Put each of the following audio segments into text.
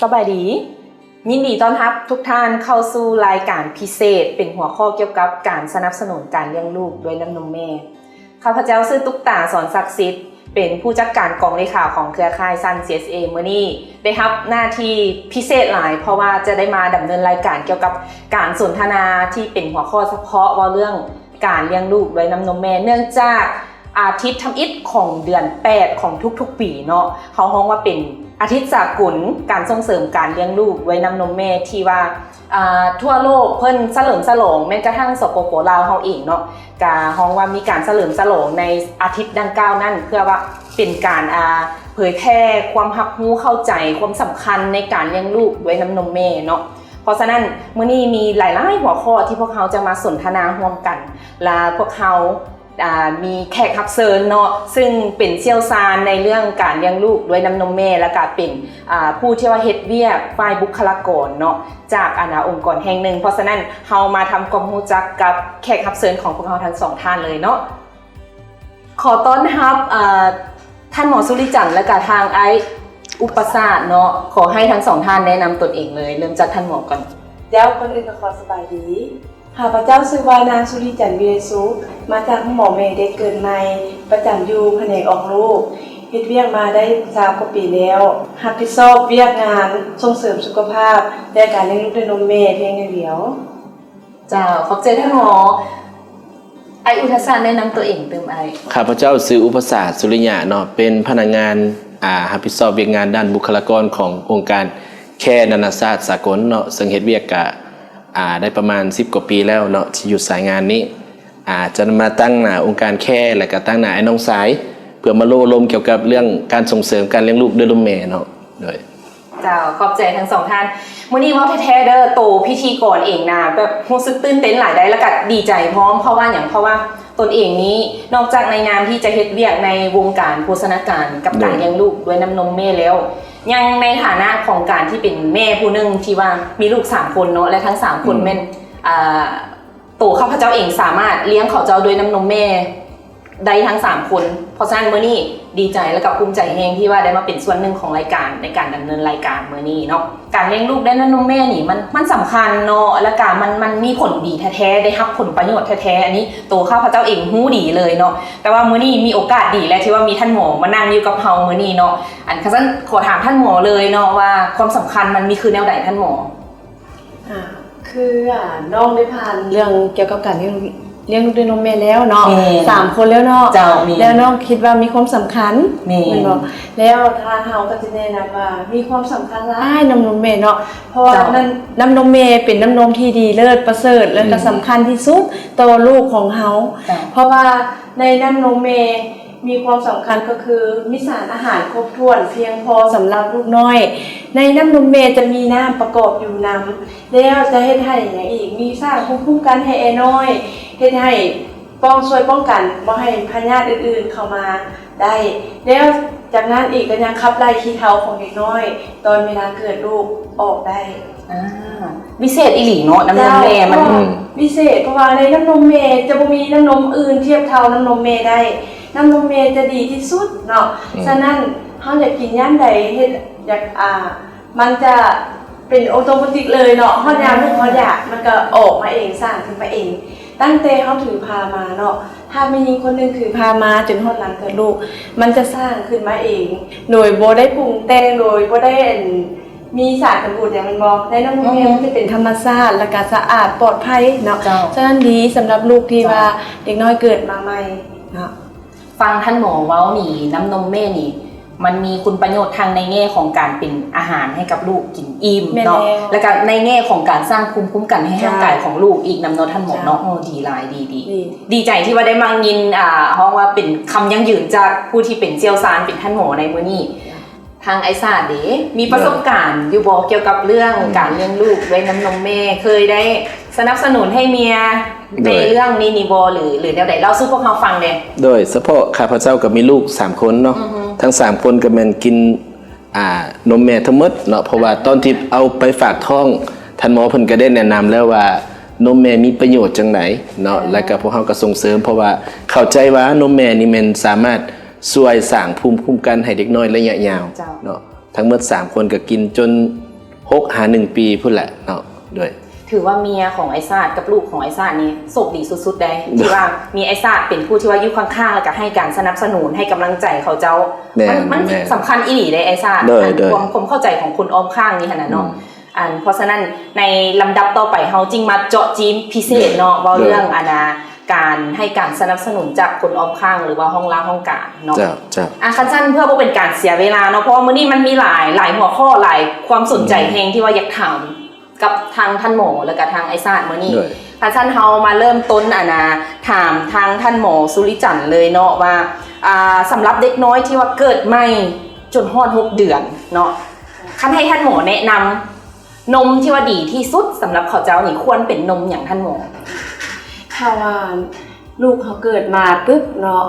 ສະບາຍດີ ຍິນດີຕ້ອນຮັບທຸກທ່ານເຂົ້າສູ່ລາຍການພິເສດ ເປັນຫົວຂໍ້ກ່ຽວກັບການສະໜັບສະໜູນການລ້ຽງລູກດ້ວຍນ້ຳນົມແມ່. ຂ້າພະເຈົ້າຊື່ຕຸກຕາ ສອນສັກສິດ ເປັນຜູ້ຈັດການກອງເລຂາຂອງເຄືອຂ່າຍຊັ້ນ ຊີເອສເອ ມື້ນີ້ໄດ້ຮັບໜ້າທີ່ພິເສດຫຼາຍ ເພາະວ່າຈະໄດ້ມາດຳເນີນລາຍການກ່ຽວກັບການສົນທະນາທີ່ເປັນຫົວຂໍ້ສະເພາະ ເວົ້າເລື່ອງການລ້ຽງລູກດ້ວຍນ້ຳນົມແມ່ ເນື່ອງຈາກອາທິດທຳອິດຂອງເດືອນແປດຂອງທຸກໆປີເນາະ ເຮົາຮ້ອງວ່າເປັນອາທິດສາກົນການສົ່ງເສີມການລ້ຽງລູກດ້ວຍນ້ຳນົມແມ່ ທີ່ວ່າ ອ່າ ທົ່ວໂລກເພິ່ນສະເຫຼີມສະຫຼອງ ແມ່ນກະທັ່ງ ສປປ ລາວ ເຮົາເອງເນາະ ກະຮ້ອງວ່າມີການສະເຫຼີມສະຫຼອງໃນອາທິດດັ່ງກ່າວນັ້ນ ເພື່ອວ່າເປັນການ ອ່າ ເຜີຍແຜ່ຄວາມຮັບຮູ້ເຂົ້າໃຈຄວາມສຳຄັນໃນການລ້ຽງລູກດ້ວຍນ້ຳນົມແມ່ເນາະ. ເພາະສະນັ້ນ ມື້ນີ້ມີຫຼາຍໆຫົວຂໍ້ທີ່ພວກເຮົາຈະມາສົນທະນາຮ່ວມກັນ ລະພວກເຮົາ ອ່າ ມີແຂກຮັບເຊີນເນາະ ຊຶ່ງເປັນຊ່ຽວຊານໃນເລື່ອງການລ້ຽງລູກດ້ວຍນ້ຳນົມແມ່ ລະກະເປັນ ອ່າ ຜູ້ທີ່ວ່າເຮັດວຽກຝ່າຍບຸກຄະລາກອນເນາະ ຈາກ ອາ ອົງກອນແຫ່ງໜຶ່ງ. ເພາະສະນັ້ນ ເຮົາມາທຳຄວາມຮູ້ຈັກກັບແຂກຮັບເຊີນຂອງພວກເຮົາທັງສອງທ່ານເລີຍເນາະ. ຂໍຕ້ອນຮັບ ເອີ ທ່ານໝໍສຸລິຈັນ ແລະກະທາງອ້າຍອຸປະສາດເນາະ. ຂໍໃຫ້ທັງສອງທ່ານແນະນຳຕົນເອງເລີຍ ເລີ່ມຈາກທ່ານໝໍກ່ອນ. ເຈົ້າ, ກ່ອນອື່ນກໍຂໍສະບາຍດີ. ຂ້າພະເຈົ້າຊື່ວ່ານາງສຸລິຈັນ ວິໄລສຸກ, ມາຈາກໂຮງໝໍແມ່ເດັກເກີດໃໝ່, ປະຈຳຢູ່ພະແນກອອກລູກ, ເຮັດວຽກມາໄດ້ຊາວກວ່າປີແລ້ວ, ຮັບຜິດຊອບວຽກງານສົ່ງເສີມສຸຂະພາບ ແລະ ການລ້ຽງລູກດ້ວຍນົມແມ່ພຽງຢ່າງດຽວ. ເຈົ້າ, ຂອບໃຈທ່ານໝໍ. ອ້າຍອຸທັດສະ ແນະນຳຕົວເອງຕື່ມອ້າຍ. ຂ້າພະເຈົ້າຊື່ອຸປະສາດ ສຸລິຍະເນາະ, ເປັນພະນັກງານ ອາ ຮັບຜິດຊອບວຽກງານດ້ານບຸກຄະລາກອນຂອງອົງການແຄນານາຊາດສາກົນເນາະ, ເຊິ່ງເຮັດວຽກກະ ອາ ໄດ້ປະມານສິບກວ່າປີແລ້ວເນາະ ທີ່ຢູ່ສາຍງານນີ້. ອາ ຈະມາຕາງໜ້າອົງການແຄ ແລະກະຕາງໜ້າອ້າຍນ້ອງຊາຍ ເພື່ອມາໂອ້ລົມກ່ຽວກັບເລື່ອງການສົ່ງເສີມການລ້ຽງລູກດ້ວຍນົມແມ່ເນາະ. ໂດຍ ເຈົ້າ, ຂອບໃຈທັງສອງທ່ານ. ມື້ນີ້ເວົ້າແທ້ໆເດີ, ໂຕພິທີກອນເອງນະ ແບບຮູ້ສຶກຕື່ນເຕັ້ນຫຼາຍໃດ໋ ແລ້ວກະດີໃຈພ້ອມ. ເພາະວ່າຫຍັງ? ເພາະວ່າຕົນເອງນີ້ ນອກຈາກໃນນາມທີ່ຈະເຮັດວຽກໃນວົງການໂພຊະນາການກັບການ ໂດຍ ລ້ຽງລູກດ້ວຍນ້ຳນົມແມ່ແລ້ວ, ຍັງໃນຖານະຂອງການທີ່ເປັນແມ່ຜູ້ໜຶ່ງທີ່ວ່າມີລູກສາມຄົນເນາະ ແລະທັງສາມຄົນ ອືມ ແມ່ນ ອ່າ ໂຕຂ້າພະເຈົ້າເອງສາມາດລ້ຽງເຂົາເຈົ້າດ້ວຍນ້ຳນົມແມ່ໄດ້ທັງສາມຄົນ. ເພາະສະນັ້ນ ມື້ນີ້ດີໃຈ ແລະກະພູມໃຈແຮງທີ່ວ່າໄດ້ມາເປັນສ່ວນໜຶ່ງຂອງລາຍການ ໃນການດຳເນີນລາຍການມື້ນີ້ເນາະ. ການລ້ຽງລູກດ້ວຍນ້ຳນົມແມ່ນີ້ ມັນ ມັນສຳຄັນເນາະ ແລະກະມັນ ມັນມີຜົນດີແທ້ໆ ໄດ້ຮັບຜົນປະໂຫຍດແທ້ໆ. ອັນນີ້ໂຕຂ້າພະເຈົ້າເອງຮູ້ດີເລີຍເນາະ, ແຕ່ວ່າມື້ນີ້ມີໂອກາດດີແລ້ວທີ່ວ່າມີທ່ານໝໍມານັ່ງຢູ່ກັບເຮົາມື້ນີ້ເນາະ. ອັນ ຄັນຊັ້ນ ຂໍຖາມທ່ານໝໍເລີຍເນາະ ວ່າຄວາມສຳຄັນມັນມີຄືແນວໃດທ່ານໝໍ? ອາ ຄື ອາ ນ້ອງໄດ້ຜ່ານເລື່ອງກ່ຽວກັບການລ້ຽງ ລ້ຽງລູກດ້ວຍນົມແມ່ແລ້ວເນາະ. ແມ່ນ. ສາມຄົນແລ້ວເນາະ. ເຈົ້າ, ແມ່ນ. ແລ້ວນ້ອງຄິດວ່າມີຄວາມສຳຄັນ ແມ່ນ ແມ່ນບໍ່? ແລ້ວທາງເຮົາກໍຈະແນະນຳວ່າມີຄວາມສຳຄັນຫຼາຍນ້ຳນົມແມ່ເນາະ, ເພາະວ່າ ເຈົ້າ ນ້ຳ ນ້ຳນົມແມ່ເປັນນ້ຳນົມທີ່ດີເລີດປະເສີດ ແລະກະ ອືມ ສຳຄັນທີ່ສຸດຕໍ່ລູກຂອງເຮົາ. ເຈົ້າ. ເພາະວ່າໃນນ້ຳນົມແມ່ ມີຄວາມສຳຄັນກໍຄືມີສານອາຫານຄົບຖ້ວນພຽງພໍສຳລັບລູກນ້ອຍ. ໃນນ້ຳນົມແມ່ຈະມີນ້ຳປະກອບຢູ່ນຳ ແລ້ວຈະເຮັດໃຫ້ຫຍັງອີກ? ມີສ້າງພູມຄຸ້ມກັນໃຫ້ແອນ້ອຍ, ເຮັດໃຫ້ປ້ອງ ຊ່ວຍປ້ອງກັນບໍ່ໃຫ້ພະຍາດອື່ນໆເຂົ້າມາໄດ້. ແລ້ວຈາກນັ້ນອີກກໍຍັງຂັບໄລ່ຂີ້ເຖົ້າຂອງເດັກນ້ອຍຕອນເວລາເກີດລູກອອກໄດ້. ອ່າ ວິເສດອີ່ຫຼີເນາະ ນ້ຳນົມແມ່ມັນ ເຈົ້າ ອືມ ວິເສດ ເພາະວ່າໃນນ້ຳນົມແມ່ຈະບໍ່ມີນ້ຳນົມອື່ນທຽບເທົ່ານ້ຳນົມແມ່ໄດ້. ນ້ຳນົມແມ່ຈະດີທີ່ສຸດເນາະ. ອືມ ສະນັ້ນເຮົາຢາກກິນຍາມໃດ ເຮັດ ຢາກ ອ່າ ມັນຈະເປັນໂອໂຕເມຕິກເລີຍເນາະ, ຮອດຍາມ ແມ່ນ ເຮົາຢາກ ມັນກໍອອກມາເອງ ສ້າງຂຶ້ນມາເອງ. ຕັ້ງແຕ່ເຮົາຖືພາມາເນາະ, ຖ້າແມ່ຍິງຄົນໜຶ່ງຖືພາມາຈົນຮອດຫຼັງເກີດລູກ ມັນຈະສ້າງຂຶ້ນມາເອງ ໂດຍບໍ່ໄດ້ປຸງແຕ່ງ ໂດຍບໍ່ໄດ້ ອັນ ມີສານກັນບູດຫຍັງ ແມ່ນບໍ່? ໃນນ້ຳນົມແມ່ ອືຮຶ ມັນຈະເປັນທຳມະຊາດ ແລ້ວກະສະອາດ ປອດໄພເນາະ. ເຈົ້າ. ສະນັ້ນດີສຳລັບລູກທີ່ ເຈົ້າ ວ່າເດັກນ້ອຍເກີດມາໃໝ່ເນາະ. ຟັງທ່ານໝໍເວົ້ານີ້ ນ້ຳນົມແມ່ນີ້ ມັນມີຄຸນປະໂຫຍດທັງໃນແງ່ຂອງການເປັນອາຫານໃຫ້ກັບລູກກິນອີ່ມເນາະ ແມ່ນແລ້ວ ແລ້ວກະໃນແງ່ຂອງການສ້າງພູມຄຸ້ມກັນໃຫ້ ເຈົ້າ ຮ່າງກາຍຂອງລູກອີກນຳເນາະທ່ານໝໍເນາະ. ເຈົ້າ. ໂອ້ ດີຫຼາຍ ດີ ດີ ດີ ດີໃຈທີ່ວ່າໄດ້ມາຍິນ ອ່າ ຮ້ອງວ່າເປັນຄຳຢັ້ງຢືນຈາກຜູ້ທີ່ເປັນຊ່ຽວຊານ ເປັນທ່ານໝໍໃນມື້ນີ້. ທາງອ້າຍຊາດເດ ມີປະສົບການຢູ່ບໍ່ ກ່ຽວກັບເລື່ອງ ອືມ ການລ້ຽງລູກດ້ວຍນ້ຳນົມແມ່? ເຄີຍໄດ້ສະໜັບສະໜູນໃຫ້ເມຍ ໂດຍ ໃນເລື່ອງນີ້ນີ້ບໍ່ ຫຼື ຫຼືແນວໃດ? ເລົ່າສູ່ພວກເຮົາຟັງແດ່. ໂດຍສະເພາະຂ້າພະເຈົ້າກໍມີລູກສາມຄົນເນາະ, ອືຮຶ ທັງສາມຄົນກໍແມ່ນກິນ ອ່າ ນົມແມ່ທັງໝົດເນາະ, ເພາະວ່າຕອນທີ່ເອົາໄປຝາກທ້ອງ ທ່ານໝໍເພິ່ນກໍໄດ້ແນະນຳແລ້ວວ່ານົມແມ່ມີປະໂຫຍດຈັ່ງໃດເນາະ, ອ່າ ແລ້ວກໍພວກເຮົາກໍສົ່ງເສີມ ເພາະວ່າເຂົ້າໃຈວ່ານົມແມ່ນີ້ແມ່ນສາມາດ ຊ່ວຍສ້າງພູມຄຸ້ມກັນໃຫ້ເດັກນ້ອຍໄລຍະຍາວ ເຈົ້າ ເນາະ. ທັງໝົດສາມຄົນກໍກິນຈົນ ຫົກຫາໜຶ່ງປີພຸ້ນແຫຼະເນາະ. ໂດຍ ຖືວ່າເມຍຂອງອ້າຍຊາດກັບລູກຂອງອ້າຍຊາດນີ້ໂຊກດີສຸດໆ ໄດ໋ ທີ່ວ່າມີອ້າຍຊາດເປັນຜູ້ທີ່ວ່າຢູ່ຂ້າງໆ ແລ້ວກໍໃຫ້ການສະໜັບສະໜູນ ໃຫ້ກຳລັງໃຈເຂົາເຈົ້າ. ແມ່ນ ມັນ ມັນ ແມ່ນ ສຳຄັນອີ່ຫຼີເດ້ອ້າຍຊາດ. ໂດຍ ອັນ ໂດຍ ຄວາມ ຄວາມເຂົ້າໃຈຂອງຄົນອ້ອມຂ້າງນີ້ຫັ້ນນະເນາະ. ອືມ ອັນ ເພາະສະນັ້ນໃນລຳດັບຕໍ່ໄປເຮົາຈຶ່ງມາເຈາະຈີນພິເສດເນາະ ເວົ້າເລື່ອງອັນນາ ການໃຫ້ການສະໜັບສະໜູນຈາກຄົນອ້ອມຂ້າງ ຫຼືວ່າຫ້ອງລາຫ້ອງການເນາະ. ເຈົ້າ ເຈົ້າ. ອາ ຄັນຊັ້ນເພື່ອບໍ່ເປັນການເສຍເວລາເນາະ ເພາະວ່າມື້ນີ້ມັນມີຫຼາຍ ຫຼາຍຫົວຂໍ້ ຫຼາຍຄວາມສົນໃຈແຮງທີ່ວ່າຢາກຖາມກັບທາງທ່ານໝໍ ແລ້ວກະທາງອ້າຍຊາດມື້ນີ້. ຄັນຊັ້ນເຮົາມາເລີ່ມຕົ້ນອັນນາ ຖາມທາງທ່ານໝໍສຸລິຈັນເລີຍເນາະວ່າ ອ່າ ສຳລັບເດັກນ້ອຍທີ່ວ່າເກີດໃໝ່ຈົນຮອດຫົກເດືອນເນາະ ຄັນໃຫ້ທ່ານໝໍແນະນຳ ນົມທີ່ວ່າດີທີ່ສຸດສຳລັບເຂົາເຈົ້ານີ້ຄວນເປັນນົມຫຍັງທ່ານໝໍ? ຖ້າວ່າລູກເຮົາເກີດມາປຶບເນາະ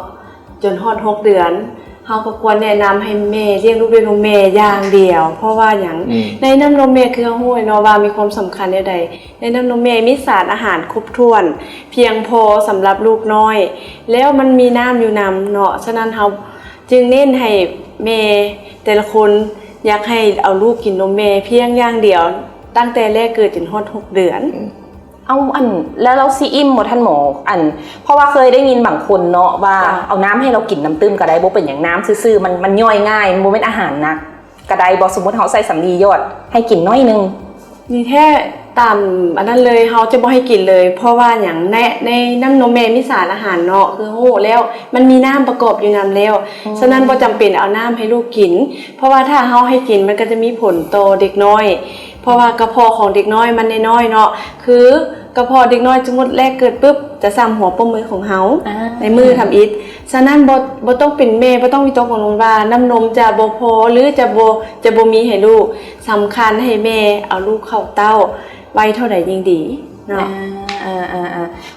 ຈົນຮອດຫົກເດືອນ ເຮົາກໍຄວນແນະນຳໃຫ້ແມ່ລ້ຽງລູກດ້ວຍນົມແມ່ຢ່າງດຽວ. ເພາະວ່າຫຍັງ? ອືມ ໃນນ້ຳນົມແມ່ ຄືເຮົາຮູ້ເນາະວ່າມີຄວາມສຳຄັນແນວໃດ. ໃນນ້ຳນົມແມ່ມີສານອາຫານຄົບຖ້ວນ ພຽງພໍສຳລັບລູກນ້ອຍ ແລ້ວມັນມີນ້ຳຢູ່ນຳເນາະ. ສະນັ້ນເຮົາຈຶ່ງເນັ້ນໃຫ້ແມ່ແຕ່ລະຄົນ ຢາກໃຫ້ເອົາລູກກິນນົມແມ່ພຽງຢ່າງດຽວ ຕັ້ງແຕ່ແລກເກີດຈົນຮອດຫົກເດືອນ. ເອົາ ອັນ ແລ້ວລາວຊິອີ່ມບໍ່ທ່ານໝໍ? ອັນ ເພາະວ່າເຄີຍໄດ້ຍິນບາງຄົນເນາະວ່າ ເອົານ້ຳໃຫ້ລາວກິນນຳຕື່ມກໍໄດ້ ບໍ່ເປັນຫຍັງ ນ້ຳຊື່ໆ ມັນ ມັນຍ່ອຍງ່າຍ ມັນບໍ່ແມ່ນອາຫານໜັກ ກໍໄດ້ບໍ່? ສົມມຸດເຮົາໃສ່ສຳລີຢອດ ໃຫ້ກິນໜ້ອຍໜຶ່ງ. ນີ້ແທ້ ຕາມອັນນັ້ນເລີຍ ເຮົາຈະບໍ່ໃຫ້ກິນເລີຍ. ເພາະວ່າຫຍັງ? ໃນ ໃນນ້ຳນົມແມ່ມີສານອາຫານເນາະ ຄືຮູ້ແລ້ວ ມັນມີນ້ຳປະກອບຢູ່ນຳແລ້ວ. ສະນັ້ນບໍ່ຈຳເປັນເອົານ້ຳໃຫ້ລູກກິນ ເພາະວ່າຖ້າເຮົາໃຫ້ກິນ ມັນກໍຈະມີຜົນຕໍ່ເດັກນ້ອຍ ເພາະວ່າກະເພາະຂອງເດັກນ້ອຍມັນນ້ອຍໆເນາະ ຄືກະເພາະເດັກນ້ອຍ ສົມມຸດແລກເກີດປຶບ ຈະສ່ຳຫົວໂປ້ງມືຂອງເຮົາ ໃນມືທຳອິດ. ສະນັ້ນບໍ່ ບໍ່ຕ້ອງເປັນແມ່ ບໍ່ຕ້ອງວິຕົກກັງວົນວ່ານ້ຳນົມຈະບໍ່ພໍ ຫຼື ຈະບໍ່ ຈະບໍ່ມີໃຫ້ລູກ. ສຳຄັນໃຫ້ແມ່ເອົາລູກເຂົ້າເຕົ້າໄວເທົ່າໃດຍິ່ງດີເນາະ.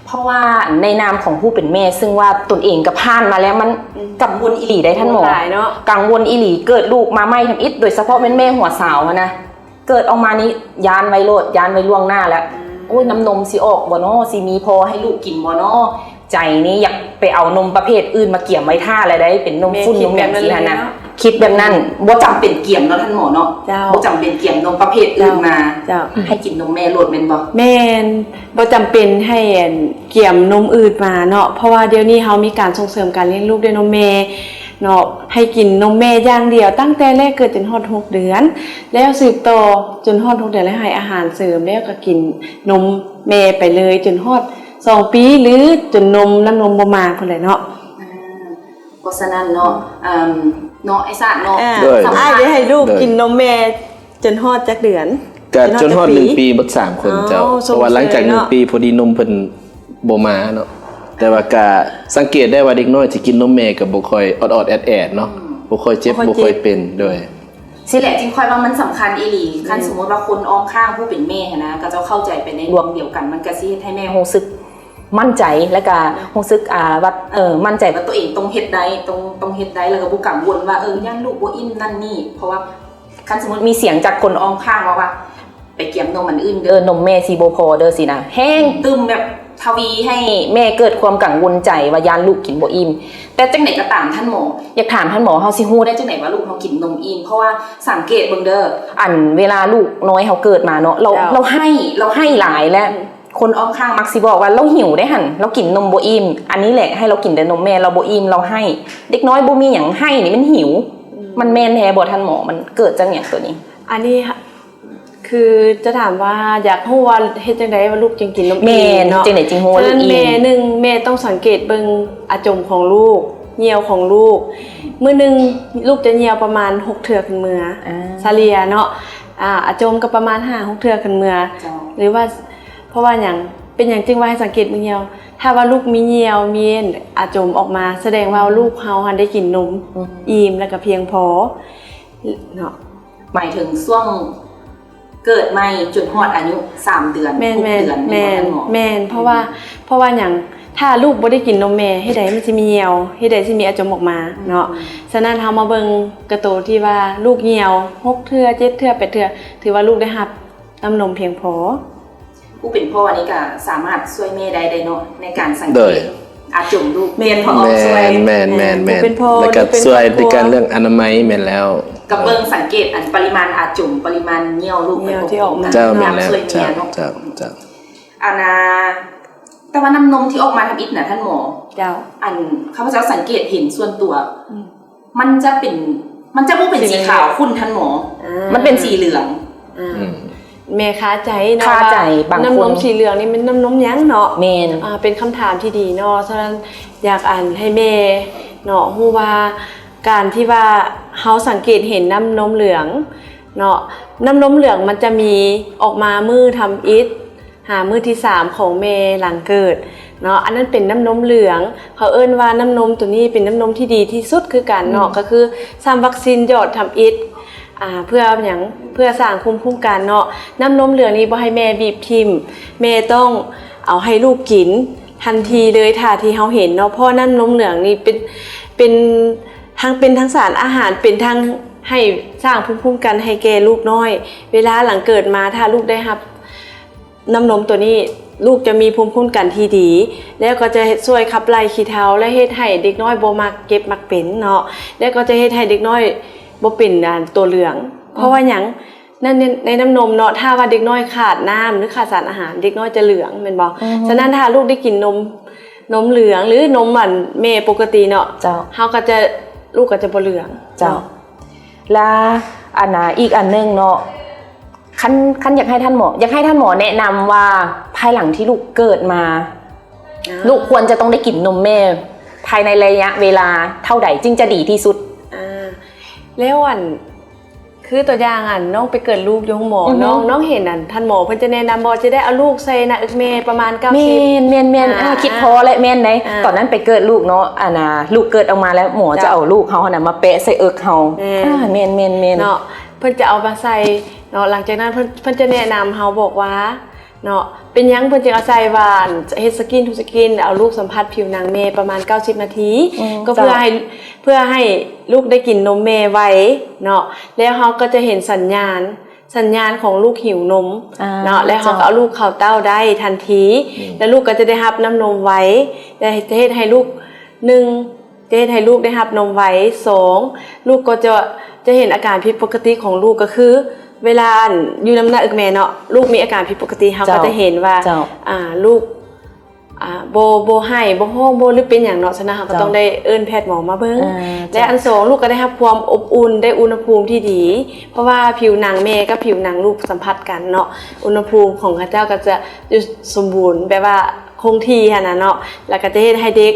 ເພາະວ່າໃນນາມຂອງຜູ້ເປັນແມ່ ຊຶ່ງວ່າຕົນເອງກໍຜ່ານມາແລ້ວ ມັນກັງວົນອີ່ຫຼີໄດ໋ທ່ານໝໍ ກັງວົນອີ່ຫຼີ. ເກີດລູກມາໃໝ່ທຳອິດ ໂດຍສະເພາະແມ່ນແມ່ຫົວສາວຫັ້ນນະ ເກີດອອກມານີ້ຢ້ານໄວ້ໂລດ ຢ້ານໄວ້ລ່ວງໜ້າແລ້ວ. ໂອ້ຍ ນ້ຳນົມຊິອອກບໍ່ນໍ ຊິມີພໍໃຫ້ລູກກິນບໍ່ນໍ ໃຈນີ້ຢາກໄປເອົານົມປະເພດອື່ນມາກຽມໄວ້ຖ້າແລ້ວໄດ໋ ເປັນນົມຝຸ່ນນົມຫຍັງຊີ້ຫັ້ນນະ. ຄິດແບບນັ້ນ ບໍ່ຈຳເປັນກຽມເນາະທ່ານໝໍເນາະ. ບໍ່ຈຳເປັນກຽມນົມປະເພດອື່ນມາ ໃຫ້ກິນນົມແມ່ໂລດແມ່ນບໍ່? ແມ່ນ ບໍ່ຈຳເປັນໃຫ້ກຽມນົມອື່ນມາເນາະ ເພາະວ່າດຽວນີ້ເຮົາມີການສົ່ງເສີມການລ້ຽງລູກດ້ວຍນົມແມ່ເນາະ ໃຫ້ກິນນົມແມ່ຢ່າງດຽວ ຕັ້ງແຕ່ແລກເກີດຈົນຮອດຫົກເດືອນ ແລ້ວສືບຕໍ່ຈົນຮອດຫົກເດືອນ ແລ້ວໃຫ້ອາຫານເສີມ ແລ້ວກໍກິນນົມແມ່ໄປເລີຍ ຈົນຮອດສອງປີ ຫຼື ຈົນນົມ ນ້ຳນົມບໍ່ມາພຸ້ນແຫຼະເນາະ. ເພາະສະນັ້ນເນາະ ເນາະ ອ້າຍຊາດເນາະ ອ້າຍໄດ້ໃຫ້ລູກກິນນົມແມ່ຈົນຮອດຈັກເດືອນ? ກະຈົນຮອດໜຶ່ງປີເບິດສາມຄົນເຈົ້າ. ເພາະວ່າຫຼັງຈາກໜຶ່ງປີ ພໍດີນົມເພິ່ນບໍ່ມາເນາະ ແຕ່ວ່າກະສັງເກດໄດ້ວ່າເດັກນ້ອຍທີ່ກິນນົມແມ່ກໍບໍ່ຄ່ອຍອອດໆແອດໆເນາະ ບໍ່ຄ່ອຍເຈັບ ບໍ່ຄ່ອຍເປັນ. ໂດຍ ຊີ້ແຫຼະ ຈຶ່ງຂ້ອຍວ່າມັນສຳຄັນອີ່ຫຼີ ຄັນສົມມຸດວ່າຄົນອ້ອມຂ້າງຜູ້ເປັນແມ່ຫັ້ນນະ ເຂົາເຈົ້າເຂົ້າໃຈໄປໃນລວງດຽວກັນ ມັນກະຊິເຮັດໃຫ້ແມ່ຮູ້ສຶກ ໝັ້ນໃຈ ແລ້ວກະຮູ້ສຶກ ອ່າ ວ່າ ເອີ ໝັ້ນໃຈວ່າຕົວເອງຕ້ອງເຮັດໄດ້ ຕ້ອງ ຕ້ອງເຮັດໄດ້ ແລ້ວກະບໍ່ກັງວົນວ່າ ເອີ ຢ້ານລູກບໍ່ອີ່ມນັ້ນນີ້ ເພາະວ່າຄັນສົມມຸດມີສຽງຈາກຄົນອ້ອມຂ້າງມາວ່າ ໄປກຽມນົມອັນອື່ນເດີ ນົມແມ່ຊິບໍ່ພໍເດີ ຊີ້ນະ ແຮງຕື່ມແບບທະວີໃຫ້ແມ່ເກີດຄວາມກັງວົນໃຈວ່າຢ້ານລູກກິນບໍ່ອີ່ມ. ແຕ່ຈັ່ງໃດກໍຕາມທ່ານໝໍ ຢາກຖາມທ່ານໝໍ ເຮົາຊິຮູ້ໄດ້ຈັ່ງໃດວ່າລູກເຮົາກິນນົມອີ່ມ? ເພາະວ່າສັງເກດເບິ່ງເດີ ອັນເວລາລູກນ້ອຍເຮົາເກີດມາເນາະ ລາວ ລາວໄຫ້ ລາວໄຫ້ຫຼາຍ ແລະ ຄົນອ້ອມຂ້າງມັກຊິບອກວ່າລາວຫິວເດ້ຫັ້ນ ລາວກິນນົມບໍ່ອີ່ມ. ອັນນີ້ແຫຼະ ໃຫ້ລາວກິນແຕ່ນົມແມ່ ລາວບໍ່ອີ່ມ ລາວໄຫ້. ເດັກນ້ອຍບໍ່ມີຫຍັງ ໄຫ້ນີ້ມັນຫິວ. ມັນແມ່ນແທ້ບໍ່ທ່ານໝໍ? ມັນເກີດຈາກຫຍັງໂຕນີ້? ອັນນີ້ຄືຈະຖາມວ່າຢາກຮູ້ວ່າເຮັດຈັ່ງໃດວ່າລູກຈຶ່ງກິນນົມອີ່ມເນາະ? ແມ່ນ ຈັ່ງໃດຈຶ່ງຮູ້ວ່າລູກອີ່ມ? ແມ່ ໜຶ່ງ ແມ່ຕ້ອງສັງເກດເບິ່ງອາຈົມຂອງລູກ ຍ່ຽວຂອງລູກ ມື້ໜຶ່ງລູກຈະຍ່ຽວປະມານຫົກເທື່ອຂຶ້ນເມືອ ສະເລ່ຍເນາະ ອາ ອາຈົມກໍປະມານຫ້າຫົກເທື່ອຂຶ້ນເມືອ ຫຼືວ່າ ເພາະວ່າຫຍັງ ເປັນຫຍັງຈຶ່ງວ່າໃຫ້ສັງເກດເບິ່ງຍ່ຽວ? ຖ້າວ່າລູກມີຍ່ຽວ ມີອາຈົມອອກມາ ສະແດງວ່າລູກເຮົາຫັ້ນໄດ້ກິນນົມອີ່ມ ແລ້ວກໍພຽງພໍເນາະ. ໝາຍເຖິງຊ່ວງເກີດໃໝ່ຈົນຮອດອາຍຸສາມເດືອນ ແມ່ນ ຫົກເດືອນ ແມ່ນບໍ່? ແມ່ນ ເພາະວ່າ ເພາະວ່າຫຍັງ ຖ້າລູກບໍ່ໄດ້ກິນນົມແມ່ ເຮັດໃດມັນຊິມີຍ່ຽວ ເຮັດໃດຊິມີອາຈົມອອກມາເນາະ. ສະນັ້ນເຮົາມາເບິ່ງກະໂຕທີ່ວ່າລູກຍ່ຽວຫົກເທື່ອ ເຈັດເທື່ອ ແປດເທື່ອ ຖືວ່າລູກໄດ້ຮັບນ້ຳນົມພຽງພໍ. ຜູ້ເປັນພໍ່ນີ້ກະສາມາດຊ່ວຍແມ່ໄດ້ເນາະ ໃນການສັງເກດ. ອາຈົມລູກ ແມ່ນ ພະອອກ ແມ່ນ ຊ່ວຍ ແມ່ນ ແມ່ນ ແມ່ນ ຜູ້ເປັນພໍ່ ແລ້ວກໍ ຫຼືເປັນ ຊ່ວຍ ຄອບຄົວ ໃນການເລື່ອງອະນາໄມ ແມ່ນແລ້ວ ກໍເບິ່ງສັງເກດອັນປະລິມານອາຈົມ ປະລິມານຍ່ຽວລູກ ຍ່ຽວທີ່ອອກມາ ເຈົ້າ ແມ່ນແລ້ວ ຊ່ວຍເມຍເນາະ ເຈົ້າ ເຈົ້າ ເຈົ້າ ອັນນ່າ ແຕ່ວ່ານ້ຳນົມທີ່ອອກມາທຳອິດນະທ່ານໝໍ ເຈົ້າ ອັນຂ້າພະເຈົ້າສັງເກດເຫັນສ່ວນຕົວ ອືມ ມັນຈະເປັນ ມັນຈະບໍ່ເປັນສີຂາວຂຸ້ນທ່ານໝໍ ອ່າ ມັນເປັນສີເຫຼືອງ ອ່າ ອືມ ແມ່ຄາໃຈເນາະ ຄາໃຈ ວ່າ ບາງຄົນ ນ້ຳນົມສີເຫຼືອງນີ້ແມ່ນນ້ຳນົມຫຍັງເນາະ ແມ່ນ ອ່າ ເປັນຄຳຖາມທີ່ດີເນາະ ສະນັ້ນຢາກ ອັນ ໃຫ້ແມ່ເນາະ ຮູ້ວ່າການທີ່ວ່າເຮົາສັງເກດເຫັນນ້ຳນົມເຫຼືອງເນາະ ນ້ຳນົມເຫຼືອງມັນຈະມີອອກມາມື້ທຳອິດ ຫາມື້ທີສາມຂອງແມ່ຫຼັງເກີດເນາະ ອັນນັ້ນເປັນນ້ຳນົມເຫຼືອງ ເຂົາເອີ້ນວ່ານ້ຳນົມໂຕນີ້ເປັນນ້ຳນົມທີ່ດີທີ່ສຸດຄືກັນເນາະ ອືມ ກໍຄືຊ້ຳວັກຊີນຢອດທຳອິດ ອ່າ ເພື່ອຫຍັງ? ເພື່ອສ້າງພູມຄຸ້ມກັນເນາະ ນ້ຳນົມເຫຼືອງນີ້ບໍ່ໃຫ້ແມ່ບີບຖິ້ມ ແມ່ຕ້ອງເອົາໃຫ້ລູກກິນທັນທີເລີຍ ຖ້າທີ່ເຮົາເຫັນເນາະ ເພາະນ້ຳນົມເຫຼືອງນີ້ເປັນ ເປັນທັງ ເປັນທັງສານອາຫານ ເປັນທັງໃຫ້ສ້າງພູມຄຸ້ມກັນໃຫ້ແກ່ລູກນ້ອຍ ເວລາຫຼັງເກີດມາ ຖ້າລູກໄດ້ຮັບ ນ້ຳນົມໂຕນີ້ ລູກຈະມີພູມຄຸ້ມກັນທີ່ດີ ແລ້ວກໍຈະເຮັດ ຊ່ວຍຂັບໄລ່ຂີ້ເທົາ ແລະ ເຮັດໃຫ້ເດັກນ້ອຍບໍ່ມັກເຈັບມັກເປັນເນາະ ແລ້ວກໍຈະເຮັດໃຫ້ເດັກນ້ອຍບໍ່ເປັນ ອ່າ ຕົວເຫຼືອງ ເພາະວ່າຫຍັງ? ໃນ ໃນນ້ຳນົມເນາະ ຖ້າວ່າເດັກນ້ອຍຂາດນ້ຳ ຫຼື ຂາດສານອາຫານ ເດັກນ້ອຍຈະເຫຼືອງ ແມ່ນບໍ່? ອືຮຶ ສະນັ້ນ ຖ້າລູກໄດ້ກິນນົມ ນົມເຫຼືອງ ຫຼື ນົມ ອັນ ແມ່ປົກກະຕິເນາະ ເຈົ້າ ເຮົາກໍຈະ ລູກກໍຈະບໍ່ເຫຼືອງ ເຈົ້າ ເນາະ ລະ ອັນນ່າ ອີກອັນໜຶ່ງເນາະ ຄັນ ຄັນຢາກໃຫ້ທ່ານໝໍ ຢາກໃຫ້ທ່ານໝໍແນະນຳວ່າ ພາຍຫຼັງທີ່ລູກເກີດມາ ອ່າ ລູກຄວນຈະຕ້ອງໄດ້ກິນນົມແມ່ ພາຍໃນໄລຍະເວລາເທົ່າໃດຈຶ່ງຈະດີທີ່ສຸດ? ອ່າ ແລ້ວ ອັນ ຄືຕົວຢ່າງ ອັນ ນ້ອງໄປເກີດລູກຢູ່ໂຮງໝໍ ອືຮຶ ນ້ອງ ນ້ອງເຫັນ ອັນ ທ່ານໝໍເພິ່ນຈະແນະນຳບໍ່ ຈະໄດ້ເອົາລູກໃສ່ໜ້າເອິກແມ່ປະມານເກົ້າສິບ ແມ່ນ ແມ່ນ ແມ່ນ ອ່າ ຄິດພໍແຫຼະ ແມ່ນໃດ ອ່າ ຕອນນັ້ນໄປເກີດລູກເນາະ ອັນນ່າ ລູກເກີດອອກມາແລ້ວ ໝໍ ເຈົ້າ ຈະເອົາລູກເຮົາຫັ້ນນະມາແປະໃສ່ເອິກເຮົາ ແມ່ນ ອ່າ ແມ່ນໆໆ ເນາະ ເພິ່ນຈະເອົາມາໃສ່ເນາະ ຫຼັງຈາກນັ້ນເພິ່ນ ເພິ່ນຈະແນະນຳເຮົາ ບອກວ່າເນາະ ເປັນຫຍັງເພິ່ນຈຶ່ງເອົາໃສ່ວ່າ ເຮັດສະກິນທູສະກິນ ເອົາລູກສຳຜັດຜິວໜັງແມ່ປະມານເກົ້າສິບນາທີ ອືມ ກໍເພື່ອ ເຈົ້າ ໃຫ້ ເພື່ອໃຫ້ລູກໄດ້ກິນນົມແມ່ໄວເນາະ ແລ້ວເຮົາກໍຈະເຫັນສັນຍານ ສັນຍານຂອງລູກຫິວນົມ ອ່າ ເນາະ ແລ້ວເຮົາ ເຈົ້າ ກໍເອົາລູກເຂົ້າເຕົ້າໄດ້ທັນທີ ອືມ ແລ້ວລູກກໍຈະໄດ້ຮັບນ້ຳນົມໄວ ແລະ ຈະເຮັດໃຫ້ລູກ ໜຶ່ງ ຈະເຮັດໃຫ້ລູກໄດ້ຮັບນົມໄວ ສອງ ລູກກໍຈະ ຈະເຫັນອາການຜິດປົກກະຕິຂອງລູກ ກໍຄືເວລາ ອັນ ຢູ່ນຳໜ້າເອິກແມ່ເນາະ ລູກມີອາການຜິດປົກກະຕິ ເຮົາ ເຈົ້າ ກໍຈະເຫັນວ່າ ເຈົ້າ ອ່າ ລູກ ອ່າ ບໍ່ ບໍ່ໄຫ້ ບໍ່ຮ້ອງ ບໍ່ ຫຼື ເປັນຫຍັງເນາະ ສະນັ້ນເຮົາກໍ ເຈົ້າ ຕ້ອງໄດ້ເອີ້ນແພດໝໍມາເບິ່ງ ອ່າ ແລະ ເຈົ້າ ອັນສອງ ລູກກໍໄດ້ຮັບຄວາມອົບອຸ່ນ ໄດ້ອຸນຫະພູມທີ່ດີ ເພາະວ່າຜິວໜັງແມ່ກັບຜິວໜັງລູກສຳຜັດກັນເນາະ ອຸນຫະພູມຂອງເຂົາເຈົ້າກໍຈະຢູ່ສົມບູນ ແບບວ່າຄົງທີ່ຫັ້ນນະເນາະ ແລ້ວກໍຈະເຮັດໃຫ້ເດັກ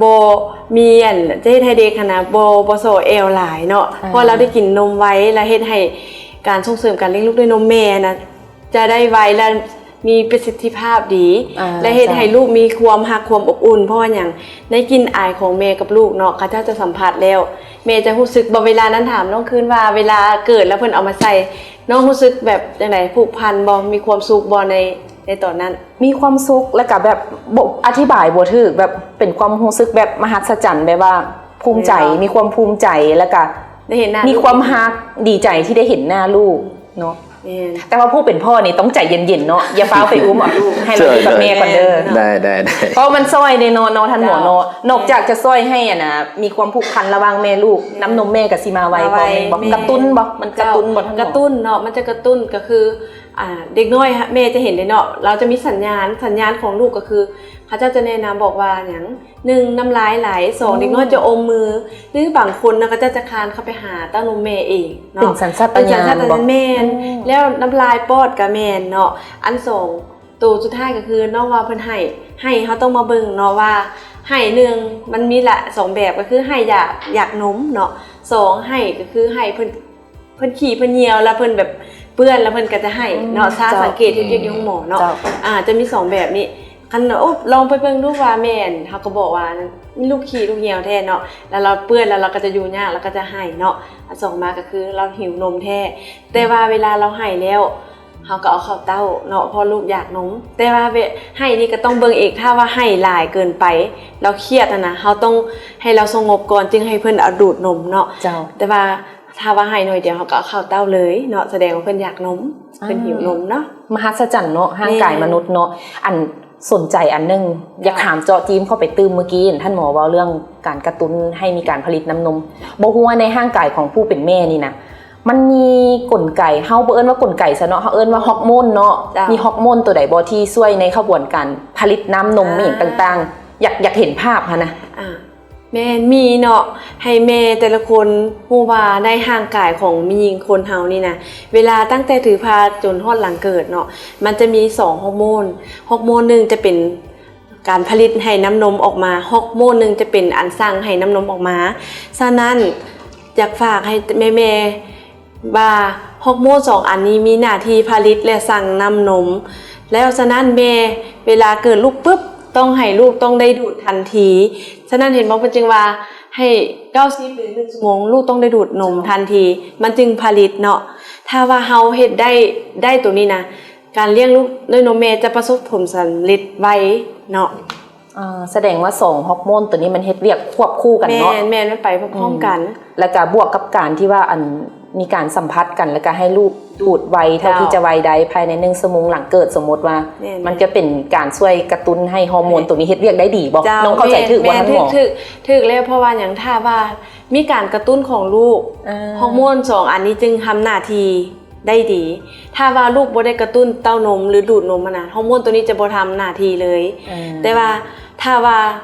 ບໍ່ມີອັນ ຈະເຮັດໃຫ້ເດັກຫັ້ນນະ ບໍ່ ບໍ່ສໍ່ແອວຫຼາຍເນາະ ອ່າ ເພາະວ່າລາວໄດ້ກິນນົມໄວ ແລ້ວເຮັດໃຫ້ການສົ່ງເສີມການລ້ຽງລູກດ້ວຍນົມແມ່ນະ ຈະໄດ້ໄວ ແລະ ມີປະສິດທິພາບດີ ອ່າ ແລະ ເຮັດໃຫ້ ເຈົ້າ ລູກມີຄວາມຮັກຄວາມອົບອຸ່ນ ເພາະວ່າຫຍັງ? ໃນກິ່ນອາຍຂອງແມ່ກັບລູກເນາະ ເຂົາເຈົ້າຈະສຳຜັດແລ້ວ ແມ່ຈະຮູ້ສຶກບໍ່? ເວລານັ້ນ ຖາມນ້ອງຄືນວ່າ ເວລາເກີດແລ້ວເພິ່ນເອົາມາໃສ່ ນ້ອງຮູ້ສຶກແບບຈັ່ງໃດ? ຜູກພັນບໍ່? ມີຄວາມສຸກບໍ່ໃນ ໃນຕອນນັ້ນ? ມີຄວາມສຸກ ແລ້ວກະແບບບໍ່ ອະທິບາຍບໍ່ຖືກ ແບບເປັນຄວາມຮູ້ສຶກແບບມະຫັດສະຈັນ ແບບວ່າພູມໃຈ ແມ່ນບໍ່? ມີຄວາມພູມໃຈ ແລ້ວກະ ໄດ້ເຫັນໜ້າ ມີຄວາມຮັກ ດີໃຈທີ່ໄດ້ເຫັນໜ້າລູກເນາະ ແມ່ນ ແຕ່ວ່າຜູ້ເປັນພໍ່ນີ້ຕ້ອງໃຈເຢັນໆເນາະ ຢ່າຟ້າວໄປອຸ້ມເອົາລູກ ໃຫ້ລາວຢູ່ກັບແມ່ກ່ອນເດີ ໄດ້ໆໆ ເພາະມັນຊ່ອຍເດ້ເນາະ ເນາະ ທ່ານໝໍເນາະ ເຈົ້າ ນອກຈາກຈະຊ່ອຍໃຫ້ ອັນນ່າ ມີຄວາມຜູກພັນລະຫວ່າງແມ່ລູກ ນ້ຳນົມແມ່ກໍຊິມາໄວ ມາໄວ ພໍແມ່ນບໍ່? ແມ່ນ ກະຕຸ້ນບໍ່? ມັນກະຕຸ້ນບໍ່ ທ່ານໝໍ? ກະຕຸ້ນເນາະ ມັນຈະກະຕຸ້ນ ກໍຄື ອ່າ ເດັກນ້ອຍ ແມ່ຈະເຫັນເດ້ເນາະ ລາວຈະມີສັນຍານ ສັນຍານຂອງລູກກໍຄື ເຂົາເຈົ້າຈະແນະນຳບອກວ່າຫຍັງ? ໜຶ່ງ ນ້ຳລາຍໄຫຼ ສອງ ອືມ ເດັກນ້ອຍຈະອົມມື ຫຼືບາງຄົນນະ ເຂົາເຈົ້າຈະຄານເຂົ້າໄປຫາເຕົ້ານົມແມ່ເອງເນາະ ເປັນສັນຊາດຕະຍານ ເປັນສັນຊາດຕະຍານ ບໍ່? ອືມ ແມ່ນ ແລ້ວນ້ຳລາຍປອດກໍແມ່ນເນາະ ອັນສອງ ໂຕສຸດທ້າຍກໍຄືນ້ອງວ່າເພິ່ນໄຫ້ ໄຫ້ເຮົາຕ້ອງມາເບິ່ງເນາະວ່າ ໄຫ້ໜຶ່ງ ມັນມີຫຼາຍ ສອງແບບ ກໍຄືໄຫ້ຢາກ ຢາກນົມເນາະ ສອງ ໄຫ້ກໍຄືໄຫ້ເພິ່ນ ເພິ່ນຂີ້ເພິ່ນຍ່ຽວ ແລ້ວເພິ່ນແບບເປື້ອນ ແລ້ວເພິ່ນກໍຈະໄຫ້ເນາະ ອືມ ຖ້າ ເຈົ້າ ສັງເກດເຮັດວຽກຢູ່ໂຮງໝໍເນາະ ເຈົ້າ ອ່າ ຈະມີສອງແບບນີ້ ຄັນ ໂອ້ ລອງໄປເບິ່ງດູວ່າແມ່ນ ເຮົາກໍບອກວ່າ ມີລູກຂີ້ລູກຍ່ຽວແທ້ເນາະ ແລ້ວລາວເປື້ອນ ແລ້ວລາວກໍຈະຢູ່ຍາກ ລາວກໍຈະໄຫ້ເນາະ ອັນສອງມາກໍຄືລາວຫິວນົມແທ້ ແຕ່ວ່າເວລາລາວໄຫ້ແລ້ວ ເຮົາກໍເອົາເຂົ້າເຕົ້າເນາະ ເພາະລູກຢາກນົມ ແຕ່ວ່າໄຫ້ນີ້ກໍຕ້ອງເບິ່ງອີກ ຖ້າວ່າໄຫ້ຫຼາຍເກີນໄປ ລາວຄຽດຫັ້ນນະ ເຮົາຕ້ອງໃຫ້ລາວສະຫງົບກ່ອນ ຈຶ່ງໃຫ້ເພິ່ນເອົາດູດນົມເນາະ ເຈົ້າ ແຕ່ວ່າ ຖ້າວ່າໄຫ້ໜ້ອຍດຽວ ເຮົາກໍເອົາເຂົ້າເຕົ້າເລີຍເນາະ ສະແດງວ່າເພິ່ນຢາກນົມ ອ່າ ເພິ່ນຫິວນົມເນາະ ມະຫັດສະຈັນເນາະ ຮ່າງກາຍ ແມ່ນ ມະນຸດເນາະ ອັນ ສົນໃຈອັນໜຶ່ງ ຢາກຖາມເຈາະຈີ້ມເຂົ້າໄປຕື່ມ. ເມື່ອກີ້ທ່ານໝໍເວົ້າເລື່ອງການກະຕຸ້ນໃຫ້ມີການຜະລິດນ້ຳນົມ. ບໍ່ຮູ້ວ່າໃນຮ່າງກາຍຂອງຜູ້ເປັນແມ່ນີ້ນະ ມັນມີກົນໄກ, ເຮົາບໍ່ເອີ້ນວ່າກົນໄກຊະເນາະ, ເຮົາເອີ້ນວ່າຮອກໂມນເນາະ. ເຈົ້າ. ມີຮອກໂມນຕົວໃດບໍ່ທີ່ຊ່ວຍໃນຂະບວນການຜະລິດນ້ຳນົມ ອ່າ ອີ່ຫຍັງຕ່າງໆ? ຢາກ ຢາກເຫັນພາບຫັ້ນນະ. ອ່າ ແມ່ນ ມີເນາະ ໃຫ້ແມ່ແຕ່ລະຄົນຮູ້ວ່າໃນຮ່າງກາຍຂອງແມ່ຍິງຄົນເຮົານີ້ນະ ເວລາຕັ້ງແຕ່ຖືພາຈົນຮອດຫຼັງເກີດເນາະ ມັນຈະມີສອງຮອກໂມນ. ຮອກໂມນໜຶ່ງຈະເປັນການຜະລິດໃຫ້ນ້ຳນົມອອກມາ, ຮອກໂມນໜຶ່ງຈະເປັນອັນສັ່ງໃຫ້ນ້ຳນົມອອກມາ. ສະນັ້ນ ຢາກຝາກໃຫ້ແມ່ໆ ວ່າຮອກໂມນສອງອັນນີ້ມີໜ້າທີ່ຜະລິດ ແລະ ສັ່ງນ້ຳນົມ. ແລ້ວສະນັ້ນແມ່ເວລາເກີດລູກປຶບ ຕ້ອງໃຫ້ລູກຕ້ອງໄດ້ດູດທັນທີ. ສະນັ້ນເຫັນບໍ່ ເພິ່ນຈຶ່ງວ່າໃຫ້ເກົ້າສິບ ຫຼື ໜຶ່ງຊົ່ວໂມງ ລູກຕ້ອງໄດ້ດູດນົມທັນທີ ມັນຈຶ່ງຜະລິດເນາະ. ຖ້າວ່າເຮົາເຮັດໄດ້ ໄດ້ໂຕນີ້ນະ ການລ້ຽງລູກດ້ວຍນົມແມ່ຈະປະສົບຜົນສຳເລັດໄວເນາະ. ອ່າ ສະແດງວ່າສອງຮອກໂມນໂຕນີ້ມັນເຮັດວຽກຄວບຄູ່ກັນເນາະ. ແມ່ນ ແມ່ນ ມັນໄປພ້ອມໆກັນ. ອືມ ແລ້ວກະບວກກັບການທີ່ວ່າ ອັນ ມີການສຳຜັດກັນ ແລ້ວກະໃຫ້ລູກດູດໄວເທົ່າ ເຈົ້າ ທີ່ຈະໄວໄດ້ ພາຍໃນໜຶ່ງຊົ່ວໂມງຫຼັງເກີດ. ສົມມຸດວ່າ ແມ່ນ ມັນຈະເປັນການຊ່ວຍກະຕຸ້ນໃຫ້ຮອກໂມນ ແມ່ນ ໂຕນີ້ເຮັດວຽກໄດ້ດີບໍ່? ເຈົ້າ ນ້ອງເຂົ້າໃຈຖືກບໍ່ ແມ່ນ ທ່ານໝໍ? ຖືກ ຖືກ ຖືກແລ້ວ. ເພາະວ່າຫຍັງ? ຖ້າວ່າມີການກະຕຸ້ນຂອງລູກ ອ່າ ຮອກໂມນສອງອັນນີ້ຈຶ່ງທຳໜ້າທີ່ ໄດ້ດີ. ຖ້າວ່າລູກບໍ່ໄດ້ກະຕຸ້ນເຕົ້ານົມ ຫຼື ດູດນົມຫັ້ນນະ ຮອກໂມນໂຕນີ້ຈະບໍ່ທຳໜ້າທີ່ເລີຍ. ເອີ ແຕ່ວ່າຖ້າວ່າ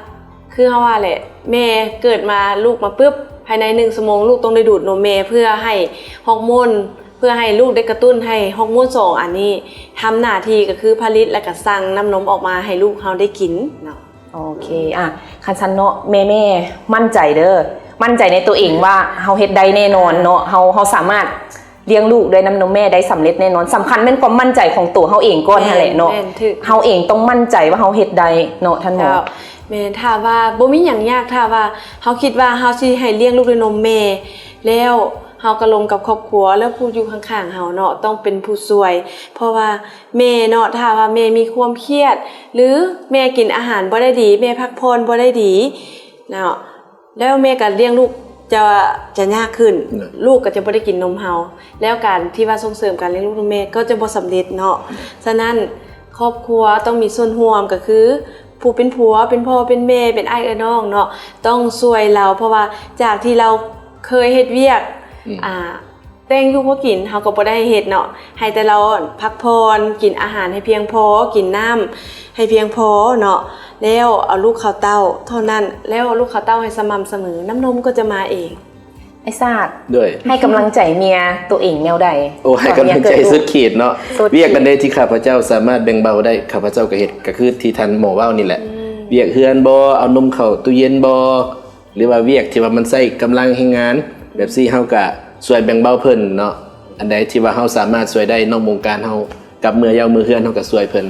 ຄືເຮົາວ່າແຫຼະ ແມ່ເກີດມາ ລູກມາປຶບ ພາຍໃນໜຶ່ງຊົ່ວໂມງ ລູກຕ້ອງໄດ້ດູດນົມແມ່ ເພື່ອໃຫ້ຮອກໂມນ ເພື່ອໃຫ້ລູກໄດ້ກະຕຸ້ນໃຫ້ຮອກໂມນສອງອັນນີ້ທຳໜ້າທີ່ ກໍຄືຜະລິດ ແລ້ວກໍສັ່ງນ້ຳນົມອອກມາໃຫ້ລູກເຮົາໄດ້ກິນເນາະ. ໂອເຄ ອ່ະ ຄັນຊັ້ນເນາະ ແມ່ໆ ໝັ້ນໃຈເດີ ໝັ້ນໃຈໃນຕົວເອງວ່າເຮົາເຮັດໄດ້ແນ່ນອນເນາະ. ເຮົາ ເຮົາສາມາດລ້ຽງລູກດ້ວຍນ້ຳນົມແມ່ໄດ້ສຳເລັດແນ່ນອນ. ສຳຄັນແມ່ນຄວາມໝັ້ນໃຈຂອງໂຕເຮົາເອງກ່ອນຫັ້ນແຫຼະເນາະ. ແມ່ນ ແມ່ນ ຖືກ. ເຮົາເອງຕ້ອງໝັ້ນໃຈວ່າເຮົາເຮັດໄດ້ເນາະ ທ່ານໝໍ. ເຈົ້າ ແມ່ນ. ຖ້າວ່າບໍ່ມີຫຍັງຍາກ ຖ້າວ່າເຮົາຄິດວ່າເຮົາຊິໃຫ້ລ້ຽງລູກດ້ວຍນົມແມ່ ແລ້ວເຮົາກໍລົມກັບຄອບຄົວ ແລ້ວຜູ້ຢູ່ຂ້າງໆເຮົາເນາະ ຕ້ອງເປັນຜູ້ຊ່ວຍ. ເພາະວ່າ ແມ່ເນາະ ຖ້າວ່າແມ່ມີຄວາມຄຽດ ຫຼື ແມ່ກິນອາຫານບໍ່ໄດ້ດີ ແມ່ພັກຜ່ອນບໍ່ໄດ້ດີເນາະ ແລ້ວແມ່ກໍລ້ຽງລູກຈະ ຈະຍາກຂຶ້ນ ເນາະ ລູກກໍຈະບໍ່ໄດ້ກິນນົມເຮົາ ແລ້ວການທີ່ວ່າສົ່ງເສີມການລ້ຽງລູກນຳແມ່ກໍຈະບໍ່ສຳເລັດເນາະ. ສະນັ້ນ ຄອບຄົວຕ້ອງມີສ່ວນຮ່ວມ ກໍຄືຜູ້ເປັນຜົວ ເປັນພໍ່ ເປັນແມ່ ເປັນອ້າຍເອື້ອຍນ້ອງເນາະ ຕ້ອງຊ່ວຍລາວ ເພາະວ່າຈາກທີ່ລາວເຄີຍເຮັດວຽກ ອືມ ອ່າ ແຕ່ງຢູ່ພໍກິນ ເຮົາກໍບໍ່ໄດ້ເຮັດເນາະ ໃຫ້ແຕ່ລາວພັກຜ່ອນ ກິນອາຫານໃຫ້ພຽງພໍ ກິນນ້ຳໃຫ້ພຽງພໍເນາະ ແລ້ວເອົາລູກເຂົ້າເຕົ້າເທົ່ານັ້ນ ແລ້ວເອົາລູກເຂົ້າເຕົ້າໃຫ້ສະໝ່ຳສະເໝີ ນ້ຳນົມກໍຈະມາເອງ. ອ້າຍຊາດ ໂດຍ ໃຫ້ກຳລັງໃຈເມຍໂຕເອງແນວໃດ? ໂອ້ ໃຫ້ກຳລັງໃຈສຸດຂີດເນາະ. ສຸດຂີດ. ວຽກອັນໃດທີ່ຂ້າພະເຈົ້າສາມາດແບ່ງເບົາໄດ້ ຂ້າພະເຈົ້າກໍເຮັດ ກໍຄືທີ່ທ່ານໝໍເວົ້ານີ້ແຫຼະ. ອືມ ວຽກເຮືອນບໍ ເອົານົມເຂົ້າຕູ້ເຢັນບໍ ຫຼືວ່າວຽກທີ່ວ່າມັນໃຊ້ກຳລັງແຮງງານ ແບບຊີ້ເຮົາກະຊ່ວຍແບ່ງເບົາເພິ່ນເນາະ. ອັນໃດທີ່ວ່າເຮົາສາມາດຊ່ວຍໄດ້ ນອກວົງການເຮົາກັບເມືອເຍົາເມືອເຮືອນ ເຮົາກະຊ່ວຍເພິ່ນ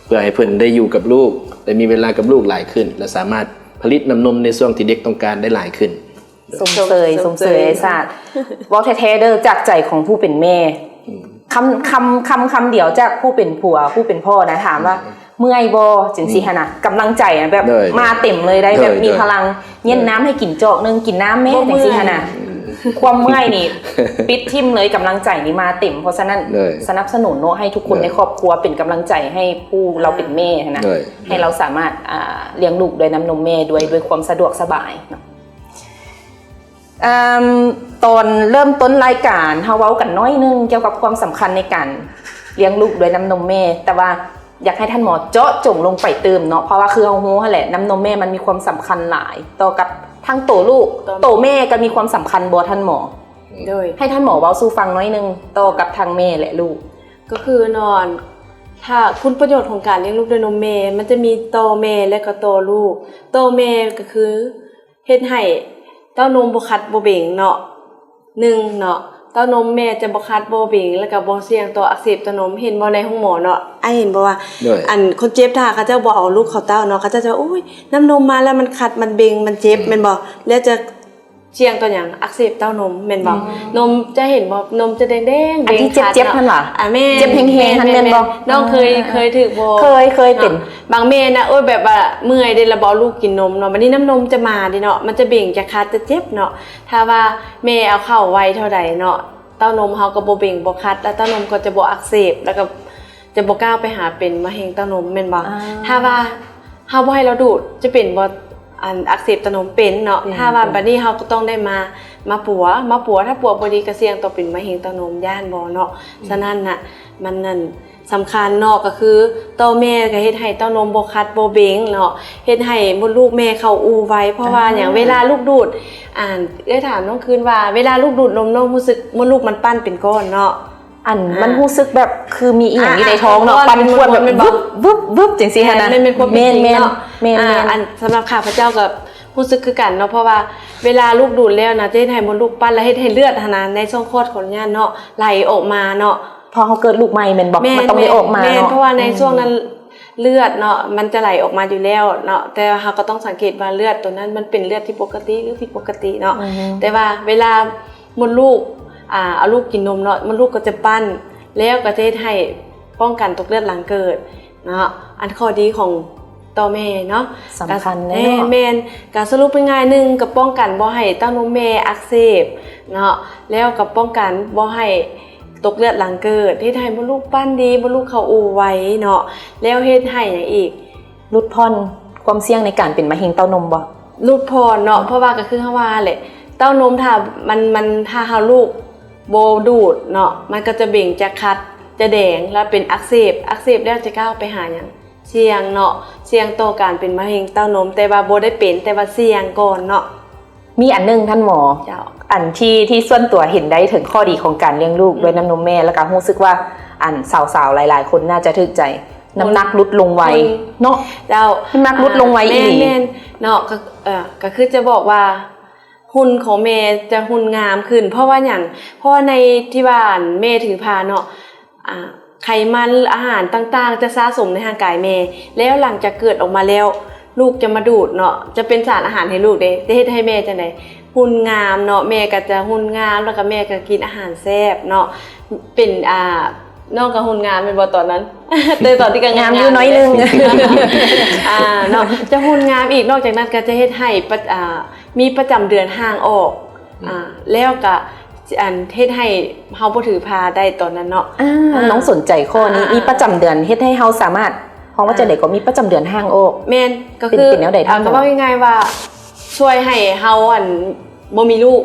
ເພື່ອໃຫ້ເພິ່ນໄດ້ຢູ່ກັບລູກ ໄດ້ມີເວລາກັບລູກຫຼາຍຂຶ້ນ ແລະ ສາມາດຜະລິດນ້ຳນົມໃນຊ່ວງທີ່ເດັກຕ້ອງການໄດ້ຫຼາຍຂຶ້ນ. ຊົມເຊີຍ ຊົມເຊີຍ ຊົມເຊີຍອ້າຍຊາດ. ເວົ້າແທ້ໆເດີ ຈາກໃຈຂອງຜູ້ເປັນແມ່ ອືມ ຄຳ ຄຳ ຄຳ ຄຳດຽວຈາກຜູ້ເປັນຜົວ ຜູ້ເປັນພໍ່ນະ ຖາມວ່າ ອືມ ເມື່ອຍບໍ່ ຈັ່ງຊີ້ຫັ້ນນະ ອືມ ກຳລັງໃຈນະ ແບບ ໂດຍ ມາເຕັມເລີຍໄດ໋ ໂດຍ ແບບມີພະລັງ ໂດຍ ເຢັນນ້ຳໃຫ້ກິນຈອກໜຶ່ງ ກິນນ້ຳແມ້ ບໍ່ເມື່ອຍ ຈັ່ງຊີ້ຫັ້ນນະ ຄວາມເມື່ອຍນີ້ ປິດຖິ້ມເລີຍ ກຳລັງໃຈນີ້ມາເຕັມ. ເພາະສະນັ້ນ ໂດຍ ສະໜັບສະໜູນເນາະ ໃຫ້ທຸກຄົນ ໂດຍ ໃນຄອບຄົວເປັນກຳລັງໃຈໃຫ້ຜູ້ລາວເປັນແມ່ຫັ້ນນະ ໂດຍ ໃຫ້ລາວສາມາດ ອ່າ ລ້ຽງລູກດ້ວຍນ້ຳນົມແມ່ດ້ວຍ ດ້ວຍຄວາມສະດວກສະບາຍເນາະ. ເອີ່ມ ຕອນເລີ່ມຕົ້ນລາຍການ ເຮົາເວົ້າກັນໜ້ອຍໜຶ່ງກ່ຽວກັບຄວາມສຳຄັນໃນການລ້ຽງລູກດ້ວຍນ້ຳນົມແມ່ ແຕ່ວ່າຢາກໃຫ້ທ່ານໝໍເຈາະຈົງລົງໄປຕື່ມເນາະ ເພາະວ່າຄືເຮົາຮູ້ຫັ້ນແຫຼະ ນ້ຳນົມແມ່ມັນມີຄວາມສຳຄັນຫຼາຍຕໍ່ກັບທັງໂຕລູກ ໂຕແມ່ກໍມີຄວາມສຳຄັນບໍ່ທ່ານໝໍ? ໂດຍ ໃຫ້ທ່ານໝໍເວົ້າສູ່ຟັງໜ້ອຍໜຶ່ງຕໍ່ກັບທັງແມ່ ແລະ ລູກ. ກໍຄືເນາະ ຖ້າຄຸນປະໂຫຍດຂອງການລ້ຽງລູກດ້ວຍນົມແມ່ ມັນຈະມີຕໍ່ແມ່ ແລະ ກໍຕໍ່ລູກ. ຕໍ່ແມ່ກໍຄື ເຮັດໃຫ້ເຕົ້ານົມບໍ່ຂັດບໍ່ເບັງເນາະ ໜຶ່ງເນາະ ເຕົ້ານົມແມ່ຈະບໍ່ຂັດບໍ່ເບັງ ແລ້ວກໍບໍ່ສ່ຽງຕໍ່ອັກເສບເຕົ້ານົມ. ເຫັນບໍ່ໃນໂຮງໝໍເນາະ ອ້າຍເຫັນບໍ່ວ່າ ໂດຍ ອັນຄົນເຈັບ ຖ້າເຂົາເຈົ້າບໍ່ເອົາລູກເຂົ້າເຕົ້າເນາະ ເຂົາເຈົ້າຈະ ໂອ້ຍ ນ້ຳນົມມາແລ້ວມັນຂັດ ມັນເບັງ ມັນເຈັບ ອືມ ແມ່ນບໍ່? ແລ້ວຈະສ່ຽງຕໍ່ຫຍັງ? ອັກເສບເຕົ້ານົມແມ່ນບໍ່? ອືມ ນົມຈະເຫັນບໍ່? ນົມຈະແດງໆ ອາດຈະເຈັບໆ ຫັ້ນຫວາ? ອ່າ ແມ່ນ ເຈັບແຮງໆ ຫັ້ນແມ່ນບໍ່? ນ້ອງເຄີຍ ອ່າ ເຄີຍຖືກບໍ່? ເຄີຍ ເຄີຍເປັນ ບາງແມ່ນະ ໂອ້ຍ ແບບວ່າເມື່ອຍເດ້ ລະບໍ່ເອົາລູກກິນນົມເນາະ ບັດນີ້ນ້ຳນົມຈະມາເດ້ເນາະ ມັນຈະເບັງຈະຂັດຈະເຈັບເນາະ. ຖ້າວ່າແມ່ເອົາເຂົ້າໄວເທົ່າໃດເນາະ ເຕົ້ານົມເຮົາກໍບໍ່ເບັງບໍ່ຂັດ ແລ້ວເຕົ້ານົມກໍຈະບໍ່ອັກເສບ ແລ້ວກໍ ຈະບໍ່ກ້າວໄປຫາເປັນມະເຮັງເຕົ້ານົມແມ່ນບໍ່? ອ່າ ຖ້າວ່າເຮົາບໍ່ໃຫ້ລາວດູດ ຈະເປັນບໍ່? ອັນອັກເສບເຕົ້ານົມເປັນເນາະ. ເປັນ ຖ້າວ່າ ເປັນ ບັດນີ້ເຮົາກໍຕ້ອງໄດ້ມາ ມາປົວ ມາປົວ ຖ້າປົວບໍ່ດີກໍສ່ຽງຕໍ່ເປັນມະເຮັງເຕົ້ານົມ ຢ້ານບໍ່ເນາະ. ອືມ ສະນັ້ນນະ ມັນນັ້ນສຳຄັນເນາະ ກໍຄືຕໍ່ແມ່ກໍເຮັດໃຫ້ເຕົ້ານົມບໍ່ຂັດບໍ່ເບັງເນາະ ເຮັດໃຫ້ມົດລູກແມ່ເຂົ້າອູ່ໄວ. ເພາະວ່າຫຍັງ? ອ່າ ເວລາລູກດູດ ອ່າ ເອື້ອຍຖາມນ້ອງຄືນວ່າ ເວລາລູກດູດນົມ ນ້ອງຮູ້ສຶກມົດລູກມັນປັ້ນເປັນກ້ອນເນາະ? ອັນ ອ່າ ມັນຮູ້ສຶກແບບຄືມີອີ່ຫຍັງຢູ່ໃນທ້ອງເນາະ ອ່າ ປັ່ນປວດແບບ ແມ່ນບໍ່? ວຶບ ວຶບ ວຶບ ຈັ່ງຊີ້ຫັ້ນນະ. ແມ່ນ ແມ່ນຄວາມເປັນຈິງເນາະ. ແມ່ນ ແມ່ນ ອ່າ ແມ່ນ ອັນ ສຳລັບຂ້າພະເຈົ້າກໍຮູ້ສຶກຄືກັນເນາະ ເພາະວ່າເວລາລູກດູດແລ້ວນະ ຈະເຮັດໃຫ້ມົດລູກປັ້ນ ແລະ ເຮັດໃຫ້ເລືອດຫັ້ນນະ ໃນຊ່ອງຄອດ ຂໍອະນຸຍາດເນາະ ໄຫຼອອກມາເນາະ. ເພາະເຮົາເກີດລູກໃໝ່ແມ່ນບໍ່? ແມ່ນ ມັນຕ້ອງໄດ້ອອກມາເນາະ. ແມ່ນ ເພາະວ່າໃນ ອືມ ຊ່ວງນັ້ນເລືອດເນາະ ມັນຈະໄຫຼອອກມາຢູ່ແລ້ວເນາະ ແຕ່ວ່າເຮົາກໍຕ້ອງສັງເກດວ່າເລືອດໂຕນັ້ນມັນເປັນເລືອດທີ່ປົກກະຕິ ຫຼື ຜິດປົກກະຕິເນາະ. ອືຮຶ ແຕ່ວ່າເວລາ ມົດລູກ ອ່າ ເອົາລູກກິນນົມເນາະ ມົດລູກກໍຈະປັ້ນ ແລ້ວກໍຈະເຮັດໃຫ້ປ້ອງກັນຕົກເລືອດຫຼັງເກີດເນາະ. ອັນຂໍ້ດີຂອງຕໍ່ແມ່ເນາະ ສຳຄັນເລີຍເນາະ. ແມ່ນ ແມ່ນ ກະສະຫຼຸບງ່າຍໆ ໜຶ່ງ ກໍປ້ອງກັນບໍ່ໃຫ້ເຕົ້ານົມແມ່ອັກເສບເນາະ ແລ້ວກໍປ້ອງກັນບໍ່ໃຫ້ຕົກເລືອດຫຼັງເກີດ ເຮັດໃຫ້ມົດລູກປັ້ນດີ ມົດລູກເຂົ້າອູ່ໄວເນາະ ແລ້ວເຮັດໃຫ້ຫຍັງອີກ? ຫຼຸດຜ່ອນຄວາມສ່ຽງໃນການເປັນມະເຮັງເຕົ້ານົມບໍ່? ຫຼຸດຜ່ອນເນາະ ເພາະວ່າກໍຄືເຮົາວ່າແຫຼະ ເຕົ້ານົມຖ້າມັນ ມັນ ຖ້າເຮົາລູກບໍ່ດູດເນາະ ມັນກໍຈະເບັງ ຈະຂັດ ຈະແດງ ແລ້ວເປັນອັກເສບ ອັກເສບແລ້ວຈະກ້າວໄປຫາຫຍັງ? ສ່ຽງເນາະ ສ່ຽງຕໍ່ການເປັນມະເຮັງເຕົ້ານົມ ແຕ່ວ່າບໍ່ໄດ້ເປັນ ແຕ່ວ່າສ່ຽງກ່ອນເນາະ. ມີອັນໜຶ່ງທ່ານໝໍ ເຈົ້າ ອັນທີ່ ທີ່ສ່ວນຕົວເຫັນໄດ້ເຖິງຂໍ້ດີຂອງການລ້ຽງລູກ ອືມ ດ້ວຍນ້ຳນົມແມ່ ແລ້ວກໍຮູ້ສຶກວ່າ ອັນສາວໆ ຫຼາຍໆ ຄົນໜ້າຈະຖືກໃຈ ນ້ຳໜັກຫຼຸດລົງໄວເນາະ. ເຈົ້າ ນ້ຳໜັກຫຼຸດລົງໄວອີ່ຫຼີ. ແມ່ນໆ ເນາະ ກໍ ເອີ ກໍຄືຈະບອກວ່າ ຫຸ່ນຂອງແມ່ຈະຫຸ່ນງາມຂຶ້ນ ເພາະວ່າຫຍັງ? ເພາະວ່າໃນທີ່ວ່າແມ່ຖືພາເນາະ ອ່າ ໄຂມັນ ອາຫານຕ່າງໆ ຈະສະສົມໃນຮ່າງກາຍແມ່ ແລ້ວຫຼັງຈາກເກີດອອກມາແລ້ວ ລູກຈະມາດູດເນາະ ຈະເປັນສານອາຫານໃຫ້ລູກເດ້ ຈະເຮັດໃຫ້ແມ່ຈັ່ງໃດ? ຫຸ່ນງາມເນາະ ແມ່ກໍຈະຫຸ່ນງາມ ແລ້ວກໍແມ່ກໍກິນອາຫານແຊບເນາະ ເປັນ ອ່າ ນ້ອງກໍຫຸ່ນງາມແມ່ນບໍ່ຕອນນັ້ນ? ແຕ່ຕອນນີ້ກໍງາມຢູ່ໜ້ອຍໜຶ່ງ ອ່າ ເນາະ ຈະຫຸ່ນງາມອີກ ນອກຈາກນັ້ນກໍຈະເຮັດໃຫ້ປະ ອ່າ ມີປະຈຳເດືອນຫ່າງອອກ ອືມ ອ່າ ແລ້ວກໍ ອັນ ເຮັດໃຫ້ເຮົາບໍ່ຖືພາໄດ້ຕອນນັ້ນເນາະ. ອ່າ ອ່າ ນ້ອງສົນໃຈຂໍ້ນີ້ ອ່າ ມີປະຈຳເດືອນເຮັດໃຫ້ເຮົາສາມາດ ເຮົາວ່າ ອ່າ ຈັ່ງໃດກໍມີປະຈຳເດືອນຫ່າງອອກ. ແມ່ນ ກໍຄື ເປັນ ເປັນແນວໃດທ່ານ? ອ່າ ກໍເວົ້າງ່າຍໆວ່າ ຊ່ວຍໃຫ້ເຮົາ ອັນ ບໍ່ມີລູກ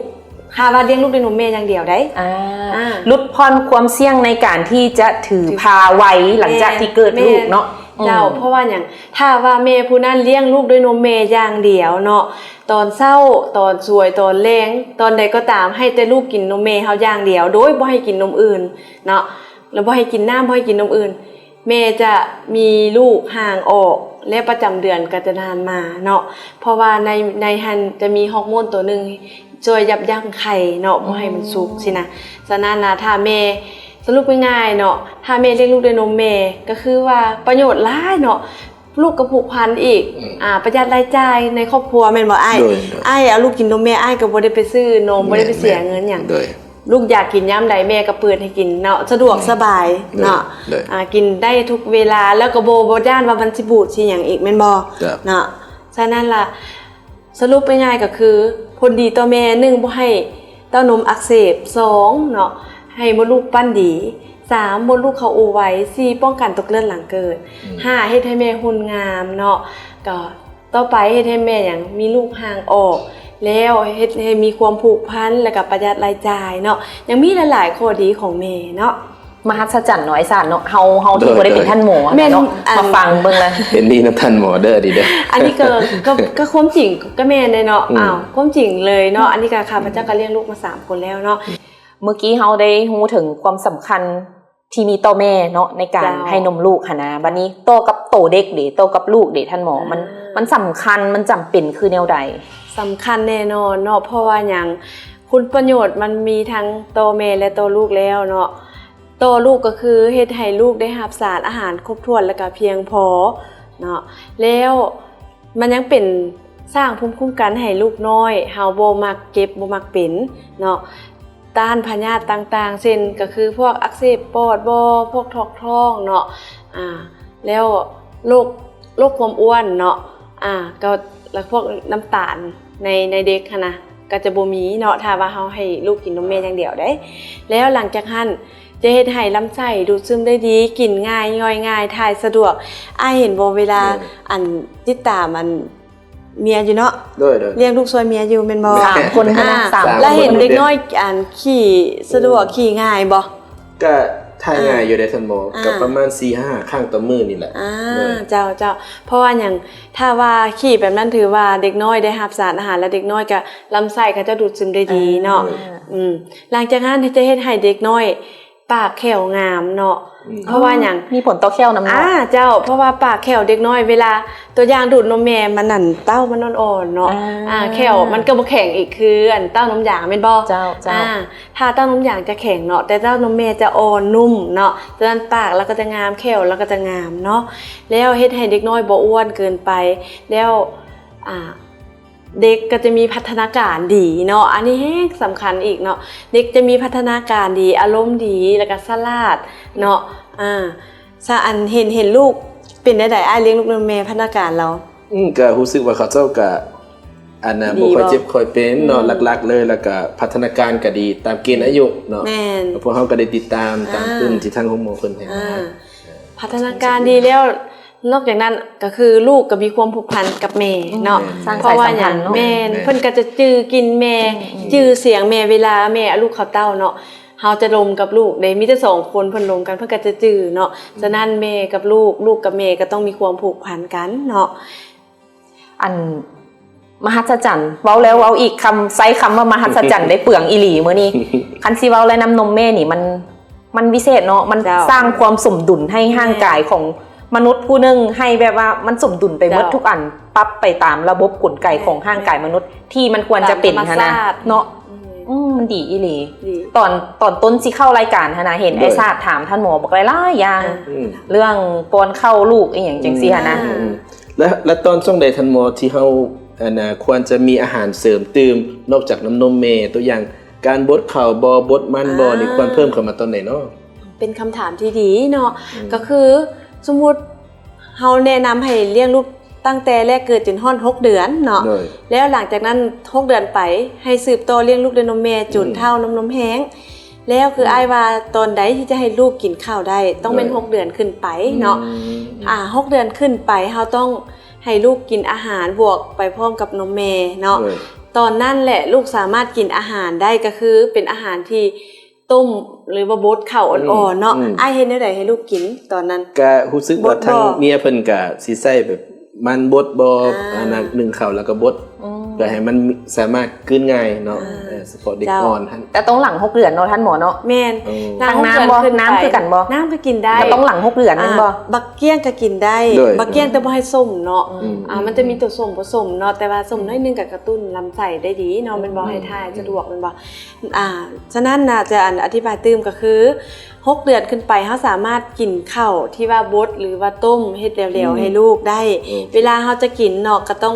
ຖ້າວ່າລ້ຽງລູກດ້ວຍນົມແມ່ຢ່າງດຽວໄດ໋ ອ່າ ອ່າ ຫຼຸດຜ່ອນຄວາມສ່ຽງໃນການທີ່ຈະຖືພາໄວ ຖື ຫຼັງຈາກທີ່ເກີດລູກເນາະ. ແມ່ນ ອືມ ເຈົ້າ ເພາະວ່າຫຍັງ? ຖ້າວ່າແມ່ຜູ້ນັ້ນລ້ຽງລູກດ້ວຍນົມແມ່ຢ່າງດຽວເນາະ ຕອນເຊົ້າ ຕອນສວຍ ຕອນແລງ ຕອນໃດກໍຕາມ ໃຫ້ແຕ່ລູກກິນນົມແມ່ເຮົາຢ່າງດຽວ ໂດຍບໍ່ໃຫ້ກິນນົມອື່ນເນາະ ແລ້ວບໍ່ໃຫ້ກິນນ້ຳ ບໍ່ໃຫ້ກິນນົມອື່ນ ແມ່ຈະມີລູກຫ່າງອອກ ແລະ ປະຈຳເດືອນກໍຈະນານມາເນາະ ເພາະວ່າໃນ ໃນຫັ້ນຈະມີຮອກໂມນໂຕໜຶ່ງ ຊ່ວຍຢັບຢັ້ງໄຂ່ເນາະ ບໍ່ໃຫ້ມັນສຸກ ອືມ ຊີ້ນະ. ສະນັ້ນນະ ຖ້າແມ່ ສະຫຼຸບງ່າຍໆເນາະ ຖ້າແມ່ລ້ຽງລູກດ້ວຍນົມແມ່ ກໍຄືວ່າປະໂຫຍດຫຼາຍເນາະ ລູກກໍຜູກພັນອີກ ອືມ ອ່າ ປະຢັດລາຍຈ່າຍໃນຄອບຄົວແມ່ນບໍ່ອ້າຍ? ໂດຍ ໂດຍ ອ້າຍເອົາລູກກິນນົມແມ່ ອ້າຍກໍບໍ່ໄດ້ໄປຊື້ນົມ ແມ່ນ ບໍ່ໄດ້ໄປເສຍເງິນຫຍັງ ໂດຍ ລູກຢາກກິນຍາມໃດແມ່ກໍເປີດໃຫ້ກິນເນາະ ສະດວກ ອືມ ສະບາຍເນາະ ໂດຍ ໂດຍ ອ່າ ກິນໄດ້ທຸກເວລາ ແລ້ວກໍບໍ່ ບໍ່ຢ້ານວ່າມັນຊິບູດຊິຫຍັງອີກແມ່ນບໍ່? ເຈົ້າ ເນາະ ສະນັ້ນລະ ສະຫຼຸບງ່າຍໆກໍຄື ຜົນດີຕໍ່ແມ່ ໜຶ່ງ ບໍ່ໃຫ້ເຕົ້ານົມອັກເສບ ສອງ ເນາະ ໃຫ້ມົດລູກປັ້ນດີ ສາມ ມົດລູກເຂົ້າອູ່ໄວ ສີ່ ປ້ອງກັນຕົກເລືອດຫຼັງເກີດ ອືມ ຫ້າ ເຮັດໃຫ້ແມ່ຫຸ່ນງາມເນາະ ກໍຕໍ່ໄປເຮັດໃຫ້ແມ່ຫຍັງ ມີລູກຫ່າງອອກ ແລ້ວເຮັດໃຫ້ມີຄວາມຜູກພັນ ແລ້ວກໍປະຢັດລາຍຈ່າຍເນາະ ຍັງມີຫຼາຍໆຂໍ້ດີຂອງແມ່ເນາະ. ມະຫັດສະຈັນເນາະ ອ້າຍຊານເນາະ ເຮົາ ເຮົາທີ່ ໂດຍ ບໍ່ໄດ້ເປັນ ໂດຍ ທ່ານໝໍ ແມ່ນ ເນາະ ອັນ ມາຟັງເບິ່ງລະ ເຫັນດີນຳທ່ານໝໍເດີ ດີເດີ ອັນນີ້ກໍ ກໍ ກໍຄວາມຈິງກໍແມ່ນເດ້ເນາະ ອືມ ອ້າວ ຄວາມຈິງເລີຍເນາະ ອືມ ອັນນີ້ກໍຂ້າພະເຈົ້າກໍລ້ຽງລູກມາສາມຄົນແລ້ວເນາະ ເມື່ອກີ້ເຮົາໄດ້ຮູ້ເຖິງຄວາມສຳຄັນທີ່ມີຕໍ່ແມ່ເນາະ ໃນການ ເຈົ້າ ໃຫ້ນົມລູກຫັ້ນນະ ບັດນີ້ຕໍ່ກັບໂຕເດັກເດ ຕໍ່ກັບລູກເດທ່ານໝໍ ອ່າ ມັນ ມັນສຳຄັນ ມັນຈຳເປັນຄືແນວໃດ? ສຳຄັນແນ່ນອນເນາະ ເພາະວ່າຫຍັງ? ຄຸນປະໂຫຍດມັນມີທັງຕໍ່ແມ່ ແລະ ຕໍ່ລູກແລ້ວເນາະ ຕໍ່ລູກກໍຄືເຮັດໃຫ້ລູກໄດ້ຮັບສານອາຫານຄົບຖ້ວນ ແລະກະພຽງພໍເນາະ ແລ້ວມັນຍັງເປັນສ້າງພູມຄຸ້ມກັນໃຫ້ລູກນ້ອຍ ເຮົາບໍ່ມັກເຈັບບໍ່ມັກເປັນເນາະ ຕ້ານພະຍາດຕ່າງໆ ເຊັ່ນ ກໍຄືພວກອັກເສບປອດບໍ ພວກຖອກທ້ອງເນາະ ອາ ແລ້ວໂລກ ໂລກຄວາມອ້ວນເນາະ ອາ ກໍ ແລ້ວພວກນ້ຳຕານໃນ ໃນເດັກຫັ້ນນະ ກໍຈະບໍ່ມີເນາະ ຖ້າວ່າເຮົາໃຫ້ລູກກິນນົມແມ່ຢ່າງດຽວເດ້. ແລ້ວຫຼັງຈາກຫັ້ນຈະເຮັດໃຫ້ລຳໄສ້ດູດຊຶມໄດ້ດີ ກິນງ່າຍ ຍ່ອຍງ່າຍ ຖ່າຍສະດວກ. ອ້າຍເຫັນບໍ່ ເວລາ ໂດຍ ອັນ ຕິດຕາມອັນ ເມຍຢູ່ເນາະ ໂດຍໆ ລ້ຽງລູກຊ່ວຍເມຍຢູ່ແມ່ນບໍ່? ສາມຄົນ ອ່າ ນະ ສາມຄົນ ແລ້ວເຫັນເດັກນ້ອຍອັນ ຂີ່ສະດວກ ໂອ້ ຂີ່ງ່າຍບໍ່? ກະຖ່າຍ ອ່າ ງ່າຍຢູ່ເດ້ທ່ານໝໍ ອ່າ ກະປະມານສີ່ຫ້າຄັ້ງຕໍ່ມື້ນີ້ແຫຼະ. ອ່າ ໂດຍ ເຈົ້າໆ ເພາະວ່າຫຍັງ ຖ້າວ່າຂີ່ແບບນັ້ນ ຖືວ່າເດັກນ້ອຍໄດ້ຮັບສານອາຫານ ແລະ ເດັກນ້ອຍກະລຳໄສ້ເຂົາເຈົ້າດູດຊຶມໄດ້ດີເນາະ. ອ່າ ອືມ ຫຼັງຈາກນັ້ນຈະເຮັດໃຫ້ເດັກນ້ອຍ ປາກແຂ້ວງາມເນາະ. ອືມ ເພາະວ່າຫຍັງ? ມີຜົນຕໍ່ແຂ້ວນຳເນາະ. ອ່າ ເຈົ້າ ເພາະວ່າປາກແຂ້ວເດັກນ້ອຍ ເວລາ ຕົວຢ່າງດູດນົມແມ່ ມັນນັ້ນ ເຕົ້າມັນອ່ອນໆເນາະ. ອ່າ ອ່າ ແຂ້ວມັນກໍບໍ່ແຂງອີກຄືອັນເຕົ້ານົມຢາງແມ່ນບໍ່? ເຈົ້າໆ ອ່າ ຖ້າເຕົ້ານົມຢາງຈະແຂງເນາະ ແຕ່ເຕົ້ານົມແມ່ຈະອ່ອນນຸ້ມເນາະ. ສະນັ້ນປາກລາວກໍຈະງາມ ແຂ້ວລາວກໍຈະງາມເນາະ. ແລ້ວເຮັດໃຫ້ເດັກນ້ອຍບໍ່ອ້ວນເກີນໄປ ແລ້ວ ອ່າ ເດັກກໍຈະມີພັດທະນາການດີເນາະ ອັນນີ້ແຮງສຳຄັນອີກເນາະ. ເດັກຈະມີພັດທະນາການດີ ອາລົມດີ ແລ້ວກໍສະຫຼາດເນາະ. ອ່າ ສະ ອັນ ເຫັນ ເຫັນລູກເປັນແນວໃດ? ອ້າຍລ້ຽງລູກນຳແມ່ ພັດທະນາການລາວ ອືມ ກໍຮູ້ສຶກວ່າເຂົາເຈົ້າກໍ ອັນນ່າ ດີບໍ່? ບໍ່ຄ່ອຍເຈັບຄ່ອຍເປັນເນາະ ອືມ ຫຼັກໆເລີຍ ແລ້ວກໍພັດທະນາການກໍດີຕາມເກນອາຍຸເນາະ. ແມ່ນ ແລ້ວພວກເຮົາກໍໄດ້ຕິດຕາມ ອ່າ ຕາມເພິ່ນທີ່ທາງໂຮງໝໍເພິ່ນໃຫ້ມາ ອ່າ ພັດທະນາການດີແລ້ວ ນອກຈາກນັ້ນກໍຄືລູກກໍມີຄວາມຜູກພັນກັບແມ່ເນາະ. ອືມ ເພາະວ່າຫຍັງ? ແມ່ນ ແມ່ນ ເພິ່ນກໍຈະຈື່ກິ່ນແມ່ ອືມ ຈື່ສຽງແມ່ ເວລາແມ່ເອົາລູກເຂົ້າເຕົ້າເນາະ. ເຮົາຈະລົມກັບລູກເດ້ ມີແຕ່ສອງຄົນເພິ່ນລົມກັນ ເພິ່ນກໍຈະຈື່ເນາະ. ອືມ ສະນັ້ນແມ່ກັບລູກ ລູກກັບແມ່ກໍຕ້ອງມີຄວາມຜູກພັນກັນເນາະ. ອັນ ມະຫັດສະຈັນ ເວົ້າແລ້ວເວົ້າອີກ ຄຳ ໃຊ້ຄຳວ່າມະຫັດສະຈັນໄດ້ ເປືອງອີ່ຫຼີມື້ນີ້. ຄັນຊິເວົ້າແລ້ວ ນ້ຳນົມແມ່ນີ້ມັນ ມັນວິເສດເນາະ ມັນ ເຈົ້າ ສ້າງຄວາມສົມດຸນໃຫ້ ແມ່ນ ຮ່າງກາຍຂອງມະນຸດຜູ້ໜຶ່ງ ໃຫ້ແບບວ່າມັນສົມດຸນໄປໝົດ ເຈົ້າ ທຸກອັນ ປັບໄປຕາມລະບົບກົນໄກ ແມ່ນ ຂອງຮ່າງກາຍມະນຸດທີ່ມັນຄວນຈະເປັນຫັ້ນນະ ຕາມທຳມະຊາດເນາະ. ອືມ ອືມ ມັນດີອີ່ຫຼີ ດີ ຕອນ ຕອນຕົ້ນຊິເຂົ້າລາຍການຫັ້ນນະ ເຫັນ ໂດຍ ອ້າຍຊາດຖາມທ່ານໝໍບັກຫຼາຍໆຢ່າງ ອືມ ເລື່ອງປ້ອນເຂົ້າລູກອີ່ຫຍັງຈັ່ງຊີ້ຫັ້ນນະ. ອືມ ແລະ ແລະ ຕອນຊ່ວງໃດທ່ານໝໍທີ່ເຮົາ ອັນນ່າ ຄວນຈະມີອາຫານເສີມຕື່ມ ນອກຈາກນ້ຳນົມແມ່ ຕົວຢ່າງ ການບົດເຂົ້າບໍ່ ບົດມັນບໍ່ ອ່າ ນີ້ຄວນເພີ່ມເຂົ້າມາຕອນໃດເນາະ? ເປັນຄຳຖາມທີ່ດີເນາະ. ອືມ ກໍຄືສົມມຸດເຮົາແນະນຳໃຫ້ລ້ຽງລູກຕັ້ງແຕ່ແລກເກີດຈົນຮອດຫົກເດືອນເນາະ ໂດຍ ແລ້ວຫຼັງຈາກນັ້ນຫົກເດືອນໄປ ໃຫ້ສືບຕໍ່ລ້ຽງລູກດ້ວຍນົມແມ່ຈົນ ອືມ ເຖົ້ານ້ຳນົມແຫ້ງ. ແລ້ວຄື ອືມ ອ້າຍວ່າຕອນໃດທີ່ຈະໃຫ້ລູກກິນເຂົ້າໄດ້ ຕ້ອງແມ່ນ ໂດຍ ຫົກເດືອນຂຶ້ນໄປເນາະ. ອືມ ອ່າ ຫົກເດືອນຂຶ້ນໄປ ເຮົາຕ້ອງໃຫ້ລູກກິນອາຫານບວກໄປພ້ອມກັບນົມແມ່ເນາະ. ໂດຍ ຕອນນັ້ນແຫຼະ ລູກສາມາດກິນອາຫານໄດ້ ກໍຄືເປັນອາຫານທີ່ຕົ້ມ ຫຼືວ່າບົດເຂົ້າອ່ອນໆເນາະ. ອືມ ອືມ ອ້າຍເຮັດແນວໃດໃຫ້ລູກກິນຕອນນັ້ນ? ກະຮູ້ສຶກວ່າ ບົດບໍ່? ທາງເມຍເພິ່ນກະຊິໃຊ້ແບບມັນບົດບໍ່ ອ່າ ອັນນັ້ນ ໜຶ້ງເຂົ້າແລ້ວກໍບົດ ອືມ ເພື່ອໃຫ້ມັນສາມາດກືນງ່າຍເນາະ. ອ່າ ເອີ ສະເພາະເດັກ ເຈົ້າ ອ່ອນຫັ້ນ ແຕ່ຕ້ອງຫຼັງຫົກເດືອນເນາະທ່ານໝໍເນາະ. ແມ່ນ ເອີ ທາງນ້ຳບໍ່? ນ້ຳຄືກັນບໍ່? ນ້ຳກໍກິນໄດ້ ກໍຕ້ອງຫຼັງຫົກເດືອນແມ່ນບໍ່? ອ່າ ບັກກ້ຽງກໍກິນໄດ້ ໂດຍ ບັກກ້ຽງ ແຕ່ບໍ່ໃຫ້ສົ້ມເນາະ. ອືມ ອ່າ ມັນຈະມີຕົວສົ້ມ ບໍ່ສົ້ມເນາະ ແຕ່ວ່າສົ້ມ ອືມ ໜ້ອຍໜຶ່ງກໍກະຕຸ້ນລຳໄສ້ໄດ້ດີເນາະ ອືມ ແມ່ນບໍ່? ໃຫ້ຖ່າຍສະດວກແມ່ນບໍ່? ອ່າ ສະນັ້ນນະ ຈະ ອັນ ອະທິບາຍຕື່ມກໍຄື ຫົກເດືອນຂຶ້ນໄປ ເຮົາສາມາດກິນເຂົ້າທີ່ວ່າບົດ ຫຼືວ່າຕົ້ມ ເຮັດແລ້ວໆ ອືມ ໃຫ້ລູກໄດ້. ໂອເຄ ເວລາເຮົາຈະກິນເນາະ ກໍຕ້ອງ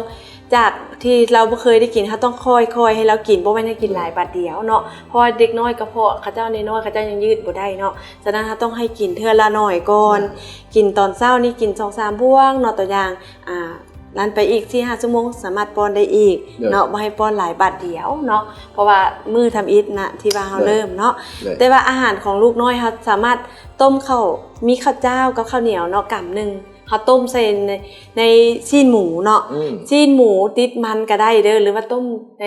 ຈາກທີ່ລາວບໍ່ເຄີຍໄດ້ກິນ ເຮົາຕ້ອງຄ່ອຍໆໃຫ້ລາວກິນ ບໍ່ແມ່ນໃຫ້ກິນຫຼາຍບາດດຽວເນາະ ເພາະວ່າເດັກນ້ອຍກະເພາະເຂົາເຈົ້ານ້ອຍໆ ເຂົາເຈົ້າຍັງຍືດບໍ່ໄດ້ເນາະ. ສະນັ້ນເຮົາຕ້ອງໃຫ້ກິນເທື່ອລະໜ້ອຍກ່ອນ ອືມ ກິນຕອນເຊົ້ານີ້ກິນສອງສາມບ່ວງເນາະ ຕົວຢ່າງ ອ່າ ນັ້ນໄປອີກສີ່ຫ້າຊົ່ວໂມງ ສາມາດປ້ອນໄດ້ອີກ ໂດຍ ເນາະ ບໍ່ໃຫ້ປ້ອນຫຼາຍບາດດຽວເນາະ ເພາະວ່າມື້ທຳອິດນະ ທີ່ວ່າເຮົາ ໂດຍ ເລີ່ມເນາະ ໂດຍ ແຕ່ວ່າອາຫານຂອງລູກນ້ອຍ ເຮົາສາມາດຕົ້ມເຂົ້າ ມີເຂົ້າຈ້າວກັບເຂົ້າໜຽວເນາະ ກຳໜຶ່ງ ເຮົາຕົ້ມໃສ່ໃນ ໃນຊີ້ນໝູເນາະ ອືມ ຊີ້ນໝູຕິດມັນກໍໄດ້ເດີ ຫຼືວ່າຕົ້ມໃນ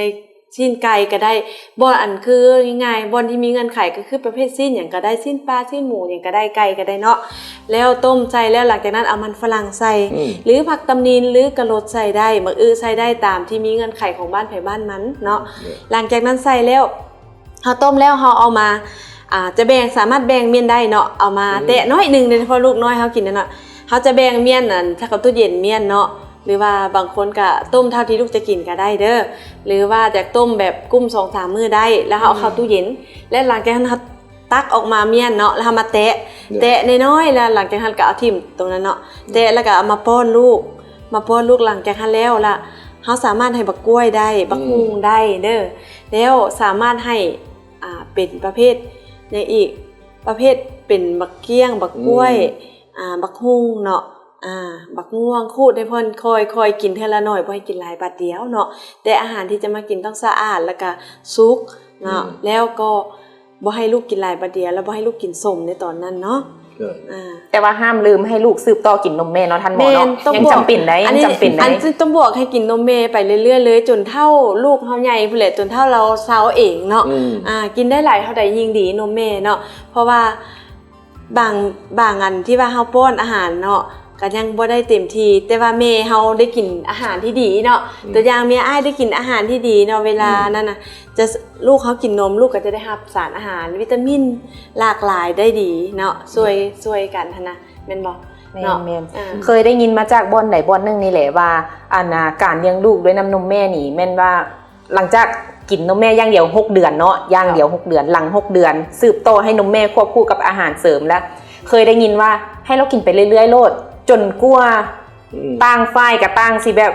ຊີ້ນໄກ່ກໍໄດ້ ບ່ອນ ອັນ ຄືງ່າຍໆ ບ່ອນທີ່ມີເງື່ອນໄຂ ກໍຄືປະເພດຊີ້ນຫຍັງກໍໄດ້ ຊີ້ນປາ ຊີ້ນໝູຫຍັງກໍໄດ້ ໄກ່ກໍໄດ້ເນາະ ແລ້ວຕົ້ມໃສ່ ແລ້ວຫຼັງຈາກນັ້ນເອົາມັນຝຣັ່ງໃສ່ ອືມ ຫຼືຜັກຕຳນິນ ຫຼືກະໂຫຼດໃສ່ໄດ້ ໝາກອຶໃສ່ໄດ້ ຕາມທີ່ມີເງື່ອນໄຂຂອງບ້ານໃຜບ້ານມັນເນາະ. ໂດຍ ຫຼັງຈາກນັ້ນໃສ່ແລ້ວ ເຮົາຕົ້ມແລ້ວເຮົາເອົາມາ ອ່າ ຈະແບ່ງ ສາມາດແບ່ງມ້ຽນໄດ້ເນາະ ເອົາມາ ອືມ ແຕະໜ້ອຍໜຶ່ງເດ້ ເພາະລູກນ້ອຍເຮົາກິນແນ່ເນາະ ເຮົາຈະແບ່ງມ້ຽນ ອັນ ໃສ່ເຂົ້າຕູ້ເຢັນມ້ຽນເນາະ ຫຼືວ່າບາງຄົນກະຕົ້ມເທົ່າທີ່ລູກຈະກິນກະໄດ້ເດີ ຫຼືວ່າຈະຕົ້ມແບບກຸ້ມສອງສາມມື້ໄດ້ ແລ້ວເຮົາເອົາເຂົ້າຕູ້ເຢັນ ອືມ ແລະ ຫຼັງຈາກນັ້ນເຮົາຕັກອອກມາມ້ຽນເນາະ ແລ້ວເຮົາມາແຕະ ແຕະ ແຕະນ້ອຍໆ ແລ້ວຫຼັງຈາກນັ້ນກະເອົາຖິ້ມຕົງນັ້ນເນາະ ອືມ ແຕະແລ້ວກະເອົາມາປ້ອນລູກ ມາປ້ອນລູກ ຫຼັງຈາກຫັ້ນແລ້ວລະ ເຮົາສາມາດໃຫ້ບັກກ້ວຍໄດ້ ບັກຫຸ່ງ ອືມ ໄດ້ເດີ ແລ້ວສາມາດໃຫ້ ອ່າ ເປັນປະເພດຫຍັງອີກ ປະເພດເປັນບັກກ້ຽງ ບັກກ້ວຍ ອືມ ອ່າ ບັກຫຸ່ງເນາະ ອ່າ ບັກມ່ວງ ຂູດໃຫ້ເພິ່ນຄ່ອຍໆກິນເທື່ອລະໜ້ອຍ ບໍ່ໃຫ້ກິນຫຼາຍບາດດຽວເນາະ. ແຕ່ອາຫານທີ່ຈະມາກິນຕ້ອງສະອາດ ແລ້ວກະສຸກເນາະ ອືມ ແລ້ວກໍບໍ່ໃຫ້ລູກກິນຫຼາຍບາດດຽວ ແລ້ວບໍ່ໃຫ້ລູກກິນສົ້ມໃນຕອນນັ້ນເນາະ. ອ່າ ແຕ່ວ່າຫ້າມລືມໃຫ້ລູກສືບຕໍ່ກິນນົມແມ່ເນາະທ່ານໝໍເນາະ. ຍັງຈຳເປັນໄດ້ ຍັງຈຳເປັນໄດ້. ອັນນີ້ຕ້ອງບອກໃຫ້ກິນນົມແມ່ໄປເລື້ອຍໆເລີຍ ຈົນເທົ່າລູກເຮົາໃຫຍ່ພຸ້ນແຫຼະ ຈົນເທົ່າລາວເຊົາເອງເນາະ. ອ່າ ກິນໄດ້ຫຼາຍເທົ່າໃດຍິ່ງດີນົມແມ່ເນາະ ເພາະວ່າ ບາງ ບາງອັນທີ່ວ່າເຮົາປ້ອນອາຫານເນາະ ກໍຍັງບໍ່ໄດ້ເຕັມທີ່ ແຕ່ວ່າແມ່ເຮົາໄດ້ກິນອາຫານທີ່ດີເນາະ. ອືມ ຕົວຢ່າງເມຍອ້າຍໄດ້ກິນອາຫານທີ່ດີເນາະ ເວລາ ອືມ ນັ້ນນະ ຈະ ລູກເຮົາກິນນົມ ລູກກໍຈະໄດ້ຮັບສານອາຫານ ວິຕາມິນຫຼາກຫຼາຍໄດ້ດີເນາະ ຊ່ວຍ ອືມ ຊ່ວຍກັນຫັ້ນນະ ແມ່ນບໍ່? ແມ່ນ ເນາະ ແມ່ນ ອ່າ ເຄີຍໄດ້ຍິນມາຈາກບ່ອນໃດບ່ອນໜຶ່ງນີ້ແຫຼະວ່າ ອັນນ່າ ການລ້ຽງລູກດ້ວຍນ້ຳນົມແມ່ນີ້ ແມ່ນວ່າ ຫຼັງຈາກກິນນົມແມ່ຢ່າງດຽວຫົກເດືອນເນາະ ຢ່າງດຽວຫົກເດືອນ ຫຼັງຫົກເດືອນ ສືບຕໍ່ໃຫ້ນົມແມ່ຄວບຄູ່ກັບອາຫານເສີມ ແລະ ເຄີຍໄດ້ຍິນວ່າໃຫ້ລາວກິນໄປເລື້ອຍໆໂລດ ຈົນກວ່າ ອືມ ຕ່າງຝ່າຍກໍຕ່າງຊິແບບ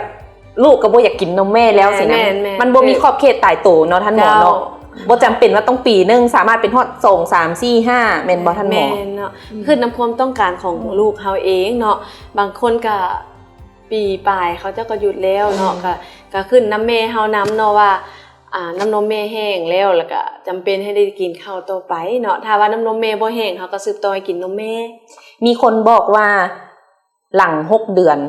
ລູກກໍບໍ່ຢາກກິນນົມແມ່ແລ້ວ ແມ່ນ ຊີ້ນະ ແມ່ນໆ ມັນບໍ່ມີຂອບເຂດຕາຍໂຕເນາະທ່ານໝໍເນາະ. ເຈົ້າ ບໍ່ຈຳເປັນວ່າຕ້ອງປີໜຶ່ງ ສາມາດເປັນຮອດສອງ ສາມ ສີ່ ຫ້າ ແມ່ນບໍ່ທ່ານໝໍ? ແມ່ນເນາະ ອືມ ຂຶ້ນນຳຄວາມຕ້ອງການຂອງ ອືມ ລູກເຮົາເອງເນາະ. ບາງຄົນກໍ ປີປາຍເຂົາເຈົ້າກໍຢຸດແລ້ວເນາະ ອືມ ກໍ ກໍຂຶ້ນນຳແມ່ເຮົານຳເນາະວ່າ ອ່າ ນ້ຳນົມແມ່ແຫ້ງແລ້ວ ແລ້ວກໍຈຳເປັນໃຫ້ໄດ້ກິນເຂົ້າຕໍ່ໄປເນາະ. ຖ້າວ່ານ້ຳນົມແມ່ບໍ່ແຫ້ງ ເຮົາກໍສືບຕໍ່ໃຫ້ກິນນົມແມ່. ມີຄົນບອກວ່າຫຼັງຫົກເດືອນ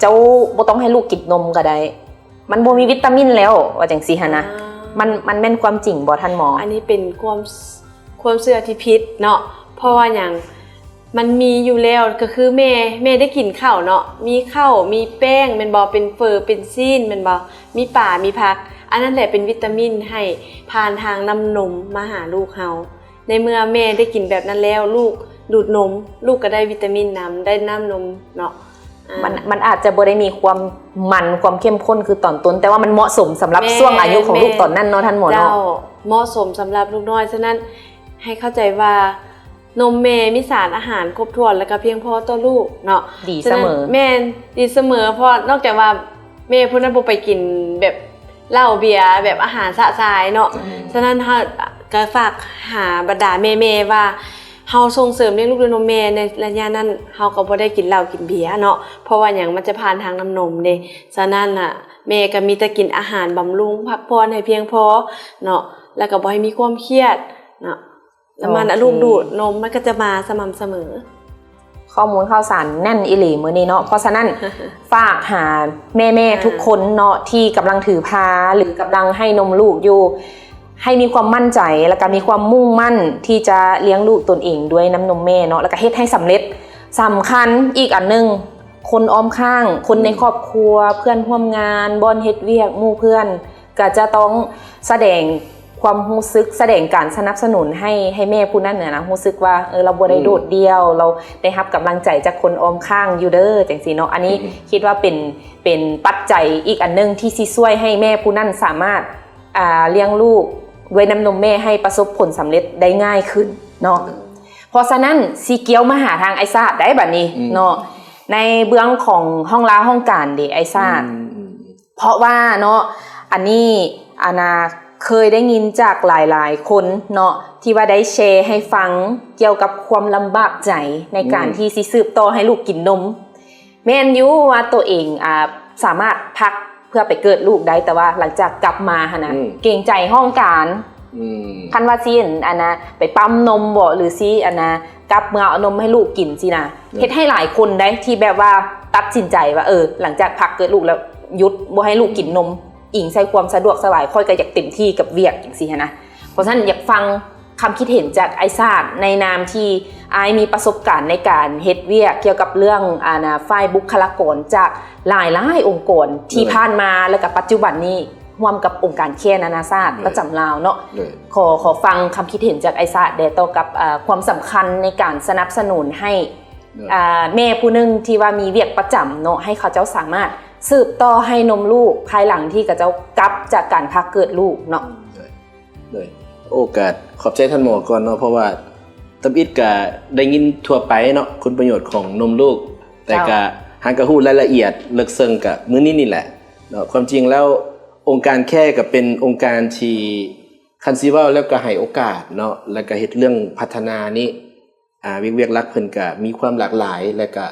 ເຈົ້າບໍ່ຕ້ອງໃຫ້ລູກກິນນົມກໍໄດ້ ມັນບໍ່ມີວິຕາມິນແລ້ວ ວ່າຈັ່ງຊີ້ຫັ້ນນະ. ອ່າ ມັນ ມັນແມ່ນຄວາມຈິງບໍ່ທ່ານໝໍ? ອັນນີ້ເປັນຄວາມ ຄວາມເຊື່ອທີ່ຜິດເນາະ. ເພາະວ່າຫຍັງ? ມັນມີຢູ່ແລ້ວ ກໍຄືແມ່ ແມ່ໄດ້ກິນເຂົ້າເນາະ ມີເຂົ້າ ມີແປ້ງແມ່ນບໍ່? ເປັນເຝີ ເປັນຊີ້ນແມ່ນບໍ່? ມີປາ ມີຜັກ ອັນນັ້ນແຫຼະເປັນວິຕາມິນໃຫ້ຜ່ານທາງນ້ຳນົມມາຫາລູກເຮົາ. ໃນເມື່ອແມ່ໄດ້ກິນແບບນັ້ນແລ້ວ ລູກດູດນົມ ລູກກໍໄດ້ວິຕາມິນນຳ ໄດ້ນ້ຳນົມເນາະ. ອ່າ ມັນ ມັນອາດຈະບໍ່ໄດ້ມີຄວາມມັນ ຄວາມເຂັ້ມຂຸ້ນຄືຕອນຕົ້ນ ແຕ່ວ່າມັນເໝາະສົມສຳລັບ ແມ່ນ ຊ່ວງອາຍຸຂອງລູກຕອນນັ້ນເນາະທ່ານໝໍເນາະ. ເຈົ້າ ເໝາະສົມສຳລັບລູກນ້ອຍ. ສະນັ້ນໃຫ້ເຂົ້າໃຈວ່ານົມແມ່ມີສານອາຫານຄົບຖ້ວນ ແລະກະພຽງພໍຕໍ່ລູກເນາະ ດີສະເໝີ. ສະນັ້ນ ແມ່ນ ດີສະເໝີ ເພາະນອກຈາກວ່າແມ່ຜູ້ນັ້ນບໍ່ໄປກິນແບບເຫຼົ້າເບຍ ແບບອາຫານຊະຊາຍເນາະ. ອືມ ສະນັ້ນເຮົາກະຝາກຫາບັນດາແມ່ໆວ່າ ເຮົາສົ່ງເສີມລ້ຽງລູກດ້ວຍນົມແມ່ ໃນໄລຍະນັ້ນເຮົາກໍບໍ່ໄດ້ກິນເຫຼົ້າກິນເບຍເນາະ ເພາະວ່າຫຍັງ? ມັນຈະຜ່ານທາງນ້ຳນົມເດ້. ສະນັ້ນນະ ແມ່ກໍມີແຕ່ກິນອາຫານບຳລຸງ ພັກຜ່ອນໃຫ້ພຽງພໍເນາະ ແລ້ວກໍບໍ່ໃຫ້ມີຄວາມຄຽດເນາະ ແລ້ວມັນ ໂອເຄ ລູກດູດນົມມັນກໍຈະມາສະໝ່ຳສະເໝີ. ຂໍ້ມູນຂ່າວສານແໜ້ນອີ່ຫຼີມື້ນີ້ເນາະ. ເພາະສະນັ້ນ ຝາກຫາແມ່ໆ ອ່າ ທຸກຄົນເນາະ ທີ່ກຳລັງຖືພາ ຫຼື ກຳລັງໃຫ້ນົມລູກຢູ່ ໃຫ້ມີຄວາມໝັ້ນໃຈ ແລ້ວກໍມີຄວາມມຸ່ງໝັ້ນທີ່ຈະລ້ຽງລູກຕົນເອງດ້ວຍນ້ຳນົມແມ່ເນາະ ແລ້ວກໍເຮັດໃຫ້ສຳເລັດ. ສຳຄັນອີກອັນໜຶ່ງ ຄົນອ້ອມຂ້າງ ຄົນໃນ ອືມ ຄອບຄົວ ເພື່ອນຮ່ວມງານ ບ່ອນເຮັດວຽກ ໝູ່ເພື່ອນ ກໍຈະຕ້ອງສະແດງຄວາມຮູ້ສຶກ ສະແດງການສະໜັບສະໜູນໃຫ້ ໃຫ້ແມ່ຜູ້ນັ້ນນະ ນະ ຮູ້ສຶກວ່າ ເອີ ລາວບໍ່ໄດ້ ອືມ ໂດດດ່ຽວ ລາວໄດ້ຮັບກຳລັງໃຈຈາກຄົນອ້ອມຂ້າງຢູ່ເດີ ຈັ່ງຊີ້ເນາະ. ອັນນີ້ ອືມ ຄິດວ່າເປັນ ເປັນປັດໄຈອີກອັນໜຶ່ງທີ່ຊິຊ່ວຍໃຫ້ແມ່ຜູ້ນັ້ນສາມາດ ອ່າ ລ້ຽງລູກດ້ວຍນ້ຳນົມແມ່ໃຫ້ປະສົບຜົນສຳເລັດໄດ້ງ່າຍຂຶ້ນເນາະ. ເອີ ເພາະສະນັ້ນ ຊິກ່ຽວມາຫາທາງອ້າຍຊາດໄດ໋ບັດນີ້ ອືມ ເນາະ ໃນເບື້ອງຂອງຫ້ອງລາຫ້ອງການເດ ອ້າຍຊາດ. ອືມ ເພາະວ່າເນາະ ອັນນີ້ ອັນນ່າ ເຄີຍໄດ້ຍິນຈາກຫຼາຍໆຄົນເນາະ ທີ່ວ່າໄດ້ແຊໃຫ້ຟັງກ່ຽວກັບຄວາມລຳບາກໃຈໃນການ ອືມ ທີ່ຊິສືບຕໍ່ໃຫ້ລູກກິນນົມ. ແມ່ນຢູ່ວ່າຕົວເອງ ອ່າ ສາມາດພັກເພື່ອໄປເກີດລູກໄດ້ ແຕ່ວ່າຫຼັງຈາກກັບມາຫັ້ນນະ ອືມ ເກງໃຈຫ້ອງການ. ອືມ ຄັນວ່າຊິ ອັນນ່າ ໄປປ້ຳນົມບໍ ຫຼື ຊິ ອັນນ່າ ກັບເມືອເອົານົມໃຫ້ລູກກິນຊີ້ນະ ອືມ ເຮັດໃຫ້ຫຼາຍຄົນໄດ໋ ທີ່ແບບວ່າຕັດສິນໃຈວ່າ ເອີ ຫຼັງຈາກພັກເກີດລູກແລ້ວ ຢຸດບໍ່ໃຫ້ລູກກິນນົມ ອືມ ອີງໃສ່ຄວາມສະດວກສະບາຍ ຂ້ອຍກໍຢາກເຕັມທີ່ກັບວຽກຈັ່ງຊີ້ຫັ້ນນະ. ເພາະສະນັ້ນ ຢາກຟັງຄຳຄິດເຫັນຈາກອ້າຍຊາດ ໃນນາມທີ່ອ້າຍມີປະສົບການໃນການເຮັດວຽກກ່ຽວກັບເລື່ອງ ອັນນ່າ ຝ່າຍບຸກຄະລາກອນຈາກຫຼາຍໆອົງກອນທີ່ ໂດຍ ຜ່ານມາ ແລະກະປັດຈຸບັນນີ້ ຮ່ວມກັບອົງການແຄນານາຊາດ ໂດຍ ປະຈຳລາວເນາະ. ໂດຍ ຂໍ ຂໍຟັງຄຳຄິດເຫັນຈາກອ້າຍຊາດແດ່ ຕໍ່ກັບ ເອີ ຄວາມສຳຄັນໃນການສະໜັບສະໜູນໃຫ້ ໂດຍ ອາ ແມ່ຜູ້ໜຶ່ງທີ່ວ່າມີວຽກປະຈຳເນາະ ໃຫ້ເຂົາເຈົ້າສາມາດສືບຕໍ່ໃຫ້ນົມລູກ ພາຍຫຼັງທີ່ເຂົາເຈົ້າກັບຈາກການພັກເກີດລູກເນາະ. ໂດຍ ໂດຍ ໂອກາດ ຂອບໃຈທ່ານໝໍກ່ອນເນາະ ເພາະວ່າທຳອິດກະໄດ້ຍິນທົ່ວໄປເນາະ ຄຸນປະໂຫຍດຂອງນົມລູກ ແຕ່ ເຈົ້າ ກະຫາກະຮູ້ລາຍລະອຽດເລິກເຊິ່ງກະມື້ນີ້ນີ້ແຫຼະເນາະ. ຄວາມຈິງແລ້ວ ອົງການແຄກະເປັນອົງການທີ່ ຄັນຊິເວົ້າແລ້ວກະໃຫ້ໂອກາດເນາະ ແລ້ວກະເຮັດເລື່ອງພັດທະນານີ້ ອາ ວຽກ ວຽກຫຼັກເພິ່ນກະມີຄວາມຫຼາກຫຼາຍ ແລະກະ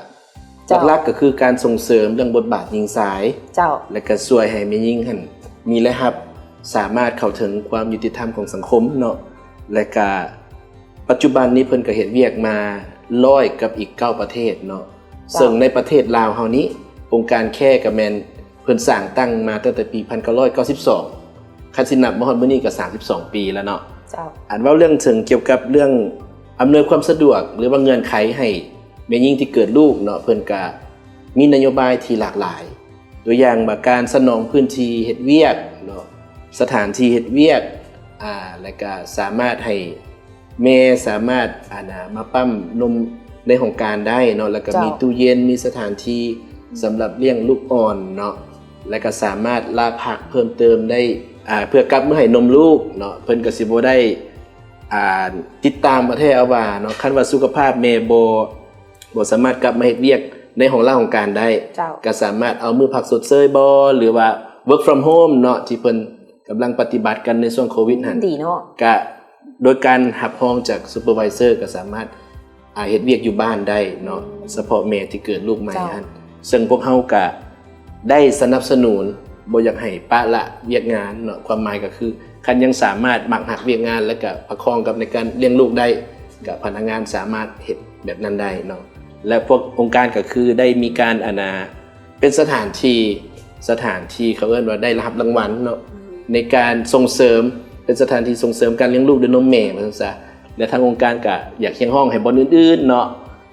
ເຈົ້າ ຫຼັກໆກໍຄືການສົ່ງເສີມເລື່ອງບົດບາດຍິງຊາຍ ເຈົ້າ ແລະກໍຊ່ວຍໃຫ້ແມ່ຍິງຫັ້ນມີລາຍຮັບ ສາມາດເຂົ້າເຖິງຄວາມຍຸຕິທຳຂອງສັງຄົມເນາະ ແລະກະປັດຈຸບັນນີ້ເພິ່ນກໍເຮັດວຽກມາຮ້ອຍກັບອີກເກົ້າປະເທດເນາະ ເຈົ້າ ເຊິ່ງໃນປະເທດລາວເຮົານີ້ ອົງການແຄກໍແມ່ນເພິ່ນສ້າງຕັ້ງມາຕັ້ງແຕ່ປີພັນເກົ້າຮ້ອຍເກົ້າສິບສອງ ຄັນຊິນັບມາຮອດມື້ນີ້ກໍສາມສິບສອງປີແລ້ວເນາະ ເຈົ້າ ອັນເວົ້າເລື່ອງເຖິງກ່ຽວກັບເລື່ອງອຳນວຍຄວາມສະດວກ ຫຼືວ່າເງື່ອນໄຂໃຫ້ແມ່ຍິງທີ່ເກີດລູກເນາະ ເພິ່ນກະມີນະໂຍບາຍທີ່ຫຼາກຫຼາຍ ຕົວຢ່າງວ່າການສະໜອງພື້ນທີ່ເຮັດວຽກເນາະ ສະຖານທີ່ເຮັດວຽກ ອາ ແລະກະສາມາດໃຫ້ແມ່ສາມາດ ອັນນະ ມາປ້ຳນົມໃນຫ້ອງການໄດ້ເນາະ ແລະກະ ເຈົ້າ ມີຕູ້ເຢັນ ມີສະຖານທີ່ສຳລັບລ້ຽງລູກອ່ອນເນາະ ແລະກະສາມາດລາພັກເພີ່ມເຕີມໄດ້ ອາ ເພື່ອກັບມາໃຫ້ນົມລູກເນາະ ເພິ່ນກໍຊິບໍ່ໄດ້ ອາ ຕິດຕາມເອົາແທ້ເອົາວ່າເນາະ ຄັນວ່າສຸຂະພາບແມ່ບໍ່ ບໍ່ສາມາດກັບມາເຮັດວຽກໃນຫ້ອງລາຫ້ອງການໄດ້ ເຈົ້າ ກໍສາມາດເອົາມື້ພັກຊົດເຊີຍບໍ່ ຫຼືວ່າ work from home ເນາະ ທີ່ເພິ່ນກຳລັງປະຕິບັດກັນໃນຊ່ວງໂຄວິດຫັ້ນ ດີເນາະ ກະໂດຍການຮັບຮອງຈາກ supervisor ກໍສາມາດ ອາ ເຮັດວຽກຢູ່ບ້ານໄດ້ເນາະ ສະເພາະແມ່ທີ່ເກີດລູກໃໝ່ ເຈົ້າ ຫັ້ນ ເຊິ່ງພວກເຮົາກະໄດ້ສະໜັບສະໜູນ ບໍ່ຢາກໃຫ້ປະລະວຽກງານເນາະ ຄວາມໝາຍກໍຄື ຄັນຍັງສາມາດໝັກຮັກວຽກງານ ແລະກະປະຄອງກັບໃນການລ້ຽງລູກໄດ້ ກະພະນັກງານສາມາດເຮັດແບບນັ້ນໄດ້ເນາະ ແລະພວກອົງການກໍຄືໄດ້ມີການ ອັນນະ ເປັນສະຖານທີ່ ສະຖານທີ່ເຂົາເອີ້ນວ່າໄດ້ຮັບລາງວັນເນາະ ໃນການສົ່ງເສີມ ເປັນສະຖານທີ່ສົ່ງເສີມການລ້ຽງລູກດ້ວຍນົມແມ່ວ່າຊັ້ນຊະ ແລະທາງອົງການກະຢາກຮຽກຮ້ອງໃຫ້ບ່ອນອື່ນໆເນາະ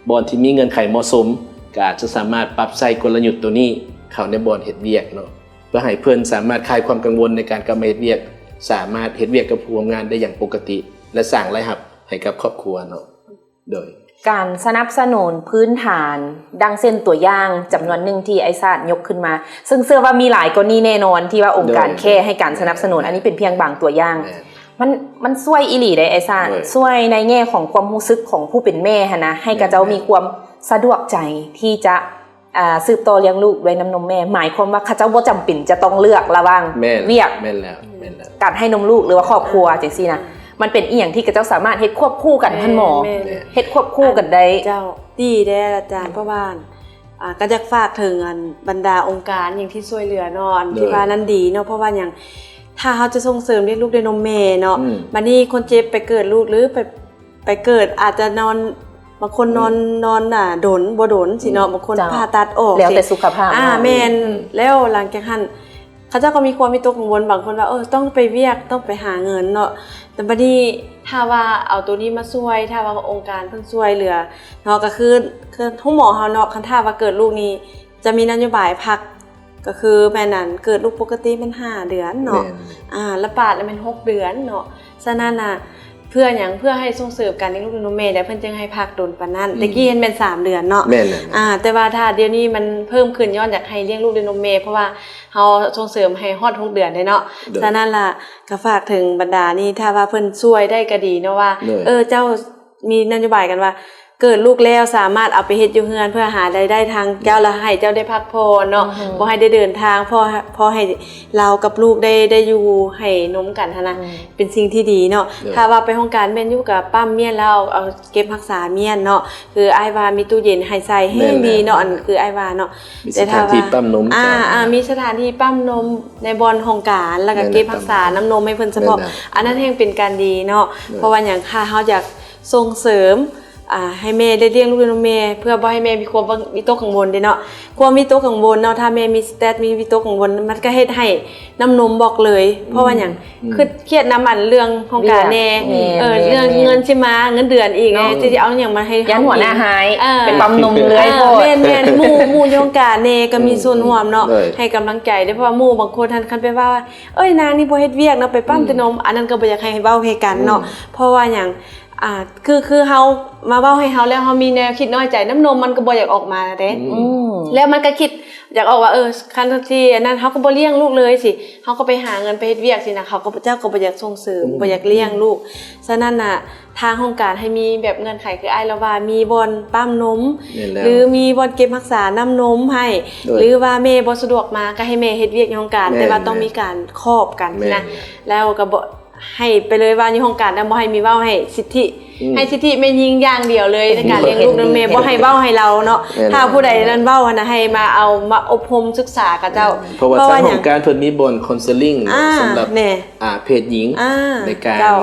ບ່ອນທີ່ມີເງື່ອນໄຂເໝາະສົມ ກະອາດຈະສາມາດປັບໃຊ້ກົນລະຍຸດໂຕນີ້ເຂົ້າໃນບ່ອນເຮັດວຽກເນາະ ເພື່ອໃຫ້ເພິ່ນສາມາດຄາຍຄວາມກັງວົນໃນການກັບມາເຮັດວຽກ ສາມາດເຮັດວຽກກັບຜູ້ຮ່ວມງານໄດ້ຢ່າງປົກກະຕິ ແລະສ້າງລາຍຮັບໃຫ້ກັບຄອບຄົວເນາະ. ໂດຍ ການສະໜັບສະໜູນພື້ນຖານ ດັ່ງເຊັ່ນຕົວຢ່າງຈຳນວນໜຶ່ງທີ່ອ້າຍຊາດຍົກຂຶ້ນມາ ເຊິ່ງເຊື່ອວ່າມີຫຼາຍກວ່ານີ້ແນ່ນອນ ທີ່ວ່າອົງການ ໂດຍ ແຄ່ໃຫ້ການສະໜັບສະໜູນ ແມ່ນ ອັນນີ້ເປັນພຽງບາງຕົວຢ່າງ ແມ່ນ ມັນ ມັນຊ່ວຍອີ່ຫຼີເດ້ອ້າຍຊາດ ໂດຍ ຊ່ວຍໃນແງ່ຂອງຄວາມຮູ້ສຶກຂອງຜູ້ເປັນແມ່ຫັ້ນນະ ໃຫ້ ແມ່ນ ຂະເຈົ້າ ແມ່ນ ມີຄວາມສະດວກໃຈທີ່ຈະ ອ່າ ສືບຕໍ່ລ້ຽງລູກດ້ວຍນ້ຳນົມແມ່ ໝາຍຄວາມວ່າເຂົາເຈົ້າບໍ່ຈຳເປັນຈະຕ້ອງເລືອກລະຫວ່າງ ແມ່ນ ວຽກ ແມ່ນແລ້ວ ແມ່ນແລ້ວ ການໃຫ້ນົມລູກ ຫຼືວ່າຄອບຄົວຈັ່ງຊີ້ນະ ມັນເປັນອີ່ຫຍັງທີ່ເຂົາເຈົ້າສາມາດເຮັດຄວບຄູ່ກັນ ແມ່ນ ຫັ້ນໝໍ ແມ່ນ ເຮັດຄວບຄູ່ກັນໄດ້ ເຈົ້າ ດີເດ້ອາຈານ ເພາະວ່າ ອ່າ ກໍຢາກຝາກເຖິງ ອັນ ບັນດາອົງການຫຍັງທີ່ຊ່ວຍເຫຼືອເນາະ ອັນ ໂດຍ ທີ່ວ່ານັ້ນດີເນາະ ເພາະວ່າຫຍັງ ຖ້າເຮົາຈະສົ່ງເສີມລ້ຽງລູກດ້ວຍນົມແມ່ເນາະ ອືມ ບັດນີ້ຄົນເຈັບໄປເກີດລູກ ຫຼືໄປ ໄປເກີດອາດຈະນອນ ບາງຄົນນອນ ອືມ ນອນ ອ່າ ດົນ ບໍ່ດົນຊີ້ເນາະ ອືມ ບາງຄົນ ເຈົ້າ ຜ່າຕັດອອກ ແລ້ວແຕ່ສຸຂະພາບ ອ່າ ເນາະ ແມ່ນ ອືມ ແລ້ວຫຼັງຈາກຫັ້ນ ເຂົາເຈົ້າກໍມີຄວາມວິຕົກກັງວົນ ບາງຄົນວ່າ ເອີ ຕ້ອງໄປວຽກ ຕ້ອງໄປຫາເງິນເນາະ ແຕ່ບັດນີ້ຖ້າວ່າເອົາໂຕນີ້ມາຊ່ວຍ ຖ້າວ່າອົງການເພິ່ນຊ່ວຍເຫຼືອເນາະ ກໍຄື ຄືໂຮງໝໍເຮົາເນາະ ຄັນຖ້າວ່າເກີດລູກນີ້ ຈະມີນະໂຍບາຍພັກ ກໍຄືແມ່ນ ອັນ ເກີດລູກປົກກະຕິແມ່ນຫ້າເດືອນເນາະ ແມ່ນ ອ່າ ລະປາດລະແມ່ນຫົກເດືອນເນາະ ສະນັ້ນນະ ເພື່ອຫຍັງ? ເພື່ອໃຫ້ສົ່ງເສີມການລ້ຽງລູກດ້ວຍນົມແມ່ ແລະເພິ່ນຈຶ່ງໃຫ້ພັກດົນປານນັ້ນ ອືມ ແຕ່ກີ້ຫັ້ນແມ່ນສາມເດືອນເນາະ ແມ່ນແລ້ວ ອ່າ ແຕ່ວ່າຖ້າດຽວນີ້ມັນເພີ່ມຂຶ້ນ ຍ້ອນຢາກໃຫ້ລ້ຽງລູກດ້ວຍນົມແມ່ ເພາະວ່າເຮົາສົ່ງເສີມໃຫ້ຮອດຫົກເດືອນເດ້ເນາະ ໂດຍ ສະນັ້ນລະ ກໍຝາກເຖິງບັນດານີ້ ຖ້າວ່າເພິ່ນຊ່ວຍໄດ້ກໍດີເນາະ ວ່າ ໂດຍ ເອີ ເຈົ້າ ມີນະໂຍບາຍກັນວ່າ ເກີດລູກແລ້ວສາມາດເອົາໄປເຮັດຢູ່ເຮືອນ ເພື່ອຫາລາຍໄດ້ທາງເຈົ້າ ແລະໃຫ້ເຈົ້າໄດ້ພັກຜ່ອນເນາະ ອືຮຶ ບໍ່ໃຫ້ໄດ້ເດີນທາງ ພໍ ພໍໃຫ້ລາວກັບລູກໄດ້ ໄດ້ຢູ່ໃຫ້ນົມກັນຫັ້ນນະ ອືມ ເປັນສິ່ງທີ່ດີເນາະ ໂດຍ ຖ້າວ່າໄປຫ້ອງການແມ່ນຢູ່ ກໍປ້ຳມ້ຽນແລ້ວ ເອົາເກັບຮັກສາມ້ຽນເນາະ ຄືອ້າຍວ່າມີຕູ້ເຢັນໃຫ້ໃສ່ ແຮງດີເນາະ ແມ່ນແລ້ວ ອັນຄືອ້າຍວ່າເນາະ ມີສະຖານທີ່ປ້ຳນົມ ແຕ່ຖ້າວ່າ ອ່າ ອ່າ ມີສະຖານທີ່ປ້ຳນົມໃນບ່ອນຫ້ອງການ ແລ້ວກໍເກັບຮັກສານ້ຳນົມໃຫ້ເພິ່ນສະເພາະ ແມ່ນແລ້ວ ອັນນັ້ນແຮງເປັນການດີເນາະ ໂດຍ ເພາະວ່າຫຍັງ ຖ້າເຮົາຢາກ ສົ່ງເສີມ ອາ ໃຫ້ແມ່ໄດ້ລ້ຽງລູກນຳແມ່ ເພື່ອບໍ່ໃຫ້ແມ່ມີຄວາມວິຕົກກັງວົນເດ້ເນາະ ຄວາມວິຕົກກັງວົນເນາະ ຖ້າແມ່ມີສະເຕດ ມີວິຕົກກັງວົນ ມັນກໍເຮັດໃຫ້ນ້ຳນົມບອກເລີຍ ອືມ ເພາະວ່າຫຍັງ ອືມ ຄິດຄຽດນຳອັນເລື່ອງຂອງການແດ່ ເອີ ເລື່ອງເງິນຊິມາ ເງິນເດືອນອີກ ເນາະ ຊິເອົາຫຍັງມາໃຫ້ ຢ້ານຫົວໜ້າຮ້າຍ ເອີ ໄປປ້ຳນົມເລື້ອຍໂພດ ແມ່ນໆ ໝູ່ ໝູ່ຢູ່ຫ້ອງການແດ່ກໍມີສ່ວນຮ່ວມເນາະ ໃຫ້ກຳລັງໃຈເດ້ ເພາະວ່າໝູ່ບາງຄົນຫັ້ນ ຄັນໄປເວົ້າວ່າ ເອີຍ ນາງນີ້ບໍ່ເຮັດວຽກເນາະ ໄປປ້ຳແຕ່ນົມ ອືມ ອັນນັ້ນກໍບໍ່ຢາກໃຫ້ເວົ້າໃຫ້ກັນເນາະ ອືມ ເພາະວ່າຫຍັງ ອ່າ ຄື ຄືເຮົາມາເວົ້າໃຫ້ເຮົາແລ້ວ ເຮົາມີແນວຄິດນ້ອຍໃຈ ນ້ຳນົມມັນກໍບໍ່ຢາກອອກມາເດ້ ອືມ ແລ້ວມັນກໍຄິດຢາກອອກວ່າ ເອີ ຄັນທີ່ອັນນັ້ນ ເຮົາກໍບໍ່ລ້ຽງລູກເລີຍຊິ ເຮົາກໍໄປຫາເງິນໄປເຮັດວຽກຊິນະ ເຂົາກໍ ເຂົາເຈົ້າກໍບໍ່ຢາກສົ່ງເສີມ ອືມ ບໍ່ຢາກລ້ຽງລູກ ສະນັ້ນນະ ທາງຫ້ອງການໃຫ້ມີແບບເງື່ອນໄຂ ຄືອ້າຍລາວວ່າ ມີບ່ອນປ້ຳນົມ ແມ່ນແລ້ວ ຫຼື ມີບ່ອນເກັບຮັກສານ້ຳນົມໃຫ້ ໂດຍ ຫຼືວ່າແມ່ບໍ່ສະດວກມາ ກໍໃຫ້ແມ່ເຮັດວຽກຢູ່ຫ້ອງການ ແມ່ນ ແຕ່ວ່າຕ້ອງມີການຄອບກັນ ແມ່ນ ນະ ແລ້ວກໍບໍ່ ໃຫ້ໄປເລີຍວ່າຢູ່ຫ້ອງການນະ ບໍ່ໃຫ້ມີເວົ້າ ໃຫ້ສິດທິ ອືມ ໃຫ້ສິດທິແມ່ຍິງຢ່າງດຽວເລີຍ ໃນການລ້ຽງລູກນຳແມ່ ບໍ່ໃຫ້ເວົ້າໃຫ້ລາວເນາະ. ແມ່ນ ຖ້າຜູ້ໃດນັ້ນເວົ້າຫັ້ນນະ ໃຫ້ມາເອົາມາອົບຮົມສຶກສາກັບເຈົ້າ. ແມ່ນ ເພາະວ່າ ເພາະວ່າທາງຫ້ອງການເພິ່ນມີບ່ອນຄອນເຊີລິງ ອາ ສຳລັບ ແມ່ນ ອາ ເພດຍິງ ອາ ໃນການ ເຈົ້າ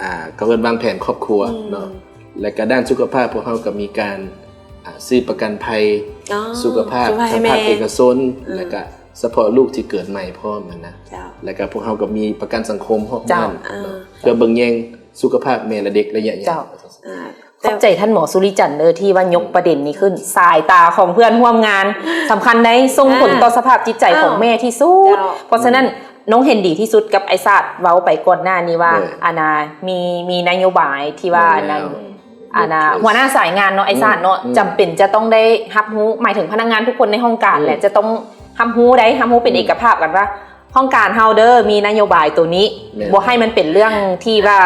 ອາ ເຂົາເອີ້ນວາງແຜນຄອບຄົວ ອືມ ເນາະ. ແລະກະດ້ານສຸຂະພາບ ພວກເຮົາກໍມີການ ອາ ຊື້ປະກັນໄພ ອໍ ສຸຂະພາບ ສຸຂະພາບໃຫ້ແມ່ ທັງພາກເອກະຊົນ ອືມ ແລະກະສະເພາະລູກທີ່ເກີດໃໝ່ພ້ອມຫັ້ນນະ. ເຈົ້າ ແລະກະພວກເຮົາກໍມີປະກັນສັງຄົມຮອບດ້ານ ເຈົ້າ ເນາະ ເພື່ອເບິ່ງແຍງສຸຂະພາບແມ່ ແລະເດັກໄລຍະຍາວ. ເຈົ້າ ອາ ຂອບໃຈທ່ານໝໍສຸລິຈັນເດີ ທີ່ວ່າຍົກປະເດັນນີ້ຂຶ້ນ. ສາຍຕາຂອງເພື່ອນຮ່ວມງານສຳຄັນໃດ໋ ສົ່ງຜົນຕໍ່ສະພາບຈິດໃຈຂອງແມ່ທີ່ສຸດ. ເຈົ້າ ເພາະສະນັ້ນ ນ້ອງເຫັນດີທີ່ສຸດກັບອ້າຍຊາດເວົ້າໄປກ່ອນໜ້ານີ້ວ່າ ເອີ ອັນນ່າ ມີ ມີນະໂຍບາຍທີ່ວ່າ ແມ່ນແລ້ວ ອັນນັ້ນ ອືມ ອັນນ່າ ຫົວໜ້າສາຍງານເນາະ ອືມ ອ້າຍຊາດເນາະ ອືມ ຈຳເປັນຈະຕ້ອງໄດ້ຮັບຮູ້ ໝາຍເຖິງພະນັກງານທຸກຄົນໃນຫ້ອງການ ອືມ ແຫຼະ ຈະຕ້ອງຮັບຮູ້ໄດ້ ຮັບຮູ້ເປັນ ອືມ ເອກະພາບກັນວ່າ ຫ້ອງການເຮົາເດີ ມີນະໂຍບາຍໂຕນີ້ ແມ່ນ ບໍ່ໃຫ້ມັນເປັນເລື່ອງທີ່ວ່າ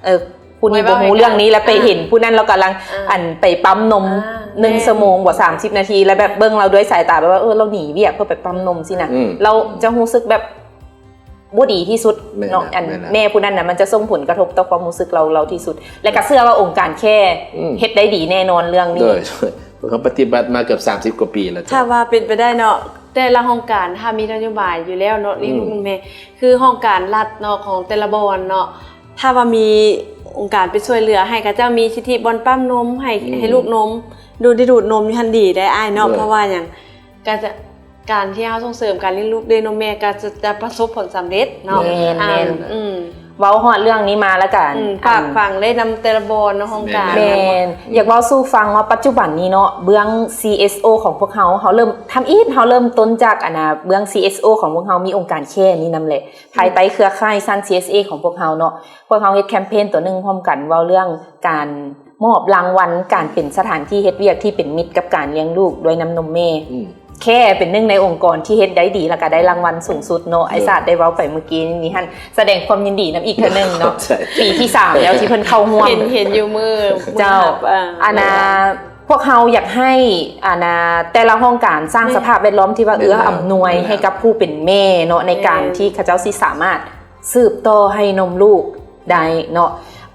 ເອີ ຜູ້ນີ້ບໍ່ຮູ້ເລື່ອງນີ້ ແລ້ວໄປເຫັນຜູ້ນັ້ນ ລາວກຳລັງ ອ່າ ອັນ ໄປປ້ຳນົມ ອ່າ ໜຶ່ງ ແມ່ນ ຊົ່ວໂມງບໍ່ ສາມສິບນາທີ ແລ້ວແບບເບິ່ງລາວດ້ວຍສາຍຕາແບບວ່າ ເອີ ລາວໜີວຽກເພື່ອໄປປ້ຳນົມຊີ້ນະ ອືມ ລາວຈະຮູ້ສຶກແບບບໍ່ດີທີ່ສຸດເນາະ. ແມ່ນລະ ອັນ ແມ່ນລະ ແມ່ຜູ້ນັ້ນນະ ມັນຈະສົ່ງຜົນກະທົບຕໍ່ຄວາມຮູ້ສຶກລາວ ລາວທີ່ສຸດ ແລະກະເຊື່ອວ່າອົງການແຄ ອືມ ເຮັດໄດ້ດີແນ່ນອນເລື່ອງນີ້. ໂດຍ ໂດຍ ພວກເຮົາປະຕິບັດມາເກືອບສາມສິບກວ່າປີແລ້ວ. ຖ້າວ່າເປັນໄປໄດ້ເນາະ ແຕ່ລະຫ້ອງການຖ້າມີນະໂຍບາຍຢູ່ແລ້ວເນາະ ອືມ ນີ້ແມ່ ຄືຫ້ອງການລັດເນາະ ຂອງແຕ່ລະບ່ອນເນາະ ຖ້າວ່າມີອົງການໄປຊ່ວຍເຫຼືອ ໃຫ້ເຂົາເຈົ້າມີສິດທິບ່ອນປ້ຳນົມ ໃຫ້ ອືມ ໃຫ້ລູກນົມ ດູດ ໄດ້ດູດນົມຢູ່ຫັ້ນດີໄດ໋ອ້າຍເນາະ. ໂດຍ ເພາະວ່າຫຍັງ ກະຈະ ການທີ່ເຮົາສົ່ງເສີມການລ້ຽງລູກດ້ວຍນົມແມ່ ກໍຈະ ຈະປະສົບຜົນສຳເລັດເນາະ. ແມ່ນ ແມ່ນ ອືມ ເວົ້າຮອດເລື່ອງນີ້ມາແລ້ວກະ ອືມ ຝາກຝັງເລີຍນຳແຕ່ລະບ່ອນເນາະ ຫ້ອງການ. ແມ່ນ ອືມ ຢາກເວົ້າສູ່ຟັງວ່າປັດຈຸບັນນີ້ເນາະ ເບື້ອງ ຊີເອສໂອ ຂອງພວກເຮົາ ເຮົາເລີ່ມ ທຳອິດ ເຮົາເລີ່ມຕົ້ນຈາກ ອັນນ່າ ເບື້ອງ ຊີເອສໂອ ຂອງພວກເຮົາ ມີອົງການແຄນີ້ນຳແຫຼະ ພາຍໃຕ້ເຄືອຂ່າຍຊັ້ນ ຊີເອສເອ ຂອງພວກເຮົາເນາະ. ພວກເຮົາເຮັດແຄມເປນຕົວໜຶ່ງພ້ອມກັນ ເວົ້າເລື່ອງການມອບລາງວັນການເປັນສະຖານທີ່ເຮັດວຽກທີ່ເປັນມິດກັບການລ້ຽງລູກດ້ວຍນ້ຳນົມແມ່. ອືມ ແຄເປັນໜຶ່ງໃນອົງກອນທີ່ເຮັດໄດ້ດີ ແລ້ວກໍໄດ້ລາງວັນສູງສຸດເນາະ. ໂດຍ ອ້າຍຊາດໄດ້ເວົ້າໄປມື້ກີ້ນີ້ຫັ້ນ ສະແດງຄວາມຍິນດີນຳອີກເທື່ອໜຶ່ງເນາະ. ຂອບໃຈ ປີທີສາມແລ້ວທີ່ເພິ່ນເຂົ້າຮ່ວມ. ເຫັນ ເຫັນຢູ່ມື້ ເຈົ້າ ມື້ຮັບ ອາ ອັນນ່າ ພວກເຮົາຢາກໃຫ້ ອັນນ່າ ແຕ່ລະຫ້ອງການສ້າງສະພາບແວດລ້ອມທີ່ວ່າເອື້ອອຳນວຍໃຫ້ກັບຜູ້ເປັນແມ່ເນາະ ໃນການທີ່ເຂົາເຈົ້າຊິສາມາດ ສືບຕໍ່ໃຫ້ນົມລູກໄດ້ເນາະ.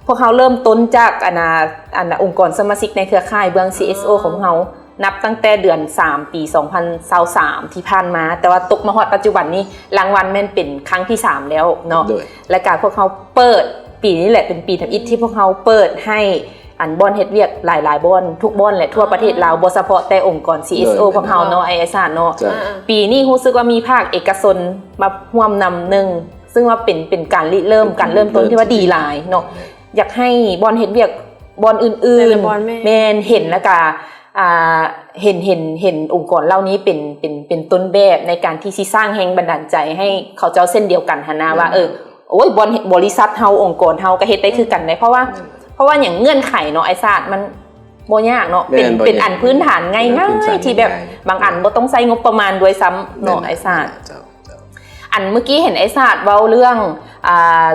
ພວກເຮົາເລີ່ມຕົ້ນຈາກ ອັນນ່າ ອັນນ່າ ອົງກອນສະມາຊິກໃນເຄືອຂ່າຍເບື້ອງ ຊີເອສໂອ ຂອງເຮົາ ນັບຕັ້ງແຕ່ເດືອນສາມ ປີສອງພັນຊາວສາມທີ່ຜ່ານມາ ແຕ່ວ່າຕົກມາຮອດປັດຈຸບັນນີ້ ລາງວັນແມ່ນເປັນຄັ້ງທີສາມແລ້ວເນາະ. ໂດຍ ແລະກະພວກເຮົາເປີດ ປີນີ້ແຫຼະເປັນປີທຳອິດທີ່ພວກເຮົາເປີດໃຫ້ ອັນ ບ່ອນເຮັດວຽກຫຼາຍໆບ່ອນ ທຸກບ່ອນແຫຼະ ທົ່ວປະເທດລາວ ບໍ່ສະເພາະແຕ່ອົງກອນ ຊີເອສໂອ ພວກເຮົາເນາະ ອ້າຍຊາດເນາະ. ເຈົ້າ ປີນີ້ຮູ້ສຶກວ່າມີພາກເອກະຊົນມາຮ່ວມນຳໜຶ່ງ ຊຶ່ງວ່າເປັນ ເປັນການລິເລີ່ມ ການເລີ່ມຕົ້ນທີ່ວ່າດີຫຼາຍເນາະ. ຢາກໃຫ້ບ່ອນເຮັດວຽກບ່ອນອື່ນໆ ແມ່ນ ເຫັນ ແລ້ວກະ ອ່າ ເຫັນ ເຫັນ ເຫັນອົງກອນເຫຼົ່ານີ້ເປັນ ເປັນ ເປັນຕົ້ນແບບໃນການທີ່ຊິສ້າງແຮງບັນດານໃຈໃຫ້ເຂົາເຈົ້າເຊັ່ນດຽວກັນຫັ້ນນະ ວ່າ ເອີ ໂອ້ຍ ບ່ອນ ບໍລິສັດເຮົາ ອົງກອນເຮົາກໍເຮັດໄດ້ຄືກັນເດ້. ເພາະວ່າ ເພາະວ່າຫຍັງ ເງື່ອນໄຂເນາະ ອ້າຍຊາດ ມັນບໍ່ຍາກເນາະ ເປັນ ເປັນອັນພື້ນຖານງ່າຍໆ ທີ່ແບບບາງອັນບໍ່ຕ້ອງໃຊ້ງົບປະມານດ້ວຍຊ້ຳເນາະ ອ້າຍຊາດ. ເຈົ້າ ເຈົ້າ ອັນເມື່ອກີ້ເຫັນອ້າຍຊາດເວົ້າເລື່ອງ ອ່າ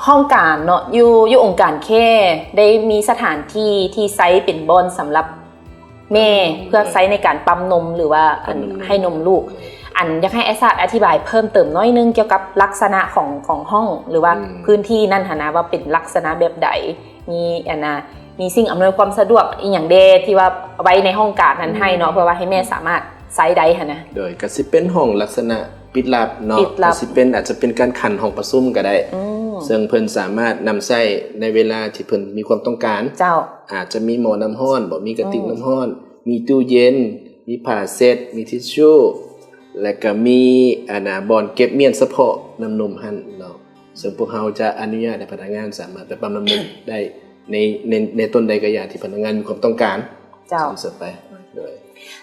ຫ້ອງການເນາະ ຢູ່ ຢູ່ອົງການແຄໄດ້ມີສະຖານທີ່ທີ່ໃຊ້ເປັນບ່ອນສຳລັບແມ່ ເພື່ອໃຊ້ໃນການປ້ຳນົມ ຫຼືວ່າ ອັນ ປ້ຳນົມ ໃຫ້ນົມລູກ. ອັນ ຢາກໃຫ້ອ້າຍຊາດອະທິບາຍເພີ່ມເຕີມໜ້ອຍໜຶ່ງກ່ຽວກັບລັກສະນະຂອງ ຂອງຫ້ອງ ຫຼືວ່າ ອືມ ພື້ນທີ່ນັ້ນຫັ້ນນະ ວ່າເປັນລັກສະນະແບບໃດ ມີ ອັນນ່າ ມີສິ່ງອຳນວຍຄວາມສະດວກອີ່ຫຍັງແດ່ ທີ່ວ່າໄວ້ໃນຫ້ອງການນັ້ນໃຫ້ເນາະ ອືມ ເພື່ອວ່າໃຫ້ແມ່ສາມາດໃຊ້ໄດ້ຫັ້ນນະ. ໂດຍ ກໍຊິເປັນຫ້ອງລັກສະນະປິດລັບເນາະ ປິດລັບ ກໍຊິເປັນ ອາດຈະເປັນການຂັນຫ້ອງປະຊຸມກໍໄດ້ ອືມ ເຊິ່ງເພິ່ນສາມາດນຳໃຊ້ໃນເວລາທີ່ເພິ່ນມີຄວາມຕ້ອງການ. ເຈົ້າ ອາດຈະມີໝໍ້ນ້ຳຮ້ອນບໍ ມີກະຕິກ ອືມ ນ້ຳຮ້ອນ ມີຕູ້ເຢັນ ມີຜ້າເຊັດ ມີທິດຊູ ແລະກະມີ ອັນນ່າ ບ່ອນເກັບມ້ຽນສະເພາະນ້ຳນົມຫັ້ນເນາະ. ເຊິ່ງພວກເຮົາຈະອະນຸຍາດໃຫ້ພະນັກງານສາມາດໄປປ້ຳນ້ຳນົມໄດ້ໃນ ໃນ ໃນຕົ້ນໃດກໍຢ່າທີ່ພະນັກງານມີຄວາມຕ້ອງການ. ເຈົ້າ ເຊີນໄປ. ໂດຍ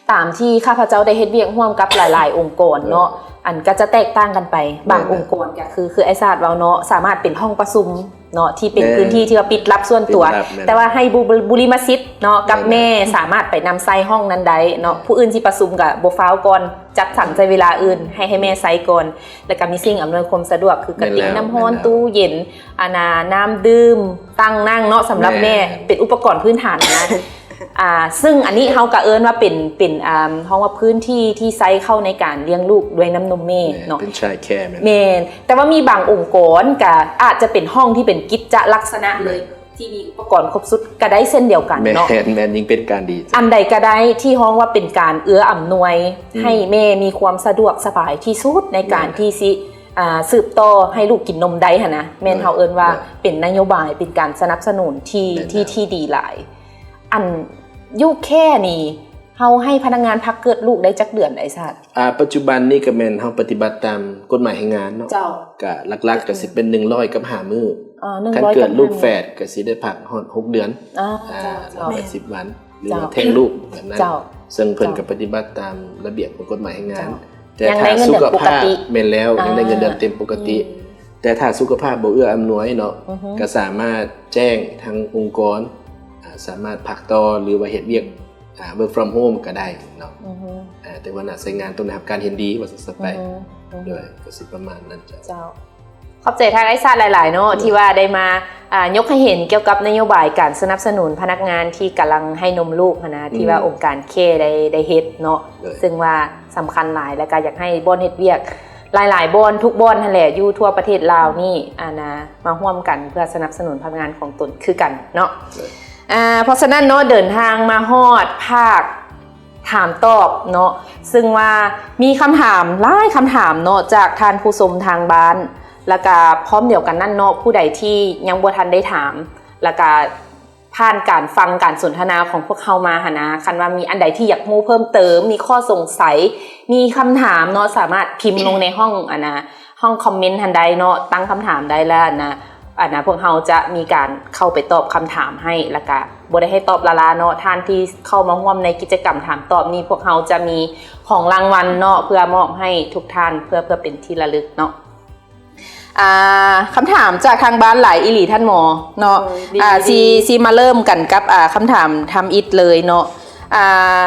ຕາມທີ່ຂ້າພະເຈົ້າໄດ້ເຮັດວຽກຮ່ວມກັບຫຼາຍໆອົງກອນເນາະ ໂດຍ ອັນກໍຈະແຕກຕ່າງກັນໄປ. ບາງ ແມ່ນ ອົງກອນກໍຄື ຄືອ້າຍຊາດເວົ້າເນາະ ສາມາດເປັນຫ້ອງປະຊຸມເນາະ ທີ່ເປັນ ແມ່ນ ພື້ນທີ່ທີ່ວ່າປິດລັບສ່ວນຕົວ ປິດລັບ ແມ່ນ ແຕ່ວ່າໃຫ້ບຸ ບຸລິມະສິດເນາະ ກັບ ແມ່ນ ແມ່ສາມາດໄປນຳໃຊ້ຫ້ອງນັ້ນໄດ້ເນາະ. ແມ່ນ ຜູ້ອື່ນຊິປະຊຸມກໍບໍ່ຟ້າວກ່ອນ ຈັດສັນໃຊ້ເວລາອື່ນ ໃຫ້ ໃຫ້ແມ່ໃຊ້ກ່ອນ. ແລ້ວກໍມີສິ່ງອຳນວຍຄວາມສະດວກ ຄືກະຕິກ ແມ່ນແລ້ວ ນ້ຳຮ້ອນ ແມ່ນແລ້ວ ຕູ້ເຢັນ ອັນນ່າ ນ້ຳດື່ມ ຕັ່ງນັ່ງເນາະ ສຳລັບແມ່ ແມ່ນ ເປັນອຸປະກອນພື້ນຖານຫັ້ນນະ. ອ່າ ຊຶ່ງອັນນີ້ເຮົາກໍເອີ້ນວ່າເປັນ ເປັນ ອ່າ ເຮົາວ່າພື້ນທີ່ທີ່ໃຊ້ເຂົ້າໃນການລ້ຽງລູກດ້ວຍນ້ຳນົມແມ່ ແມ່ນ ເນາະ ເປັນ child care ແມ່ນ ແມ່ນ ແຕ່ວ່າມີບາງອົງກອນກໍອາດຈະເປັນຫ້ອງທີ່ເປັນກິດຈະລັກສະນະເລີຍ ທີ່ມີອຸປະກອນຄົບຊຸດກໍໄດ້ເຊັ່ນດຽວກັນເນາະ ແມ່ນ ແມ່ນ ຍິ່ງເປັນການດີ ອັນໃດກໍໄດ້ທີ່ຮ້ອງວ່າເປັນການເອື້ອອຳນວຍ ອືມ ໃຫ້ແມ່ມີຄວາມສະດວກສະບາຍທີ່ສຸດໃນການ ແມ່ນ ທີ່ຊິ ອ່າ ສືບຕໍ່ໃຫ້ລູກກິນນົມໄດ້ຫັ້ນນະ ແມ່ນ ໂດຍ ເຮົາເອີ້ນວ່າ ໂດຍ ເປັນນະໂຍບາຍ ເປັນການສະໜັບສະໜູນທີ່ ແມ່ນ ທີ່ ແລ້ວ ທີ່ດີຫຼາຍ. ອັນ ຢູ່ແຄນີ້ ເຮົາໃຫ້ພະນັກງານພັກເກີດລູກໄດ້ຈັກເດືອນ ອ້າຍຊາດ? ອ່າ ປັດຈຸບັນນີ້ກໍແມ່ນເຮົາປະຕິບັດຕາມກົດໝາຍແຮງງານເນາະ ເຈົ້າ ກໍຫຼັກໆກໍຊິເປັນໜຶ່ງຮ້ອຍກັບຫ້າມື້ ເອີ ຄັນເກີດລູກແຝດກໍຊິໄດ້ພັກຮອດຫົກເດືອນ ອ່າ ເຈົ້າ ເຈົ້າ ຮ້ອຍແປດສິບວັນ ຫຼືວ່າແທ້ງລູກແບບນັ້ນ ເຈົ້າ ເຊິ່ງເພິ່ນກໍປະຕິບັດຕາມລະບຽບຂອງກົດໝາຍແຮງງານ ເຈົ້າ ແຕ່ຖ້າສຸຂະພາບ ແມ່ນແລ້ວ ອ່າ ຍັງໄດ້ເງິນເດືອນເຕັມປົກກະຕິ ອືມ ແຕ່ຖ້າສຸຂະພາບບໍ່ເອື້ອອຳນວຍເນາະ ອືຮຶ ກໍສາມາດແຈ້ງທາງອົງກອນ ອ່າ ສາມາດພັກຕໍ່ ຫຼືວ່າເຮັດວຽກ ອ່າ work from home ກໍໄດ້ເນາະ ອືຮຶ ອ່າ ແຕ່ວ່າໜ້າໃຊ້ງານຕ້ອງໄດ້ຮັບການເຫັນດີ ວ່າຊັ້ນຊະໄປ ອືຮຶ ໂດຍ ກໍຊິປະມານນັ້ນເຈົ້າ ເຈົ້າ. ຂອບໃຈທາງອ້າຍຊາດຫຼາຍໆເນາະ ໂດຍ ທີ່ວ່າໄດ້ມາ ອ່າ ຍົກໃຫ້ເຫັນກ່ຽວກັບນະໂຍບາຍການສະໜັບສະໜູນພະນັກງານທີ່ກຳລັງໃຫ້ນົມລູກຫັ້ນນະ ອືມ ທີ່ວ່າອົງການ CARE ໄດ້ ໄດ້ເຮັດເນາະ ໂດຍ ຊຶ່ງວ່າສຳຄັນຫຼາຍ ແລ້ວກໍຢາກໃຫ້ບ່ອນເຮັດວຽກຫຼາຍໆບ່ອນ ທຸກບ່ອນຫັ້ນແຫຼະ ຢູ່ທົ່ວປະເທດລາວນີ້ ອືມ ອັນນະ ມາຮ່ວມກັນເພື່ອສະໜັບສະໜູນພະນັກງານຂອງຕົນຄືກັນເນາະ ໂດຍ ອ່າ ເພາະສະນັ້ນເນາະ ເດີນທາງມາຮອດພາກ ຖາມຕອບເນາະ ຊຶ່ງວ່າມີຄຳຖາມຫຼາຍຄຳຖາມເນາະ ຈາກທ່ານຜູ້ຊົມທາງບ້ານ ແລ້ວກະພ້ອມດຽວກັນນັ້ນເນາະ ຜູ້ໃດທີ່ຍັງບໍ່ທັນໄດ້ຖາມ ແລ້ວກະຜ່ານການຟັງການສົນທະນາຂອງພວກເຮົາມາຫັ້ນນະ ຄັນວ່າມີອັນໃດທີ່ຢາກຮູ້ເພີ່ມເຕີມ ມີຂໍ້ສົງໄສ ມີຄຳຖາມເນາະ ສາມາດພິມລົງໃນຫ້ອງ ອັນນະ ຫ້ອງຄອມເມັນຫັ້ນໄດ້ເນາະ ຕັ້ງຄຳຖາມໄດ້ ແລ້ວ ອັນນະ ອັນນະ ພວກເຮົາຈະມີການເຂົ້າໄປຕອບຄຳຖາມໃຫ້ ແລ້ວກະບໍ່ໄດ້ໃຫ້ຕອບລ້າໆເນາະ ທ່ານທີ່ເຂົ້າມາຮ່ວມໃນກິດຈະກຳຖາມຕອບນີ້ ພວກເຮົາຈະມີຂອງລາງວັນເນາະ ເພື່ອມອບໃຫ້ທຸກທ່ານ ເພື່ອ ເພື່ອເປັນທີ່ລະລຶກເນາະ. ອ່າ ຄຳຖາມຈາກທາງບ້ານຫຼາຍອີ່ຫຼີທ່ານໝໍເນາະ ໂອ້ຍ ດີ ອ່າ ດີ ຊິ ຊິມາເລີ່ມກັນກັບ ອ່າ ຄຳຖາມທຳອິດເລີຍເນາະ ອ່າ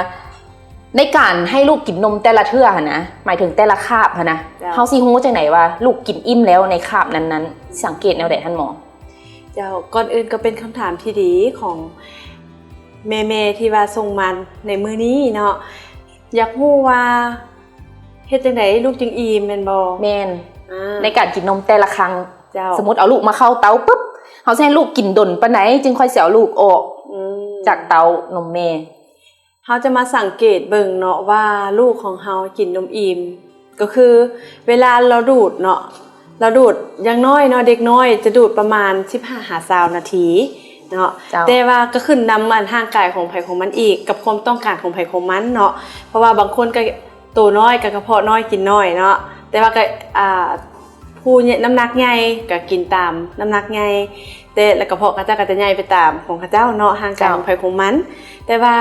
ໃນການໃຫ້ລູກກິນນົມແຕ່ລະເທື່ອຫັ້ນນະ ໝາຍເຖິງແຕ່ລະຄາບຫັ້ນນະ ເຈົ້າ ເຮົາຊິຮູ້ຈັ່ງໃດວ່າລູກກິນອີ່ມແລ້ວໃນຄາບນັ້ນໆ ສັງເກດແນວໃດທ່ານໝໍ? ເຈົ້າ ກ່ອນອື່ນກໍເປັນຄຳຖາມທີ່ດີຂອງແມ່ໆທີ່ວ່າສົ່ງມາໃນມື້ນີ້ເນາະ ຢາກຮູ້ວ່າເຮັດຈັ່ງໃດລູກຈຶ່ງອີ່ມແມ່ນບໍ່? ແມ່ນ ອ່າ ໃນການກິນນົມແຕ່ລະຄັ້ງ ເຈົ້າ ສົມມຸດເອົາລູກມາເຂົ້າເຕົ້າປຶບ ເຮົາຊິໃຫ້ລູກກິນດົນປານໃດຈຶ່ງຄ່ອຍຊິເອົາລູກອອກ ອືມ ຈາກເຕົ້ານົມແມ່? ເຮົາຈະມາສັງເກດເບິ່ງເນາະວ່າລູກຂອງເຮົາກິນນົມອີ່ມ ກໍຄືເວລາລາວດູດເນາະ ລາວດູດຢ່າງໜ້ອຍເນາະ ເດັກນ້ອຍຈະດູດປະມານສິບຫ້າຫາຊາວນາທີເນາະ ເຈົ້າ ແຕ່ວ່າກໍຂຶ້ນນຳອັນຮ່າງກາຍຂອງໃຜຂອງມັນອີກ ກັບຄວາມຕ້ອງການຂອງໃຜຂອງມັນເນາະ ເພາະວ່າບາງຄົນກໍໂຕນ້ອຍກໍກະເພາະນ້ອຍກິນໜ້ອຍເນາະ ແຕ່ວ່າກໍ ອ່າ ຜູ້ນ້ຳໜັກໃຫຍ່ກໍກິນຕາມນ້ຳໜັກໃຫຍ່ ແຕ່ລະກະເພາະເຂົາເຈົ້າກໍຈະໃຫຍ່ໄປຕາມຂອງເຂົາເຈົ້າເນາະ ຮ່າງກາຍ ເຈົ້າ ຂອງໃຜຂອງມັນ ແຕ່ວ່າ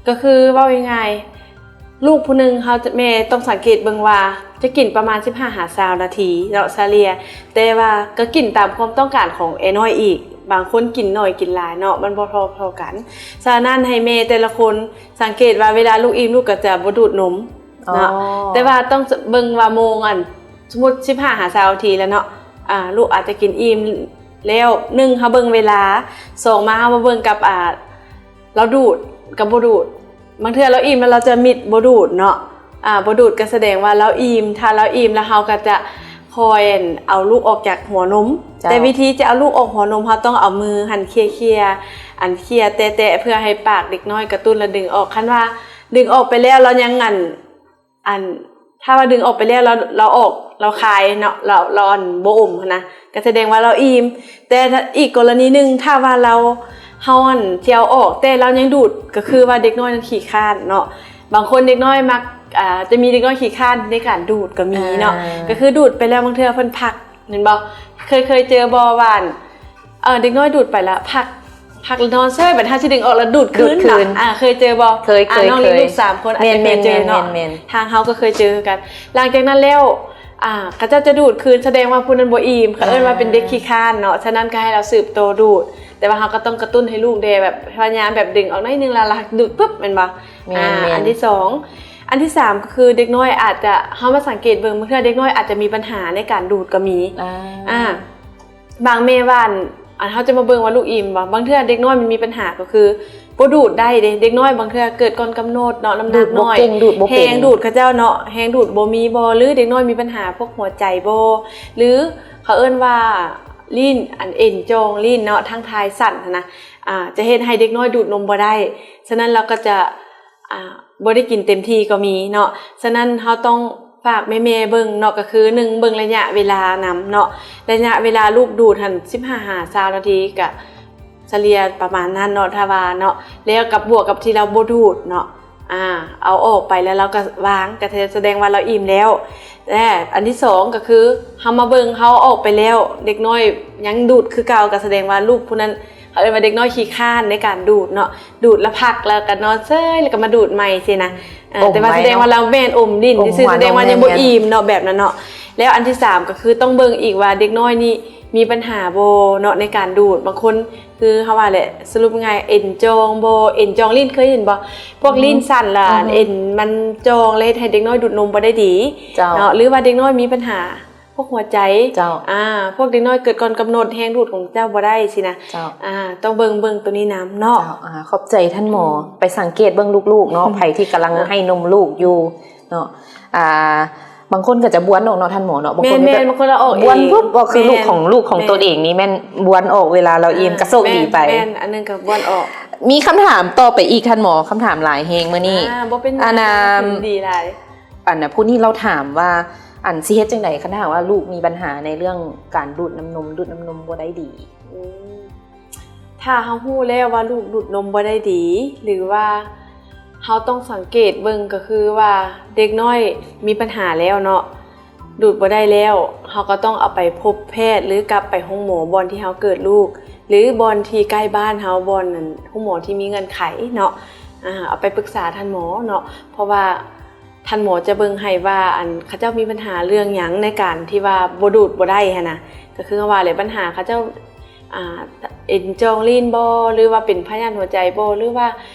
ກໍຄືເວົ້າງ່າຍໆ ລູກຜູ້ໜຶ່ງເຮົາ ແມ່ຕ້ອງສັງເກດເບິ່ງວ່າຈະກິນປະມານສິບຫ້າຫາຊາວນາທີເນາະ ສະເລ່ຍ ແຕ່ວ່າກໍກິນຕາມຄວາມຕ້ອງການຂອງແອນ້ອຍອີກ ບາງຄົນກິນໜ້ອຍກິນຫຼາຍເນາະ ມັນບໍ່ເທົ່າໆກັນ ສະນັ້ນໃຫ້ແມ່ແຕ່ລະຄົນສັງເກດວ່າເວລາລູກອີ່ມ ລູກກໍຈະບໍ່ດູດນົມເນາະ ອໍ ແຕ່ວ່າຕ້ອງເບິ່ງວ່າໂມງ ອັນ ສົມມຸດສິບຫ້າຫາຊາວນາທີແລ້ວເນາະ ອ່າ ລູກອາດຈະກິນອີ່ມແລ້ວ ໜຶ່ງ ເຮົາເບິ່ງເວລາ ສອງ ມາເຮົາມາເບິ່ງກັບ ອ່າ ລາວດູດກັບບໍ່ດູດ ບາງເທື່ອລາວອີ່ມແລ້ວລາວຈະມິດບໍ່ດູດເນາະ ອ່າ ບໍ່ດູດກໍສະແດງວ່າລາວອີ່ມ ຖ້າລາວອີ່ມແລ້ວເຮົາກໍຈະຄ່ອຍ ອັນ ເອົາລູກອອກຈາກຫົວນົມ ເຈົ້າ ແຕ່ວິທີຈະເອົາລູກອອກຫົວນົມ ເຮົາຕ້ອງເອົາມືຫັ້ນເຄຍໆ ອັນ ເຄຍແຕະໆ ເພື່ອໃຫ້ປາກເດັກນ້ອຍກະຕຸ້ນ ແລ້ວດຶງອອກ ຄັນວ່າດຶງອອກໄປແລ້ວ ລາວຍັງ ອັນ ອັນ ຖ້າວ່າດຶງອອກໄປແລ້ວ ລາວ ລາວອອກ ລາວຄາຍເນາະ ລາວ ລາວ ອັນ ບໍ່ອົມຫັ້ນນະ ກໍສະແດງວ່າລາວອີ່ມ ແຕ່ອີກກໍລະນີໜຶ່ງ ຖ້າວ່າລາວ ເຮົາ ອັນ ຊິເອົາອອກ ແຕ່ລາວຍັງດູດ ກໍຄືວ່າເດັກນ້ອຍນັ້ນຂີ້ຄ້ານເນາະ ບາງຄົນເດັກນ້ອຍມັກ ອ່າ ຈະມີເດັກນ້ອຍຂີ້ຄ້ານໃນການດູດກໍມີເນາະ ອ່າ ກໍຄືດູດໄປແລ້ວ ບາງເທື່ອເພິ່ນພັກ ແມ່ນບໍ່? ເຄີຍ ເຄີຍເຈີບໍ່ວ່າ ເອີ ເດັກນ້ອຍດູດໄປລະພັກ ພັກລະນອນເຊີຍ ບັດເຮົາຊິດຶງອອກລະດູດຄືນ ດູດຄືນ ອ່າ ເຄີຍເຈີບໍ່? ເຄີຍ ເຄີຍ ອ່າ ນ້ອງມີລູກສາມຄົນ ແມ່ນ ອາດຈະເຄີຍເຈີເນາະ ແມ່ນໆໆ ທາງເຮົາກໍເຄີຍເຈີຄືກັນ ຫຼັງຈາກນັ້ນແລ້ວ ອ່າ ເຂົາເຈົ້າຈະດູດຄືນ ສະແດງວ່າຜູ້ນັ້ນບໍ່ອີ່ມ ເຂົາເອີ້ນວ່າເປັນເດັກຂີ້ຄ້ານເນາະ ສະນັ້ນກໍໃຫ້ລາວສືບຕໍ່ດູດ ແຕ່ວ່າເຮົາກໍຕ້ອງກະຕຸ້ນໃຫ້ລູກແດ່ ແບບພະຍາຍາມແບບດຶງອອກໜ້ອຍໜຶ່ງ ແລ້ວ ແລ້ວດູດປຶບ ແມ່ນບໍ່? ແມ່ນໆ ອ່າ ອັນທີສອງ ອັນທີສາມ ກໍຄືເດັກນ້ອຍອາດຈະ ເຮົາມາສັງເກດເບິ່ງ ບາງເທື່ອເດັກນ້ອຍອາດຈະມີບັນຫາໃນການດູດກໍມີ ອ່າ ອ່າ ບາງແມ່ວ່າ ອັນ ເຮົາຈະມາເບິ່ງວ່າລູກອີ່ມບໍ່ ບາງເທື່ອເດັກນ້ອຍມັນມີບັນຫາ ກໍຄື ບໍ່ດູດໄດ້ເດ້. ເດັກນ້ອຍບາງເທື່ອເກີດກ່ອນກຳນົດເນາະ, ນ້ຳໜັກນ້ອຍ, ແຮງດູດເຂົາເຈົ້າເນາະ, ແຮງດູດເຂົາເຈົ້າເນາະ, ແຮງດູດບໍ່ມີບໍ່ ຫຼືເດັກນ້ອຍມີບັນຫາພວກຫົວໃຈບໍ່ ຫຼືເຂົາເອີ້ນວ່າລີ້ນ ອັນເອັນຈ່ອງລີ້ນເນາະ, ທາງທ້າຍສັ້ນຫັ້ນນະ, ອາ ຈະເຮັດໃຫ້ເດັກນ້ອຍດູດນົມບໍ່ໄດ້. ສະນັ້ນລາວກໍຈະ ອາ ບໍ່ໄດ້ກິນເຕັມທີ່ກໍມີເນາະ. ສະນັ້ນເຮົາຕ້ອງຝາກແມ່ໆເບິ່ງເນາະ, ກໍຄືໜຶ່ງ ເບິ່ງໄລຍະເວລານຳເນາະ, ໄລຍະເວລາລູກດູດຫັ້ນ ສິບຫ້າຫາຊາວນາທີ ກະສະເລ່ຍປະມານນັ້ນເນາະ ຖ້າວ່າເນາະ. ແລ້ວກັບບວກກັບທີ່ລາວບໍ່ດູດເນາະ, ອາ ເອົາອອກໄປແລ້ວລາວກໍວາງ ກໍສະແດງວ່າລາວອີ່ມແລ້ວ. ແລະອັນທີສອງກໍຄືເຮົາມາເບິ່ງ ເຮົາອອກໄປແລ້ວ ເດັກນ້ອຍຍັງດູດຄືເກົ່າ ກໍສະແດງວ່າລູກຜູ້ນັ້ນ ເຂົາເອີ້ນວ່າເດັກນ້ອຍຂີ້ຄ້ານໃນການດູດເນາະ, ດູດແລ້ວພັກ ແລ້ວກໍນອນເຊີຍ ແລ້ວກໍມາດູດໃໝ່ຊີ້ນະ. ເອີ ແຕ່ວ່າສະແດງວ່າລາວແມ່ນອົມຫຼິ້ນຊື່ໆ ສະແດງວ່າຍັງບໍ່ອີ່ມເນາະ ແບບນັ້ນເນາະ. ແລ້ວອັນທີສາມກໍຄືຕ້ອງເບິ່ງອີກວ່າເດັກນ້ອຍນີ້ມີບັນຫາບໍ່ເນາະໃນການດູດ. ບາງຄົນຄືເຮົາວ່າແຫຼະ ສະຫຼຸບງ່າຍ ເອັນຈ່ອງບໍ່ ເອັນຈ່ອງລີ້ນ ເຄີຍເຫັນບໍ່? ພວກ ອືມ ລີ້ນສັ້ນລະ ອືມ ເອັນມັນຈ່ອງ ແລ້ວເຮັດໃຫ້ເດັກນ້ອຍດູດນົມບໍ່ໄດ້ດີເນາະ, ຫຼືວ່າເດັກນ້ອຍມີບັນຫາ ພວກຫົວໃຈ ເຈົ້າ ອາ ພວກເດັກນ້ອຍເກີດກ່ອນກຳນົດ ແຮງດູດຂອງເຈົ້າບໍ່ໄດ້ຊີ້ນະ ເຈົ້າ ອາ ຕ້ອງເບິ່ງ ເບິ່ງໂຕນີ້ນຳເນາະ ເຈົ້າ. ອາ ຂອບໃຈທ່ານໝໍ ອືມ ໄປສັງເກດເບິ່ງລູກໆເນາະ ອືມ ໃຜທີ່ກຳລັງ ເອີ ໃຫ້ນົມລູກຢູ່ເນາະ ອາ ບາງຄົນກໍຈະບ້ວນອອກເນາະທ່ານໝໍເນາະ ບາງຄົນ ແມ່ນໆ ບາງຄົນເອົາອອກເອງ ບ້ວນປຶບອອກ ຄື ແມ່ນ ລູກຂອງ ລູກຂອງ ແມ່ນ ຕົນເອງນີ້ແມ່ນບ້ວນອອກເວລາລາວອີ່ມ ອາ ກໍໂຊກດີໄປ ແມ່ນໆ ອັນໜຶ່ງກໍບ້ວນອອກ. ມີຄຳຖາມຕໍ່ໄປອີກທ່ານໝໍ ຄຳຖາມຫຼາຍແຮງມື້ນີ້ ອາ ບໍ່ເປັນຫຍັງ ອັນນ່າ ດີຫຼາຍ. ອັນນ່າ ຜູ້ນີ້ລາວຖາມວ່າ ອັນ ຊິເຮັດຈັ່ງໃດຄັນຖ້າຫາກວ່າລູກມີບັນຫາໃນເລື່ອງການດູດນ້ຳນົມ ດູດນ້ຳນົມບໍ່ໄດ້ດີ? ອືມ ຖ້າເຮົາຮູ້ແລ້ວວ່າລູກດູດນົມບໍ່ໄດ້ດີ ຫຼືວ່າເຮົາຕ້ອງສັງເກດເບິ່ງ ກໍຄືວ່າເດັກນ້ອຍມີບັນຫາແລ້ວເນາະ ດູດບໍ່ໄດ້ແລ້ວ ເຮົາກໍຕ້ອງເອົາໄປພົບແພດ ຫຼືກັບໄປໂຮງໝໍບ່ອນທີ່ເຮົາເກີດລູກ ຫຼືບ່ອນທີ່ໃກ້ບ້ານເຮົາ ບ່ອນ ອັນ ໂຮງໝໍທີ່ມີເງື່ອນໄຂເນາະ ອາ ເອົາໄປປຶກສາທ່ານໝໍເນາະ ເພາະວ່າ ທ່ານໝໍຈະເບິ່ງໃຫ້ວ່າ ອັນ ເຂົາເຈົ້າມີບັນຫາເລື່ອງຫຍັງໃນການທີ່ວ່າບໍ່ດູດບໍ່ໄດ້ຫັ້ນນະ ກໍຄືເຮົາວ່າແຫຼະ ບັນຫາເຂົາເຈົ້າ ອ່າ ເອັນຈ່ອງລີ້ນບໍ່ ຫຼືວ່າເປັນພະຍາດຫົວໃຈບໍ່ ຫຼືວ່າ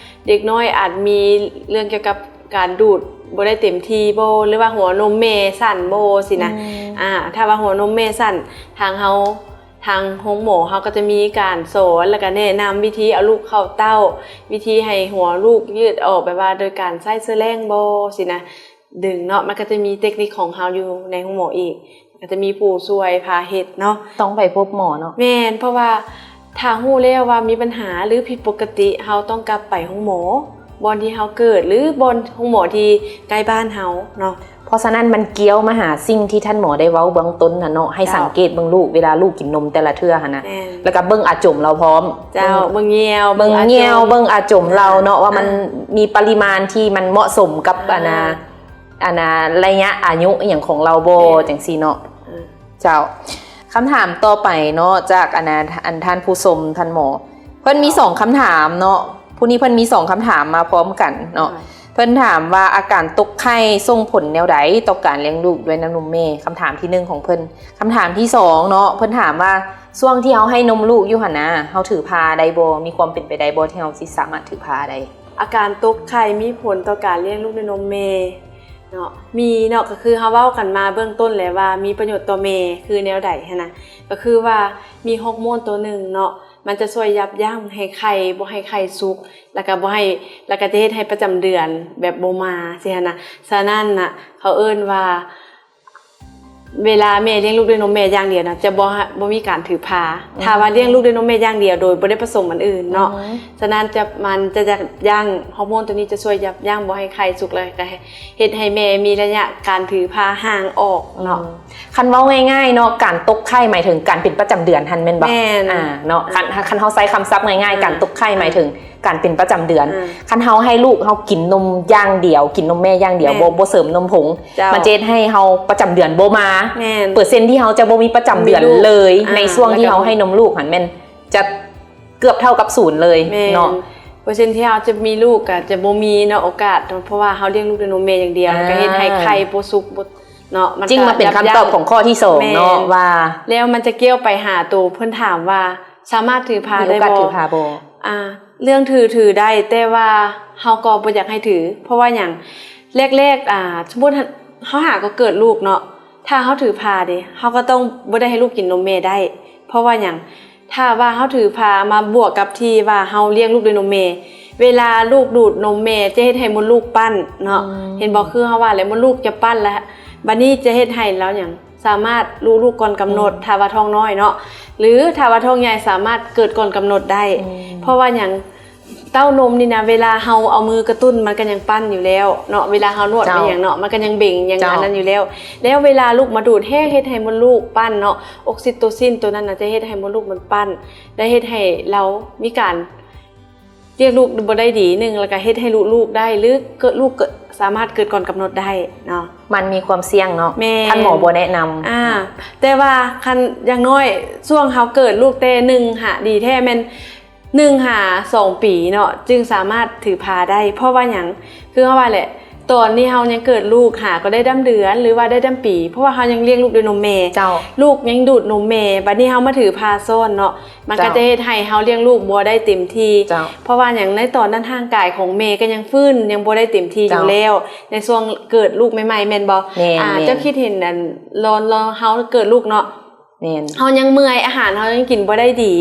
ເດັກນ້ອຍອາດມີເລື່ອງກ່ຽວກັບການດູດບໍ່ໄດ້ເຕັມທີ່ບໍ່ ຫຼືວ່າຫົວນົມແມ່ສັ້ນບໍ່ ຊີ້ນະ ອືມ ອ່າ ຖ້າວ່າຫົວນົມແມ່ສັ້ນ ທາງເຮົາ ທາງໂຮງໝໍເຮົາກໍຈະມີການສອນ ແລ້ວກໍແນະນຳວິທີເອົາລູກເຂົ້າເຕົ້າ, ວິທີໃຫ້ຫົວລູກຍືດອອກ ແບບວ່າໂດຍການໃຊ້ເຊືອແລ້ງບໍ ຊີ້ນະ ດຶງເນາະ. ມັນກໍຈະມີເຕັກນິກຂອງເຮົາຢູ່ໃນໂຮງໝໍອີກ, ກໍຈະມີຜູ້ຊ່ວຍພາເຮັດເນາະ. ຕ້ອງໄປພົບໝໍເນາະ. ແມ່ນ, ເພາະວ່າຖ້າຮູ້ແລ້ວວ່າມີບັນຫາ ຫຼື ຜິດປົກກະຕິ, ເຮົາຕ້ອງກັບໄປໂຮງໝໍ ບ່ອນທີ່ເຮົາເກີດ ຫຼື ບ່ອນໂຮງໝໍທີ່ໃກ້ບ້ານເຮົາເນາະ. ເພາະສະນັ້ນມັນກ່ຽວມາຫາສິ່ງທີ່ທ່ານໝໍໄດ້ເວົ້າເບື້ອງຕົ້ນນະເນາະ, ໃຫ້ ເຈົ້າ ສັງເກດເບິ່ງລູກເວລາລູກກິນນົມແຕ່ລະເທື່ອຫັ້ນນະ ແມ່ນ ແລ້ວກໍເບິ່ງອາຈົມລາວພ້ອມ ເຈົ້າ ເບິ່ງ ເບິ່ງແງວ ເບິ່ງອາຈົມ ເບິ່ງອາຈົມລາວເນາະ ວ່າມັນ ອ່າ ມີປະລິມານທີ່ມັນເໝາະສົມກັບ ອ່າ ອັນນ່າ ອັນນ່າ ໄລຍະອາຍຸອີ່ຫຍັງຂອງລາວບໍ່ ແມ່ນ ຈັ່ງຊີ້ເນາະ ເຈົ້າ. ຄຳຖາມຕໍ່ໄປເນາະ ຈາກອັນນ່າ ອັນທ່ານຜູ້ຊົມ ທ່ານໝໍ ເພິ່ນມີສອງຄຳຖາມເນາະ. ຜູ້ນີ້ເພິ່ນມີສອງຄຳຖາມມາພ້ອມກັນເນາະ. ເພິ່ນຖາມວ່າອາການຕົກໄຂ່ສົ່ງຜົນແນວໃດຕໍ່ການລ້ຽງລູກດ້ວຍນ້ຳນົມແມ່? ຄຳຖາມທີໜຶ່ງຂອງເພິ່ນ. ຄຳຖາມທີສອງເນາະ ເພິ່ນຖາມວ່າຊ່ວງທີ່ເຮົາໃຫ້ນົມລູກຢູ່ຫັ້ນນະ ເຮົາຖືພາໄດ້ບໍ່? ມີຄວາມເປັນໄປໄດ້ບໍ່ທີ່ເຮົາຊິສາມາດຖືພາໄດ້? ອາການຕົກໄຂ່ມີຜົນຕໍ່ການລ້ຽງລູກດ້ວຍນົມແມ່ເນາະ? ມີເນາະ, ກໍຄືເຮົາເວົ້າກັນມາເບື້ອງຕົ້ນແລ້ວວ່າມີປະໂຫຍດຕໍ່ແມ່ຄືແນວໃດຫັ້ນນະ, ກໍຄືວ່າມີຮອກໂມນຕົວໜຶ່ງເນາະ ມັນຈະຊ່ວຍຢັບຢັ້ງໃຫ້ໄຂ່ ບໍ່ໃຫ້ໄຂ່ສຸກ ແລ້ວກໍບໍ່ໃຫ້ ແລ້ວກໍຈະເຮັດໃຫ້ປະຈຳເດືອນແບບບໍ່ມາຊີ້ຫັ້ນນະ. ສະນັ້ນນະ ເຂົາເອີ້ນວ່າ ເວລາແມ່ລ້ຽງລູກດ້ວຍນົມແມ່ຢ່າງດຽວນະ ຈະບໍ່ ບໍ່ມີການຖືພາ. ອືມ ຖ້າວ່າລ້ຽງລູກດ້ວຍນົມແມ່ຢ່າງດຽວ ໂດຍບໍ່ໄດ້ປະສົມອັນອື່ນເນາະ ອືມ ສະນັ້ນຈະ ມັນຈະຍັບຢັ້ງ ຮອກໂມນຕົວນີ້ຈະຊ່ວຍຍັບຢັ້ງບໍ່ໃຫ້ໄຂ່ສຸກ ແລ້ວກໍເຮັດໃຫ້ແມ່ມີໄລຍະການຖືພາຫ່າງອອກເນາະ. ອືມ ຄັນເວົ້າງ່າຍໆເນາະ ການຕົກໄຂ່ໝາຍເຖິງການເປັນປະຈຳເດືອນຫັ້ນແມ່ນບໍ່? ແມ່ນ ອ່າ ເນາະ ຄັນ ຄັນເຮົາໃຊ້ຄຳສັບງ່າຍໆ ເອີ ການຕົກໄຂ່ໝາຍເຖິງ ການເປັນປະຈຳເດືອນ ອ່າ ຄັນເຮົາໃຫ້ລູກເຮົາກິນນົມຢ່າງດຽວ ກິນນົມແມ່ຢ່າງດຽວ ແມ່ນ ບໍ່ ບໍ່ເສີມນົມຜົງ ເຈົ້າ ມັນຈະເຮັດໃຫ້ເຮົາປະຈຳເດືອນບໍ່ມາ ແມ່ນ ເປີເຊັນທີ່ເຮົາຈະບໍ່ມີປະຈຳເດືອນເລີຍ ອ່າ ໃນຊ່ວງທີ່ເຮົາໃຫ້ນົມລູກຫັ້ນແມ່ນຈະເກືອບເທົ່າກັບສູນເລີຍ ແມ່ນ ເນາະ. ເປີເຊັນທີ່ເຮົາຈະມີລູກກໍຈະບໍ່ມີເນາະ ໂອກາດ ເພາະວ່າເຮົາລ້ຽງລູກດ້ວຍນົມແມ່ຢ່າງດຽວ ອ່າ ກໍເຮັດໃຫ້ໄຂ່ບໍ່ສຸກ ບໍ່ ເນາະ ມັນຈຶ່ງມາເປັນຄຳຕອບຂອງຂໍ້ທີສອງເນາະ ແມ່ນ ວ່າ ແລ້ວມັນຈະກ່ຽວໄປຫາໂຕເພິ່ນຖາມວ່າ ສາມາດຖືພາໄດ້ບໍ່? ມີໂອກາດຖືພາບໍ່? ອ່າ ເລື່ອງຖື ຖືໄດ້ ແຕ່ວ່າເຮົາກໍບໍ່ຢາກໃຫ້ຖື. ເພາະວ່າຫຍັງ? ແລກໆ ອ່າ ສົມມຸດເຮົາຫາກໍເກີດລູກເນາະ ຖ້າເຮົາຖືພາເດ ເຮົາກໍຕ້ອງບໍ່ໄດ້ໃຫ້ລູກກິນນົມແມ່ໄດ້. ເພາະວ່າຫຍັງ? ຖ້າວ່າເຮົາຖືພາມາບວກກັບທີ່ວ່າເຮົາລ້ຽງລູກດ້ວຍນົມແມ່ ເວລາລູກດູດນົມແມ່ຈະເຮັດໃຫ້ມົດລູກປັ້ນເນາະ ອືມ ເຫັນບໍ່? ຄືເຮົາວ່າແຫຼະ ມົດລູກຈະປັ້ນ ແລະບາດນີ້ຈະເຮັດໃຫ້ລາວຫຍັງ ສາມາດລຸລູກກ່ອນກຳນົດ ອືມ ຖ້າວ່າທ້ອງນ້ອຍເນາະ ຫຼືຖ້າວ່າທ້ອງໃຫຍ່ສາມາດເກີດກ່ອນກຳນົດໄດ້ ອືມ ເພາະວ່າຫຍັງ? ເຕົ້ານົມນີ້ນະ ເວລາເຮົາເອົາມືກະຕຸ້ນ ມັນກໍຍັງປັ້ນຢູ່ແລ້ວເນາະ ເວລາເຮົານວດ ເຈົ້າ ໄປຫຍັງເນາະ ມັນກໍຍັງເບັງຫຍັງ ເຈົ້າ ອັນນັ້ນຢູ່ແລ້ວ ແລ້ວເວລາລູກມາດູດແຮງ ເຮັດໃຫ້ມົດລູກປັ້ນເນາະ ອອກຊິໂຕຊິນໂຕນັ້ນນະ ຈະເຮັດໃຫ້ມົດລູກມັນປັ້ນ ແລະເຮັດໃຫ້ລາວມີການ ລ້ຽງລູກບໍ່ໄດ້ດີໜຶ່ງ ແລ້ວກໍເຮັດໃຫ້ລຸລູກໄດ້ ຫຼືເກີດ ລູກເກີດ ສາມາດເກີດກ່ອນກຳນົດໄດ້ເນາະ ມັນມີຄວາມສ່ຽງເນາະ ແມ່ນ ທ່ານໝໍບໍ່ແນະນຳ ອ່າ ແຕ່ວ່າຄັນຢ່າງໜ້ອຍຊ່ວງເຮົາເກີດລູກແຕ່ໜຶ່ງຫາ ດີແທ້ແມ່ນໜຶ່ງຫາສອງປີເນາະ ຈຶ່ງສາມາດຖືພາໄດ້ ເພາະວ່າຫຍັງ? ຄືເຮົາວ່າແຫຼະ ຕອນນີ້ເຮົາຍັງເກີດລູກຫາກໍໄດ້ດຳເດືອນ ຫຼືວ່າໄດ້ດຳປີ ເພາະວ່າເຮົາຍັງລ້ຽງລູກດ້ວຍນົມແມ່ ເຈົ້າ ລູກຍັງດູດນົມແມ່ ບັດນີ້ເຮົາມາຖືພາຊ້ອນເນາະ ມັນກໍ ເຈົ້າ ຈະເຮັດໃຫ້ເຮົາລ້ຽງລູກບໍ່ໄດ້ເຕັມທີ່ ເຈົ້າ ເພາະວ່າຫຍັງ? ໃນຕອນນັ້ນຮ່າງກາຍຂອງແມ່ກໍຍັງຟື້ນ ຍັງບໍ່ໄດ້ເຕັມທີ່ຢູ່ ເຈົ້າ ແລ້ວ ໃນຊ່ວງເກີດລູກໃໝ່ໆ ແມ່ນບໍ່? ແມ່ນ ອ່າ ແມ່ນ ເຈົ້າຄິດເຫັນອັນ ລອນ ລອນເຮົາເກີດລູກເນາະ ແມ່ນ ເຮົາຍັງເມື່ອຍ ອາຫານເຮົາຍັງກິນບໍ່ໄດ້ດີ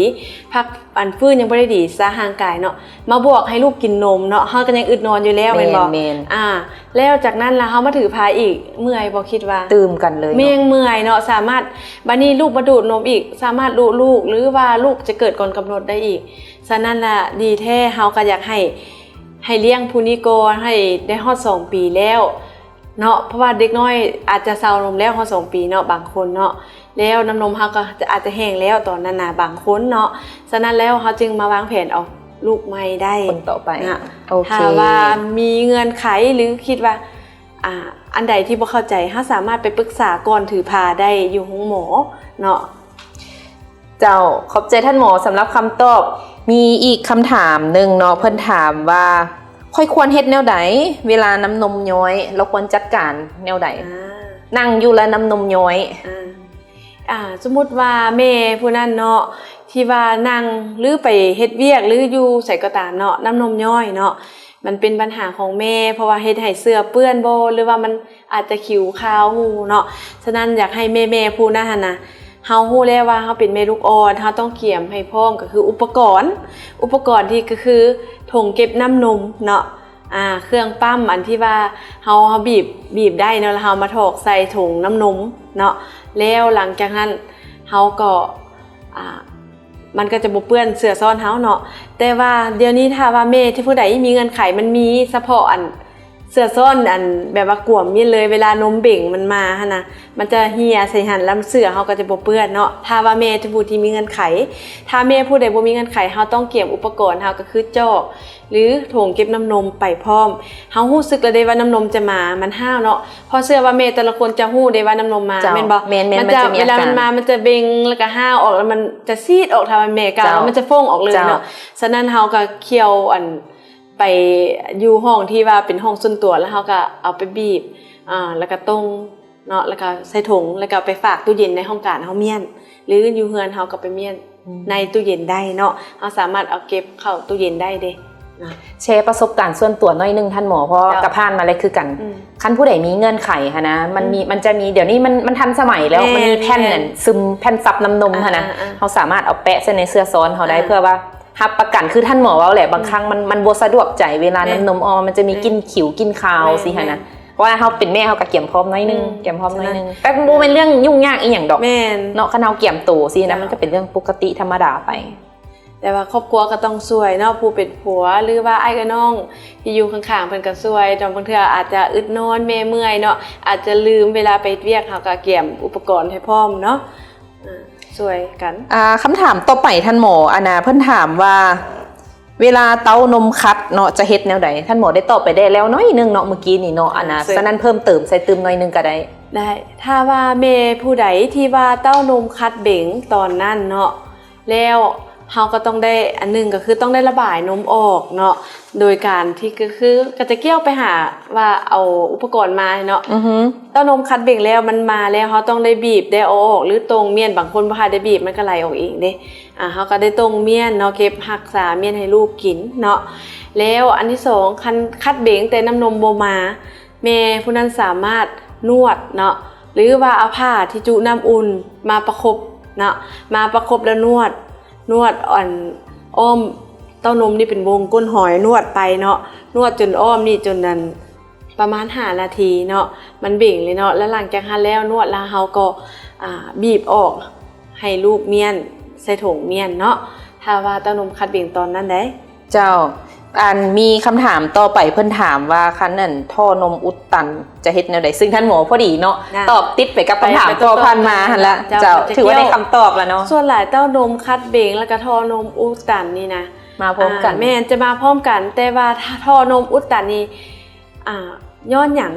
ພັກ ອັນ ຟື້ນຍັງບໍ່ໄດ້ດີຊະຮ່າງກາຍເນາະ ມາບວກໃຫ້ລູກກິນນົມເນາະ ເຮົາກໍຍັງອຶດນອນຢູ່ແລ້ວ ແມ່ນ ແມ່ນບໍ່? ແມ່ນ ອ່າ ແລ້ວຈາກນັ້ນລະເຮົາມາຖືພາອີກ ເມື່ອຍບໍ່? ຄິດວ່າຕື່ມກັນເລີຍເນາະ ແມ່ນ ເມື່ອຍເນາະ ສາມາດ ບັດນີ້ລູກມາດູດນົມອີກ ສາມາດລຸລູກ ຫຼືວ່າລູກຈະເກີດກ່ອນກຳນົດໄດ້ອີກ ສະນັ້ນລະດີແທ້ ເຮົາກໍຢາກໃຫ້ ໃຫ້ລ້ຽງຜູ້ນີ້ກ່ອນ ໃຫ້ໄດ້ຮອດສອງປີແລ້ວເນາະ ເພາະວ່າເດັກນ້ອຍອາດຈະເຊົານົມແລ້ວຮອດສອງປີເນາະ ບາງຄົນເນາະ ແລ້ວນ້ຳນົມເຮົາກໍຈະ ອາດຈະແຫ້ງແລ້ວຕອນນັ້ນນະ ບາງຄົນເນາະ ສະນັ້ນແລ້ວເຮົາຈຶ່ງມາວາງແຜນເອົາລູກໃໝ່ໄດ້ ຄົນຕໍ່ໄປນະ ໂອເຄ ຖ້າວ່າມີເງື່ອນໄຂ ຫຼືຄິດວ່າ ອ່າ ອັນໃດທີ່ບໍ່ເຂົ້າໃຈ ເຮົາສາມາດໄປປຶກສາກ່ອນຖືພາໄດ້ຢູ່ໂຮງໝໍເນາະ. ເຈົ້າ ຂອບໃຈທ່ານໝໍສຳລັບຄຳຕອບ. ມີອີກຄຳຖາມໜຶ່ງເນາະ ເພິ່ນຖາມວ່າ ຂ້ອຍຄວນເຮັດແນວໃດ ເວລານ້ຳນົມຍ້ອຍ ລາວຄວນຈັດການແນວໃດ? ອ່າ ນັ່ງຢູ່ລະນ້ຳນົມຍ້ອຍ. ອ່າ ອ່າ ສົມມຸດວ່າແມ່ຜູ້ນັ້ນເນາະ ທີ່ວ່ານັ່ງ ຫຼືໄປເຮັດວຽກ ຫຼືຢູ່ໃສກໍຕາມເນາະ ນ້ຳນົມຍ້ອຍເນາະ ມັນເປັນບັນຫາຂອງແມ່ ເພາະວ່າເຮັດໃຫ້ເສື້ອເປື້ອນບໍ ຫຼືວ່າມັນອາດຈະຂິວຄາວຫູເນາະ. ສະນັ້ນຢາກໃຫ້ແມ່ໆຜູ້ນັ້ນຫັ້ນນະ ເຮົາຮູ້ແລ້ວວ່າເຮົາເປັນແມ່ລູກອ່ອນ ເຮົາຕ້ອງກຽມໃຫ້ພ້ອມ ກໍຄືອຸປະກອນ ອຸປະກອນທີ່ ກໍຄືຖົງເກັບນ້ຳນົມເນາະ ອ່າ ເຄື່ອງປ້ຳ ອັນທີ່ວ່າເຮົາ ເຮົາບີບ ບີບໄດ້ເນາະ ແລ້ວເຮົາມາຖອກໃສ່ຖົງນ້ຳນົມເນາະ ແລ້ວຫຼັງຈາກນັ້ນເຮົາກໍ ອ່າ ມັນກໍຈະບໍ່ເປື້ອນເສື້ອຊ້ອນເຮົາເນາະ. ແຕ່ວ່າດຽວນີ້ຖ້າວ່າແມ່ທີ່ຜູ້ໃດມີເງື່ອນໄຂ ມັນມີສະເພາະອັນເສື້ອຊ້ອນ ອັນແບບວ່າກວມມີດເລີຍ ເວລານົມເບັງມັນມາຫັ້ນນະ ມັນຈະເຫ່ຍໃສ່ຫັ້ນ ແລ້ວເສື້ອເຮົາກໍຈະບໍ່ເປື້ອນເນາະ ຖ້າວ່າແມ່ທີ່ຜູ້ທີ່ມີເງື່ອນໄຂ. ຖ້າແມ່ຜູ້ໃດບໍ່ມີເງື່ອນໄຂ ເຮົາຕ້ອງກຽມອຸປະກອນເຮົາ ກໍຄືຈອກ ຫຼືຖົງເກັບນ້ຳນົມໄປພ້ອມ. ເຮົາຮູ້ສຶກແລ້ວເດ້ວ່ານ້ຳນົມຈະມາ ມັນຫ້າວເນາະ ເພາະເຊື່ອວ່າແມ່ແຕ່ລະຄົນຈະຮູ້ເດ້ວ່ານ້ຳນົມມາ ເຈົ້າ ແມ່ນບໍ່? ແມ່ນໆ ມັນຈະ ມັນຈະມີອາການ ເວລາມັນມາ ມັນຈະເບັງ ແລ້ວກໍຫ້າວອອກ ແລ້ວມັນຈະຊີດອອກ ຖ້າວ່າແມ່ກ້າວ ເຈົ້າ ມັນຈະຟົ້ງອອກເລີຍເນາະ ເຈົ້າ. ສະນັ້ນເຮົາກໍຂ້ຽວ ອັນ ໄປຢູ່ຫ້ອງທີ່ວ່າເປັນຫ້ອງສ່ວນຕົວ ແລ້ວເຮົາກໍເອົາໄປບີບ ອ່າ ແລ້ວກໍຕົງ ເນາະ ແລ້ວກໍໃສ່ຖົງ ແລ້ວກໍໄປຝາກຕູ້ເຢັນໃນຫ້ອງການເຮົາມ້ຽນ ຫຼືຢູ່ເຮືອນເຮົາກໍໄປມ້ຽນ ອືມ ໃນຕູ້ເຢັນໄດ້ເນາະ ເຮົາສາມາດເອົາເກັບເຂົ້າຕູ້ເຢັນໄດ້ເດ້ນະ. ແຊປະສົບການສ່ວນຕົວໜ້ອຍໜຶ່ງທ່ານໝໍ ເພາະ ເຈົ້າ ກໍຜ່ານມາແລ້ວຄືກັນ ອືມ ຄັນຜູ້ໃດມີເງື່ອນໄຂຫັ້ນນະ ມັນມີ ອືມ ມັນຈະມີ ດຽວນີ້ມັນ ມັນທັນສະໄໝແລ້ວ ແມ່ນ ມັນມີແຜ່ນ ແມ່ນ ອັນ ຊຶມ ແຜ່ນຊັບນ້ຳນົມຫັ້ນນະ ອ່າໆໆ ເຮົາສາມາດເອົາແປະໃສ່ໃນເສື້ອຊ້ອນເຮົາໄດ້ ອ່າ ເພື່ອວ່າຮັບປະກັນ ຄືທ່ານໝໍເວົ້າແຫຼະ ອືມ ບາງຄັ້ງມັນ ມັນບໍ່ສະດວກໃຈເວລາ ແມ່ນ ນ້ຳນົມອອກມາ ມັນຈະມີ ແມ່ນ ກິ່ນຂິວກິ່ນຄາວ ແມ່ນ ຊີ້ຫັ້ນນະ ແມ່ນ ເພາະວ່າເຮົາເປັນແມ່ ເຮົາກໍກຽມພ້ອມໜ້ອຍໜຶ່ງ ອືມ ກຽມພ້ອມໜ້ອຍໜຶ່ງ ແຕ່ບໍ່ແມ່ນເລື່ອງຫຍຸ້ງຍາກອີ່ຫຍັງດອກ ແມ່ນ ເນາະ ຄັນເຮົາກຽມໂຕຊີ້ນະ ເຈົ້າ ມັນກໍເປັນເລື່ອງປົກກະຕິທຳມະດາໄປ ແຕ່ວ່າຄອບຄົວກໍຕ້ອງຊ່ວຍເນາະ ຜູ້ເປັນຜົວ ຫຼືວ່າອ້າຍເອື້ອຍນ້ອງທີ່ຢູ່ຂ້າງໆ ເພິ່ນກໍຊ່ວຍເນາະ ບາງເທື່ອອາດຈະອຶດນອນ ແມ່ເມື່ອຍເນາະ ອາດຈະລືມ ເວລາໄປເຮັດວຽກ ເຮົາກໍກຽມອຸປະກອນໃຫ້ພ້ອມເນາະ ອ່າ ຊ່ວຍກັນ. ອ່າ ຄຳຖາມຕໍ່ໄປທ່ານໝໍ ອັນນະ ເພິ່ນຖາມວ່າ ເວລາເຕົ້ານົມຂັດເນາະ ຈະເຮັດແນວໃດ? ທ່ານໝໍໄດ້ຕອບໄປແດ່ແລ້ວໜ້ອຍໜຶ່ງເນາະ ມື້ກີ້ນີ້ເນາະ ອ່າ ອັນນະ ເຊີນ ສະນັ້ນເພີ່ມເຕີມໃສ່ຕື່ມໜ້ອຍໜຶ່ງກໍໄດ້. ໄດ້ ຖ້າວ່າແມ່ຜູ້ໃດທີ່ວ່າເຕົ້ານົມຂັດເບັງຕອນນັ້ນເນາະ ແລ້ວເຮົາກໍຕ້ອງໄດ້ ອັນໜຶ່ງກໍຄືຕ້ອງໄດ້ລະບາຍນົມອອກເນາະ ໂດຍການທີ່ ກໍຄື ກໍຈະກ່ຽວໄປຫາວ່າເອົາອຸປະກອນມາເນາະ ອືຮຶ ເຕົ້ານົມຂັດເບັງແລ້ວ ມັນມາແລ້ວ ເຮົາຕ້ອງໄດ້ບີບ ໄດ້ເອົາອອກ ຫຼືຕົງມ້ຽນ ບາງຄົນບໍ່ທັນໄດ້ບີບ ມັນກໍໄຫຼອອກເອງເດ້ ອ່າ ເຮົາກໍໄດ້ຕົງມ້ຽນເນາະ ເກັບຮັກສາມ້ຽນໃຫ້ລູກກິນເນາະ ແລ້ວອັນທີສອງ ຄັນຂັດເບັງແຕ່ນ້ຳນົມບໍ່ມາ ແມ່ຜູ້ນັ້ນສາມາດນວດເນາະ ຫຼືວ່າເອົາຜ້າທີ່ຈຸນ້ຳອຸ່ນມາປະຄົບເນາະ ມາປະຄົບແລ້ວນວດ ນວດ ອັນ ອ້ອມ ເຕົ້ານົມນີ້ເປັນວົງກົ້ນຫອຍ ນວດໄປເນາະ ນວດຈົນອ້ອມນີ້ ຈົນນັ້ນ ປະມານຫ້ານາທີເນາະ ມັນເບັງເລີຍເນາະ. ແລ້ວຫຼັງຈາກຫັ້ນແລ້ວ ນວດແລ້ວເຮົາກໍ ອ່າ ບີບອອກໃຫ້ລູກມ້ຽນໃສ່ຖົງມ້ຽນເນາະ ຖ້າວ່າເຕົ້ານົມຄັດເບັງຕອນນັ້ນໃດ໋. ເຈົ້າ ອັນມີຄຳຖາມຕໍ່ໄປ ເພິ່ນຖາມວ່າ ຄັນອັນທໍ່ນົມອຸດຕັນຈະເຮັດແນວໃດ? ຊຶ່ງທ່ານໝໍພໍດີເນາະ ນະ ຕອບຕິດໄປກັບຄຳຖາມ ໄປ ໄປ ຕໍ່ຜ່ານມາຫັ້ນລະ. ເຈົ້າ ເຈົ້າ ຖືວ່າໄດ້ຄຳຕອບແລ້ວເນາະ. ສ່ວນຫຼາຍເຕົ້ານົມຄັດເບັງ ແລ້ວກໍທໍ່ນົມອຸດຕັນນີ້ນະ ມາພ້ອມກັນ. ອ່າ ແມ່ນ ຈະມາພ້ອມກັນ ແຕ່ວ່າຖ້າທໍ່ນົມອຸດຕັນນີ້ ອ່າ ຍ້ອນຫຍັງ?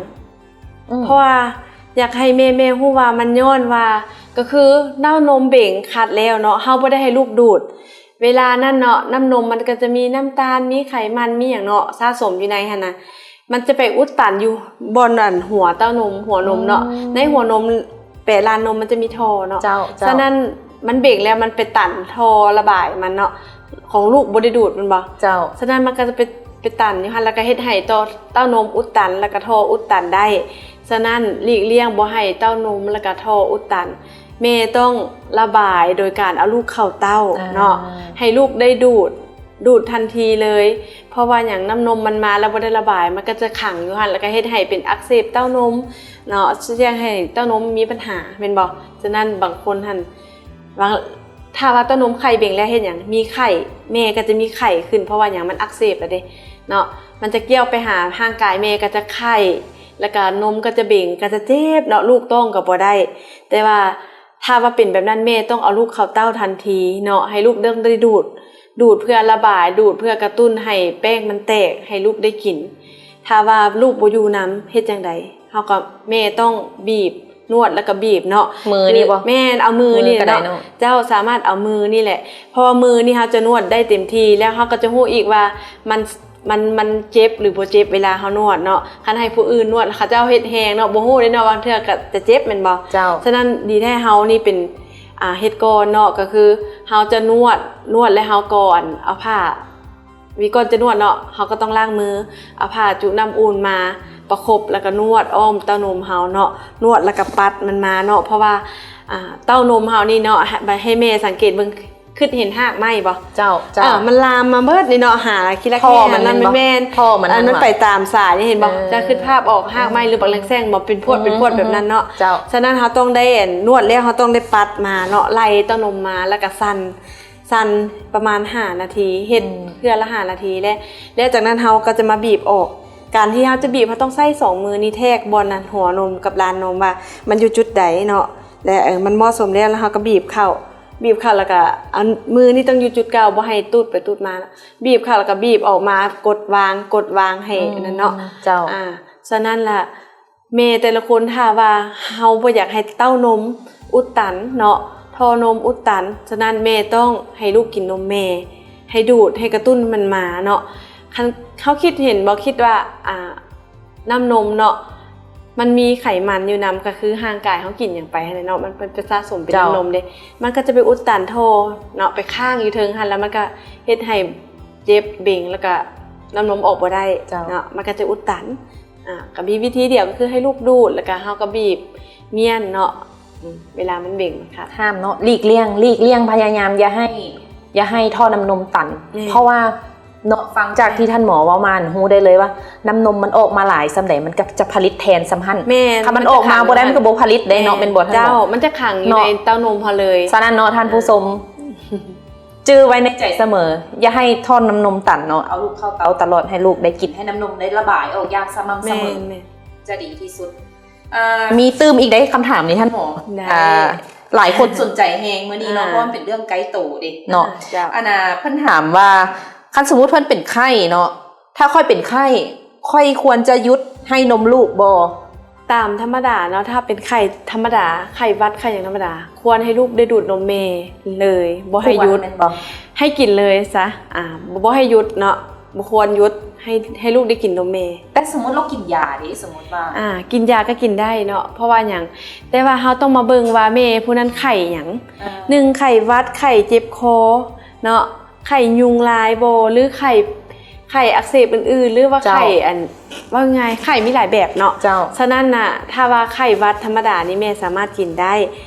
ອືມ ເພາະວ່າຢາກໃຫ້ແມ່ໆຮູ້ວ່າ ມັນຍ້ອນວ່າ ກໍຄືເຕົ້ານົມເບັງຄັດແລ້ວເນາະ ເຮົາບໍ່ໄດ້ໃຫ້ລູກດູດ ເວລານັ້ນເນາະ ນ້ຳນົມມັນກໍຈະມີນ້ຳຕານ ມີໄຂມັນ ມີຫຍັງເນາະ ສະສົມຢູ່ໃນຫັ້ນນະ ມັນຈະໄປອຸດຕັນຢູ່ບ່ອນອັນຫົວເຕົ້ານົມ ຫົວນົມເນາະ. ອືມ ໃນຫົວນົມ ແປະລານນົມມັນຈະມີທໍ່ເນາະ. ເຈົ້າ ເຈົ້າ ສະນັ້ນມັນເບັງແລ້ວ ມັນໄປຕັນທໍ່ລະບາຍມັນເນາະ ຂອງລູກບໍ່ໄດ້ດູດແມ່ນບໍ່? ເຈົ້າ ສະນັ້ນມັນກໍຈະໄປ ໄປຕັນຢູ່ຫັ້ນ ແລ້ວກໍເຮັດໃຫ້ຕໍ່ເຕົ້ານົມອຸດຕັນ ແລ້ວກໍທໍ່ອຸດຕັນໄດ້. ສະນັ້ນຫຼີກລ່ຽງບໍ່ໃຫ້ເຕົ້ານົມ ແລ້ວກໍທໍ່ອຸດຕັນ. ແມ່ຕ້ອງລະບາຍໂດຍການເອົາລູກເຂົ້າເຕົ້າເນາະ ອ່າ ໃຫ້ລູກໄດ້ດູດ ດູດທັນທີເລີຍ. ເພາະວ່າຫຍັງ? ນ້ຳນົມມັນມາແລ້ວບໍ່ໄດ້ລະບາຍ ມັນກໍຈະຂັງຢູ່ຫັ້ນ ແລ້ວກໍເຮັດໃຫ້ເປັນອັກເສບເຕົ້ານົມເນາະ ສ່ຽງໃຫ້ເຕົ້ານົມມີບັນຫາແມ່ນບໍ່? ສະນັ້ນບາງຄົນຫັ້ນ ບາງ ຖ້າວ່າເຕົ້ານົມໄຂ່ເບັງແລ້ວເຮັດຫຍັງ? ມີໄຂ້ ແມ່ກໍຈະມີໄຂ້ຂຶ້ນ ເພາະວ່າຫຍັງ? ມັນອັກເສບແລ້ວເດ້ເນາະ ມັນຈະກ່ຽວໄປຫາຮ່າງກາຍ ແມ່ກໍຈະໄຂ້ ແລ້ວກໍນົມກໍຈະເບັງ ກໍຈະເຈັບເນາະ ລູກຕ້ອງກໍບໍ່ໄດ້. ແຕ່ວ່າ ຖ້າວ່າເປັນແບບນັ້ນ ແມ່ຕ້ອງເອົາລູກເຂົ້າເຕົ້າທັນທີເນາະ ໃຫ້ລູກໄດ້ ໄດ້ດູດ ດູດເພື່ອລະບາຍ ດູດເພື່ອກະຕຸ້ນໃຫ້ແປ້ງມັນແຕກ ໃຫ້ລູກໄດ້ກິນ. ຖ້າວ່າລູກບໍ່ຢູ່ນຳ ເຮັດຈັ່ງໃດ? ເຮົາກໍ ແມ່ຕ້ອງບີບ ນວດ ແລ້ວກໍບີບເນາະ. ມືນີ້ບໍ່? ແມ່ນ ເອົາມືນີ້ແຫຼະເນາະ. ເຈົ້າສາມາດເອົາມືນີ້ແຫຼະ ເພາະວ່າມືນີ້ເຮົາຈະນວດໄດ້ເຕັມທີ່ ແລ້ວເຮົາກໍຈະຮູ້ອີກວ່າມັນ ມັນ ມັນເຈັບຫຼືບໍ່ເຈັບເວລາເຮົານວດເນາະ. ຄັນໃຫ້ຜູ້ອື່ນນວດ ເຂົາເຈົ້າເຮັດແຮງເນາະ ບໍ່ຮູ້ເດ້ເນາະ ບາງເທື່ອກໍຈະເຈັບແມ່ນບໍ່? ເຈົ້າ ສະນັ້ນດີແທ້ເຮົານີ້ເປັນ ອ່າ ເຮັດກ່ອນເນາະ ກໍຄືເຮົາຈະນວດ ນວດແລ້ວເຮົາກໍ ອັນ ເອົາຜ້າ ວິ ກ່ອນຈະນວດເນາະ ເຮົາກໍຕ້ອງລ້າງມື ເອົາຜ້າຈຸນ້ຳອຸ່ນມາປະຄົບ ແລ້ວກໍນວດອ້ອມເຕົ້ານົມເຮົາເນາະ ນວດແລ້ວກໍປັດມັນມາເນາະ. ເພາະວ່າ ອ່າ ເຕົ້ານົມເຮົານີ້ເນາະ ໃຫ້ ໃຫ້ແມ່ສັງເກດເບິ່ງ ຄິດເຫັນຮາກໄມ້ບໍ່? ເຈົ້າ ເຈົ້າ ເອີ ມັນລາມມາເບິດນີ້ເນາະ ຫາທີ່ລະແຄ ທໍ່ມັນແມ່ນບໍ່? ແມ່ນ ທໍ່ມັນ ອັນນັ້ນມັນໄປຕາມສາຍນີ້ ເຫັນບໍ່? ເອີ ຈະຄິດພາບອອກ ຮາກໄມ້ ຫຼືບັກແລງແຊງບໍ່ ເປັນພວດ ເປັນພວດແບບນັ້ນເນາະ. ເຈົ້າ ສະນັ້ນເຮົາຕ້ອງໄດ້ ອັນ ນວດແລ້ວເຮົາຕ້ອງໄດ້ປັດມາເນາະ ໄລ່ເຕົ້ານົມມາ ແລ້ວກໍສັ່ນ ສັ່ນປະມານຫ້ານາທີ ເຮັດ ອືມ ເທື່ອລະຫ້ານາທີ ແລະ ແລ້ວຈາກນັ້ນເຮົາກໍຈະມາບີບອອກ. ການທີ່ເຮົາຈະບີບ ເຮົາຕ້ອງໃຊ້ສອງມືນີ້ແທກບ່ອນນັ້ນ ຫົວນົມກັບລານນົມວ່າມັນຢູ່ຈຸດໃດເນາະ ແລະ ເອີ ມັນເໝາະສົມແລ້ວ ແລ້ວເຮົາກໍບີບເຂົ້າ ບີບເຂົ້າ ແລ້ວກໍເອົາມືນີ້ຕ້ອງຢູ່ຈຸດເກົ່າ ບໍ່ໃຫ້ຕູດໄປຕູດມາ. ບີບເຂົ້າ ແລ້ວກໍບີບອອກມາ ກົດວາງ ກົດວາງໃຫ້ ອືມ ອັນນັ້ນເນາະ. ເຈົ້າ ອ່າ ສະນັ້ນລະ ແມ່ແຕ່ລະຄົນ ຖ້າວ່າເຮົາບໍ່ຢາກໃຫ້ເຕົ້ານົມອຸດຕັນເນາະ ທໍ່ນົມອຸດຕັນ ສະນັ້ນແມ່ຕ້ອງໃຫ້ລູກກິນນົມແມ່ ໃຫ້ດູດ ໃຫ້ກະຕຸ້ນມັນມາເນາະ. ຄັນເຮົາຄິດເຫັນບໍ່ ຄິດວ່າ ອ່າ ນ້ຳນົມເນາະ ມັນມີໄຂມັນຢູ່ນຳ ກໍຄືຮ່າງກາຍເຮົາກິນຫຍັງໄປຫັ້ນແຫຼະເນາະ ມັນ ມັນໄປສະສົມເປັນ ເຈົ້າ ນ້ຳນົມເດ້ ມັນກໍຈະໄປອຸດຕັນທໍ່ເນາະ ໄປຄ້າງຢູ່ເທິງຫັ້ນ ແລ້ວມັນກໍເຮັດໃຫ້ເຈັບເບັງ ແລ້ວກໍນ້ຳນົມອອກບໍ່ໄດ້ ເຈົ້າ ເນາະ ມັນກໍຈະອຸດຕັນ. ອ່າ ກໍມີວິທີດຽວ ກໍຄືໃຫ້ລູກດູດ ແລ້ວກໍເຮົາກໍບີບມ້ຽນເນາະ ອືມ ເວລາມັນເບັງມັນຄັດ ຫ້າມເນາະ ຫຼີກລ່ຽງ ຫຼີກລ່ຽງ ພະຍາຍາມຢ່າໃຫ້ ຢ່າໃຫ້ທໍ່ນ້ຳນົມຕັນ ແມ່ນ ເພາະວ່າເນາະ ຟັງຈາກທີ່ທ່ານໝໍເວົ້າມາ ຮູ້ໄດ້ເລີຍວ່ານ້ຳນົມມັນອອກມາຫຼາຍສ່ຳໃດ ມັນກໍຈະຜະລິດແທນສ່ຳຫັ້ນ. ແມ່ນ ຖ້າມັນອອກມາບໍ່ໄດ້ ມັນກໍບໍ່ຜະລິດໄດ້ເນາະ ແມ່ນບໍ່ທ່ານ? ເຈົ້າ ມັນຈະຂັງຢູ່ໃນເຕົ້ານົມເຮົາເລີຍ. ສະນັ້ນເນາະ ທ່ານຜູ້ຊົມ ຈື່ໄວ້ໃນໃຈສະເໝີ ຢ່າໃຫ້ທໍ່ນ້ຳນົມຕັນເນາະ ເອົາລູກເຂົ້າເຕົ້າຕະຫຼອດ ໃຫ້ລູກໄດ້ກິນ ໃຫ້ນ້ຳນົມໄດ້ລະບາຍອອກຢ່າງສະໝ່ຳສະເໝີ ແມ່ນ ຈະດີທີ່ສຸດ. ອ່າ ມີຕື່ມອີກເດ້ຄຳຖາມນີ້ທ່ານໝໍ. ໄດ້ ອ່າ ຫຼາຍຄົນສົນໃຈແຮງມື້ນີ້ເນາະ ອ່າ ເພາະມັນເປັນເລື່ອງໃກ້ໂຕເດ້ເນາະ. ອ່າ ເຈົ້າ ອັນນ່າ ເພິ່ນຖາມວ່າ ຄັນສົມມຸດເພິ່ນເປັນໄຂ້ເນາະ ຖ້າຂ້ອຍເປັນໄຂ້ ຂ້ອຍຄວນຈະຢຸດໃຫ້ນົມລູກບໍ່? ຕາມທຳມະດາເນາະ ຖ້າເປັນໄຂ້ທຳມະດາ ໄຂ້ຫວັດ ໄຂ້ຫຍັງທຳມະດາ ຄວນໃຫ້ລູກໄດ້ດູດນົມແມ່ເລີຍ ບໍ່ໃຫ້ຢຸດ ຄວນແມ່ນບໍ່? ໃຫ້ກິນເລີຍຊະ ອ່າ ບໍ່ ບໍ່ໃຫ້ຢຸດເນາະ ບໍ່ຄວນຢຸດ ໃຫ້ ໃຫ້ລູກໄດ້ກິນນົມແມ່. ແຕ່ສົມມຸດລາວກິນຢາເດ້ ສົມມຸດວ່າ ອ່າ ກິນຢາກໍກິນໄດ້ເນາະ ເພາະວ່າຫຍັງ? ແຕ່ວ່າເຮົາຕ້ອງມາເບິ່ງວ່າແມ່ຜູ້ນັ້ນໄຂ້ຫຍັງ ເອີ ໜຶ່ງ ໄຂ້ຫວັດ ໄຂ້ເຈັບຄໍເນາະ ໄຂ້ຍຸງລາຍບໍ່ ຫຼືໄຂ້ ໄຂ້ອັກເສບອື່ນໆ ຫຼືວ່າ ເຈົ້າ ໄຂ້ ອັນ ເວົ້າງ່າຍ ໄຂ້ມີຫຼາຍແບບເນາະ. ເຈົ້າ ສະນັ້ນນະ ຖ້າວ່າໄຂ້ຫວັດທຳມະດານີ້ ແມ່ສາມາດກິນໄດ້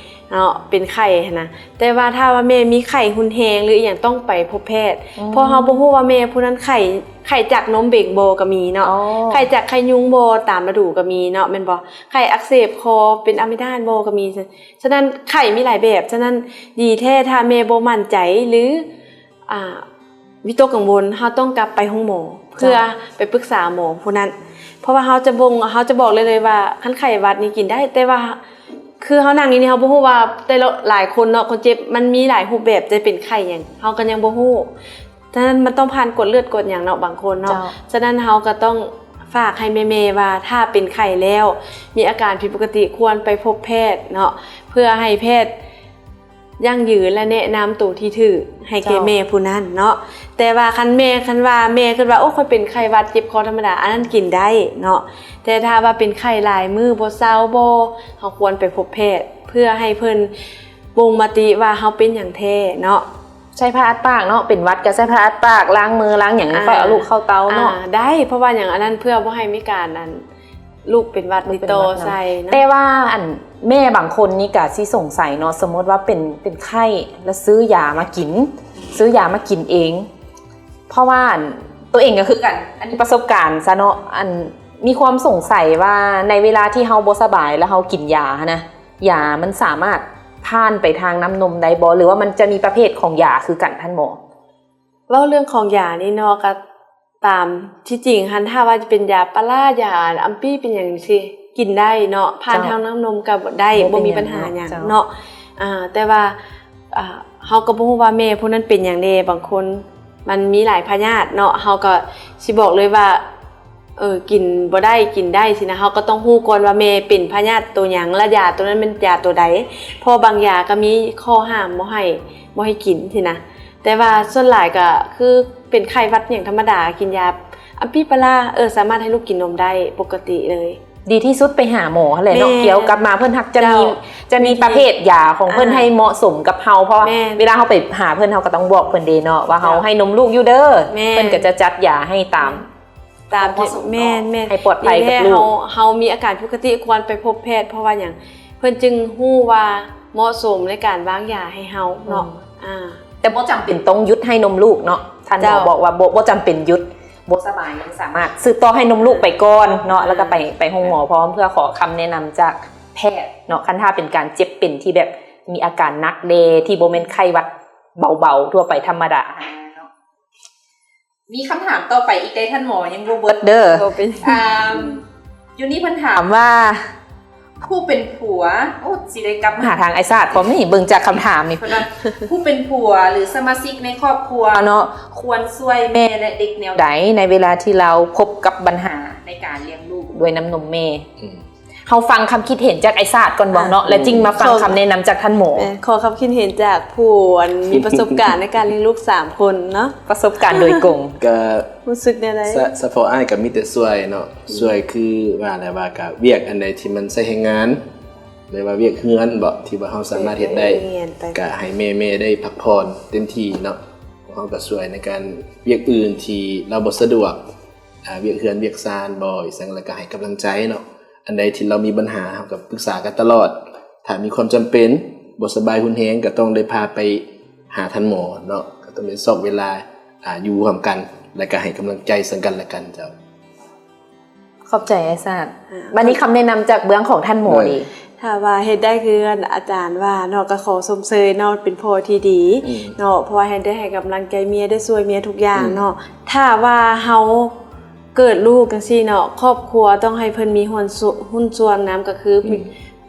ເນາະ ເປັນໄຂ້ຫັ້ນນະ. ແຕ່ວ່າຖ້າວ່າແມ່ມີໄຂ້ຮຸນແຮງ ຫຼືອີ່ຫຍັງ ຕ້ອງໄປພົບແພດ ອືມ ເພາະເຮົາບໍ່ຮູ້ວ່າແມ່ຜູ້ນັ້ນໄຂ້ ໄຂ້ຈາກນົມເບັງບໍ່ກໍມີເນາະ ອໍ ໄຂ້ຈາກໄຂ້ຍຸງບໍ່ຕາມລະດູກໍມີເນາະ ແມ່ນບໍ່? ໄຂ້ອັກເສບຄໍ ເປັນອາມິດານບໍ່ກໍມີ. ສະນັ້ນ ໄຂ້ມີຫຼາຍແບບ. ສະນັ້ນ ດີແທ້ຖ້າແມ່ບໍ່ໝັ້ນໃຈ ຫຼື ອ່າ ວິຕົກກັງວົນ ເຮົາຕ້ອງກັບໄປໂຮງໝໍ ເຈົ້າ ເພື່ອໄປປຶກສາໝໍຜູ້ນັ້ນ. ເພາະວ່າເຮົາຈະບົ່ງ ເຮົາຈະບອກໄດ້ເລີຍວ່າ ຄັນໄຂ້ຫວັດນີ້ກິນໄດ້ ແຕ່ວ່າ ຄືເຮົານັ່ງຢູ່ນີ້ ເຮົາບໍ່ຮູ້ວ່າແຕ່ລະ ຫຼາຍຄົນເນາະ ຄົນເຈັບມັນມີຫຼາຍຮູບແບບ ຈະເປັນໄຂ້ຫຍັງ ເຮົາກໍຍັງບໍ່ຮູ້. ສະນັ້ນ ມັນຕ້ອງຜ່ານກວດເລືອດກວດຫຍັງເນາະ ບາງຄົນເນາະ ເຈົ້າ. ສະນັ້ນ ເຮົາກໍຕ້ອງຝາກໃຫ້ແມ່ໆວ່າ ຖ້າເປັນໄຂ້ແລ້ວ ມີອາການຜິດປົກກະຕິ ຄວນໄປພົບແພດເນາະ ເພື່ອໃຫ້ແພດ ຢັ້ງຢືນ ແລະ ແນະນຳໂຕທີ່ຖືກໃຫ້ແກ່ ເຈົ້າ ແມ່ຜູ້ນັ້ນເນາະ. ແຕ່ວ່າຄັນແມ່ ຄັນວ່າແມ່ຄິດວ່າ ໂອ້ ຂ້ອຍເປັນໄຂ້ຫວັດເຈັບຄໍທຳມະດາ ອັນນັ້ນກິນໄດ້ເນາະ. ແຕ່ຖ້າວ່າເປັນໄຂ້ຫຼາຍມື້ບໍ່ເຊົາບໍ່ ເຮົາຄວນໄປພົບແພດ ເພື່ອໃຫ້ເພິ່ນບົ່ງມະຕິວ່າເຮົາເປັນຫຍັງແທ້ເນາະ. ໃສ່ຜ້າອັດປາກເນາະ ເປັນຫວັດກໍໃສ່ຜ້າອັດປາກ ລ້າງມືລ້າງຫຍັງ ອ່າ ຄ່ອຍເອົາລູກເຂົ້າເຕົ້າເນາະ. ອ່າ ໄດ້ ເພາະວ່າຫຍັງ ອັນນັ້ນເພື່ອບໍ່ໃຫ້ມີການ ອັນ ລູກເປັນຫວັດຕິດຕໍ່ໃສ່ເນາະ. ແຕ່ວ່າອັນແມ່ບາງຄົນນີ້ກະຊິສົງໄສເນາະ ສົມມຸດວ່າເປັນ ເປັນໄຂ້ ແລ້ວຊື້ຢາມາກິນ ຊື້ຢາມາກິນເອງ ເພາະວ່າອັນ ໂຕເອງກໍຄືກັນ ອັນນີ້ປະສົບການຊະເນາະ ອັນມີຄວາມສົງໄສວ່າໃນເວລາທີ່ເຮົາບໍ່ສະບາຍ ແລ້ວເຮົາກິນຢາຫັ້ນນະ ຢາມັນສາມາດຜ່ານໄປທາງນ້ຳນົມໄດ້ບໍ່ ຫຼືວ່າມັນຈະມີປະເພດຂອງຢາຄືກັນທ່ານໝໍ? ເວົ້າເລື່ອງຂອງຢານີ້ເນາະ ກໍຕາມທີ່ຈິງຫັ້ນ ຖ້າວ່າຈະເປັນຢາປາລາ ຢາອຳປີ້ ເປັນຫຍັງຊີ້ ກິນໄດ້ເນາະ ຜ່ານ ເຈົ້າ ທາງນ້ຳນົມກໍໄດ້ ບໍ່ ບໍ່ເປັນຫຍັງ ບໍ່ມີບັນຫາຫຍັງ ເຈົ້າ ເນາະ. ອ່າ ແຕ່ວ່າ ອ່າ ເຮົາກໍບໍ່ຮູ້ວ່າແມ່ຜູ້ນັ້ນເປັນຫຍັງແດ່ ບາງຄົນມັນມີຫຼາຍພະຍາດເນາະ ເຮົາກໍຊິບອກເລີຍວ່າ ເອີ ກິນບໍ່ໄດ້ ກິນໄດ້ຊີ້ນະ ເຮົາກໍຕ້ອງຮູ້ກ່ອນວ່າແມ່ເປັນພະຍາດໂຕຫຍັງ ແລະ ຢາໂຕນັ້ນແມ່ນຢາໂຕໃດ ເພາະບາງຢາກໍມີຂໍ້ຫ້າມບໍ່ໃຫ້ ບໍ່ໃຫ້ກິນຊີ້ນະ. ແຕ່ວ່າສ່ວນຫຼາຍກໍຄືເປັນໄຂ້ຫວັດຫຍັງທຳມະດາ ກິນຢາອຳປີ້ປາລາ ເອີ ສາມາດໃຫ້ລູກກິນນົມໄດ້ປົກກະຕິເລີຍ. ດີທີ່ສຸດໄປຫາໝໍຫັ້ນແຫຼະເນາະ ແມ່ນ ກ່ຽວກັບມາເພິ່ນຮັກຈະມີ ເຈົ້າ ຈະມີປະເພດຢາຂອງເພິ່ນ ອ່າ ໃຫ້ເໝາະສົມກັບເຮົາ ເພາະວ່າ ແມ່ນ ເວລາເຮົາໄປຫາເພິ່ນ ເຮົາກໍຕ້ອງບອກເພິ່ນເດເນາະ ວ່າເຮົາ ເຈົ້າ ໃຫ້ນົມລູກຢູ່ເດີ ແມ່ນ ເພິ່ນກໍຈະຈັດຢາໃຫ້ຕາມ ຕາມທີ່ເໝາະສົມ ແມ່ນໆ ໃຫ້ປອດໄພກັບລູກ ດີແທ້ເຮົາ ເຮົາມີອາການປົກກະຕິ ຄວນໄປພົບແພດ ເພາະວ່າຫຍັງ ເພິ່ນຈຶ່ງຮູ້ວ່າເໝາະສົມໃນການວາງຢາໃຫ້ເຮົາເນາະ ອືມ ອ່າ ແຕ່ບໍ່ຈຳເປັນຕ້ອງຢຸດໃຫ້ນົມລູກເນາະ ທ່ານໝໍ ເຈົ້າ ບອກວ່າບໍ່ ບໍ່ຈຳເປັນຢຸດ ບໍ່ສະບາຍຍັງສາມາດສືບຕໍ່ໃຫ້ນົມລູກໄປກ່ອນເນາະ ອ່າ ແລ້ວກໍໄປ ໄປໂຮງໝໍພ້ອມ ເພື່ອຂໍຄຳແນະນຳຈາກແພດເນາະ ຄັນຖ້າເປັນການເຈັບເປັນທີ່ແບບມີອາການໜັກແດ່ ທີ່ບໍ່ແມ່ນໄຂ້ຫວັດເບົາໆທົ່ວໄປທຳມະດາເນາະ. ມີຄຳຖາມຕໍ່ໄປອີກໄດ໋ທ່ານໝໍ ຍັງບໍ່ເບິດເດີ ບໍ່ເປັນ ອ່າ ຢູ່ນີ້ເພິ່ນຖາມວ່າ ຜູ້ເປັນຜົວ ໂອ້ ຊິໄດ້ກັບມາຫາທາງອ້າຍຊາດພ້ອມນີ້ ເບິ່ງຈາກຄຳຖາມນີ້ ເພິ່ນວ່າ ຜູ້ເປັນຜົວ ຫຼື ສະມາຊິກໃນຄອບຄົວເນາະ ຄວນຊ່ວຍແມ່ ແລະ ເດັກແນວໃດ ໃນເວລາທີ່ລາວພົບກັບບັນຫາໃນການລ້ຽງລູກດ້ວຍນ້ຳນົມແມ່? ອືມ ເຮົາຟັງຄຳຄິດເຫັນຈາກອ້າຍຊາດກ່ອນບໍ່ເນາະ ອ່ະ ແລ້ວຈຶ່ງມາຟັງຄຳແນະນຳຈາກທ່ານໝໍ. ແມ່ນ ຂໍຄຳຄິດເຫັນຈາກຜູ້ອັນມີປະສົບການໃນການລ້ຽງລູກສາມຄົນເນາະ ປະສົບການໂດຍກົງ ກະຮູ້ສຶກແນວໃດ? ສະ ສະເພາະອ້າຍກະມີແຕ່ຊ່ວຍເນາະ ອືມ ຊ່ວຍຄືວ່າແຫຼະວ່າ ກະວຽກອັນໃດທີ່ມັນໃຊ້ແຮງງານ ຫຼືວ່າວຽກເຮືອນເບາະ ທີ່ວ່າເຮົາສາມາດເຮັດໄດ້ ແມ່ນ ແມ່ນ ກະໃຫ້ແມ່ ແມ່ໄດ້ພັກຜ່ອນເຕັມທີ່ເນາະ ເຮົາກະຊ່ວຍໃນການວຽກອື່ນທີ່ລາວບໍ່ສະດວກ ອ່າ ວຽກເຮືອນວຽກຊານບໍ່ ອີ່ຫຍັງ ແລ້ວກໍໃຫ້ກຳລັງໃຈເນາະ ອັນໃດທີ່ລາວມີບັນຫາ ເຮົາກໍປຶກສາກັນຕະຫຼອດ ຖ້າມີຄວາມຈຳເປັນ ບໍ່ສະບາຍຮຸນແຮງ ກໍຕ້ອງໄດ້ພາໄປຫາທ່ານໝໍເນາະ ກໍຕ້ອງໄດ້ຊອກເວລາ ອ່າ ຢູ່ຮ່ວມກັນ ແລ້ວກໍໃຫ້ກຳລັງໃຈເຊິ່ງກັນແລະກັນເຈົ້າ. ຂອບໃຈອ້າຍຊາດ. ອ່າ ບັດນີ້ຄຳແນະນຳຈາກເບື້ອງຂອງທ່ານໝໍເດ? ໂດຍ ຖ້າວ່າເຮັດໄດ້ຄືອາຈານວ່າເນາະ ກໍຂໍຊົມເຊີຍເນາະ ເປັນພໍ່ທີ່ດີ ອືມ ເນາະ ເພາະວ່າເຮັດໄດ້ໃຫ້ກຳລັງໃຈເມຍ ໄດ້ຊ່ວຍເມຍທຸກຢ່າງ ອືມ ເນາະ. ຖ້າວ່າເຮົາເກີດລູກຈັ່ງຊີ້ເນາະ ຄອບຄົວຕ້ອງໃຫ້ເພິ່ນມີຫຸ້ນສ່ວນນຳ ກໍຄື ອືມ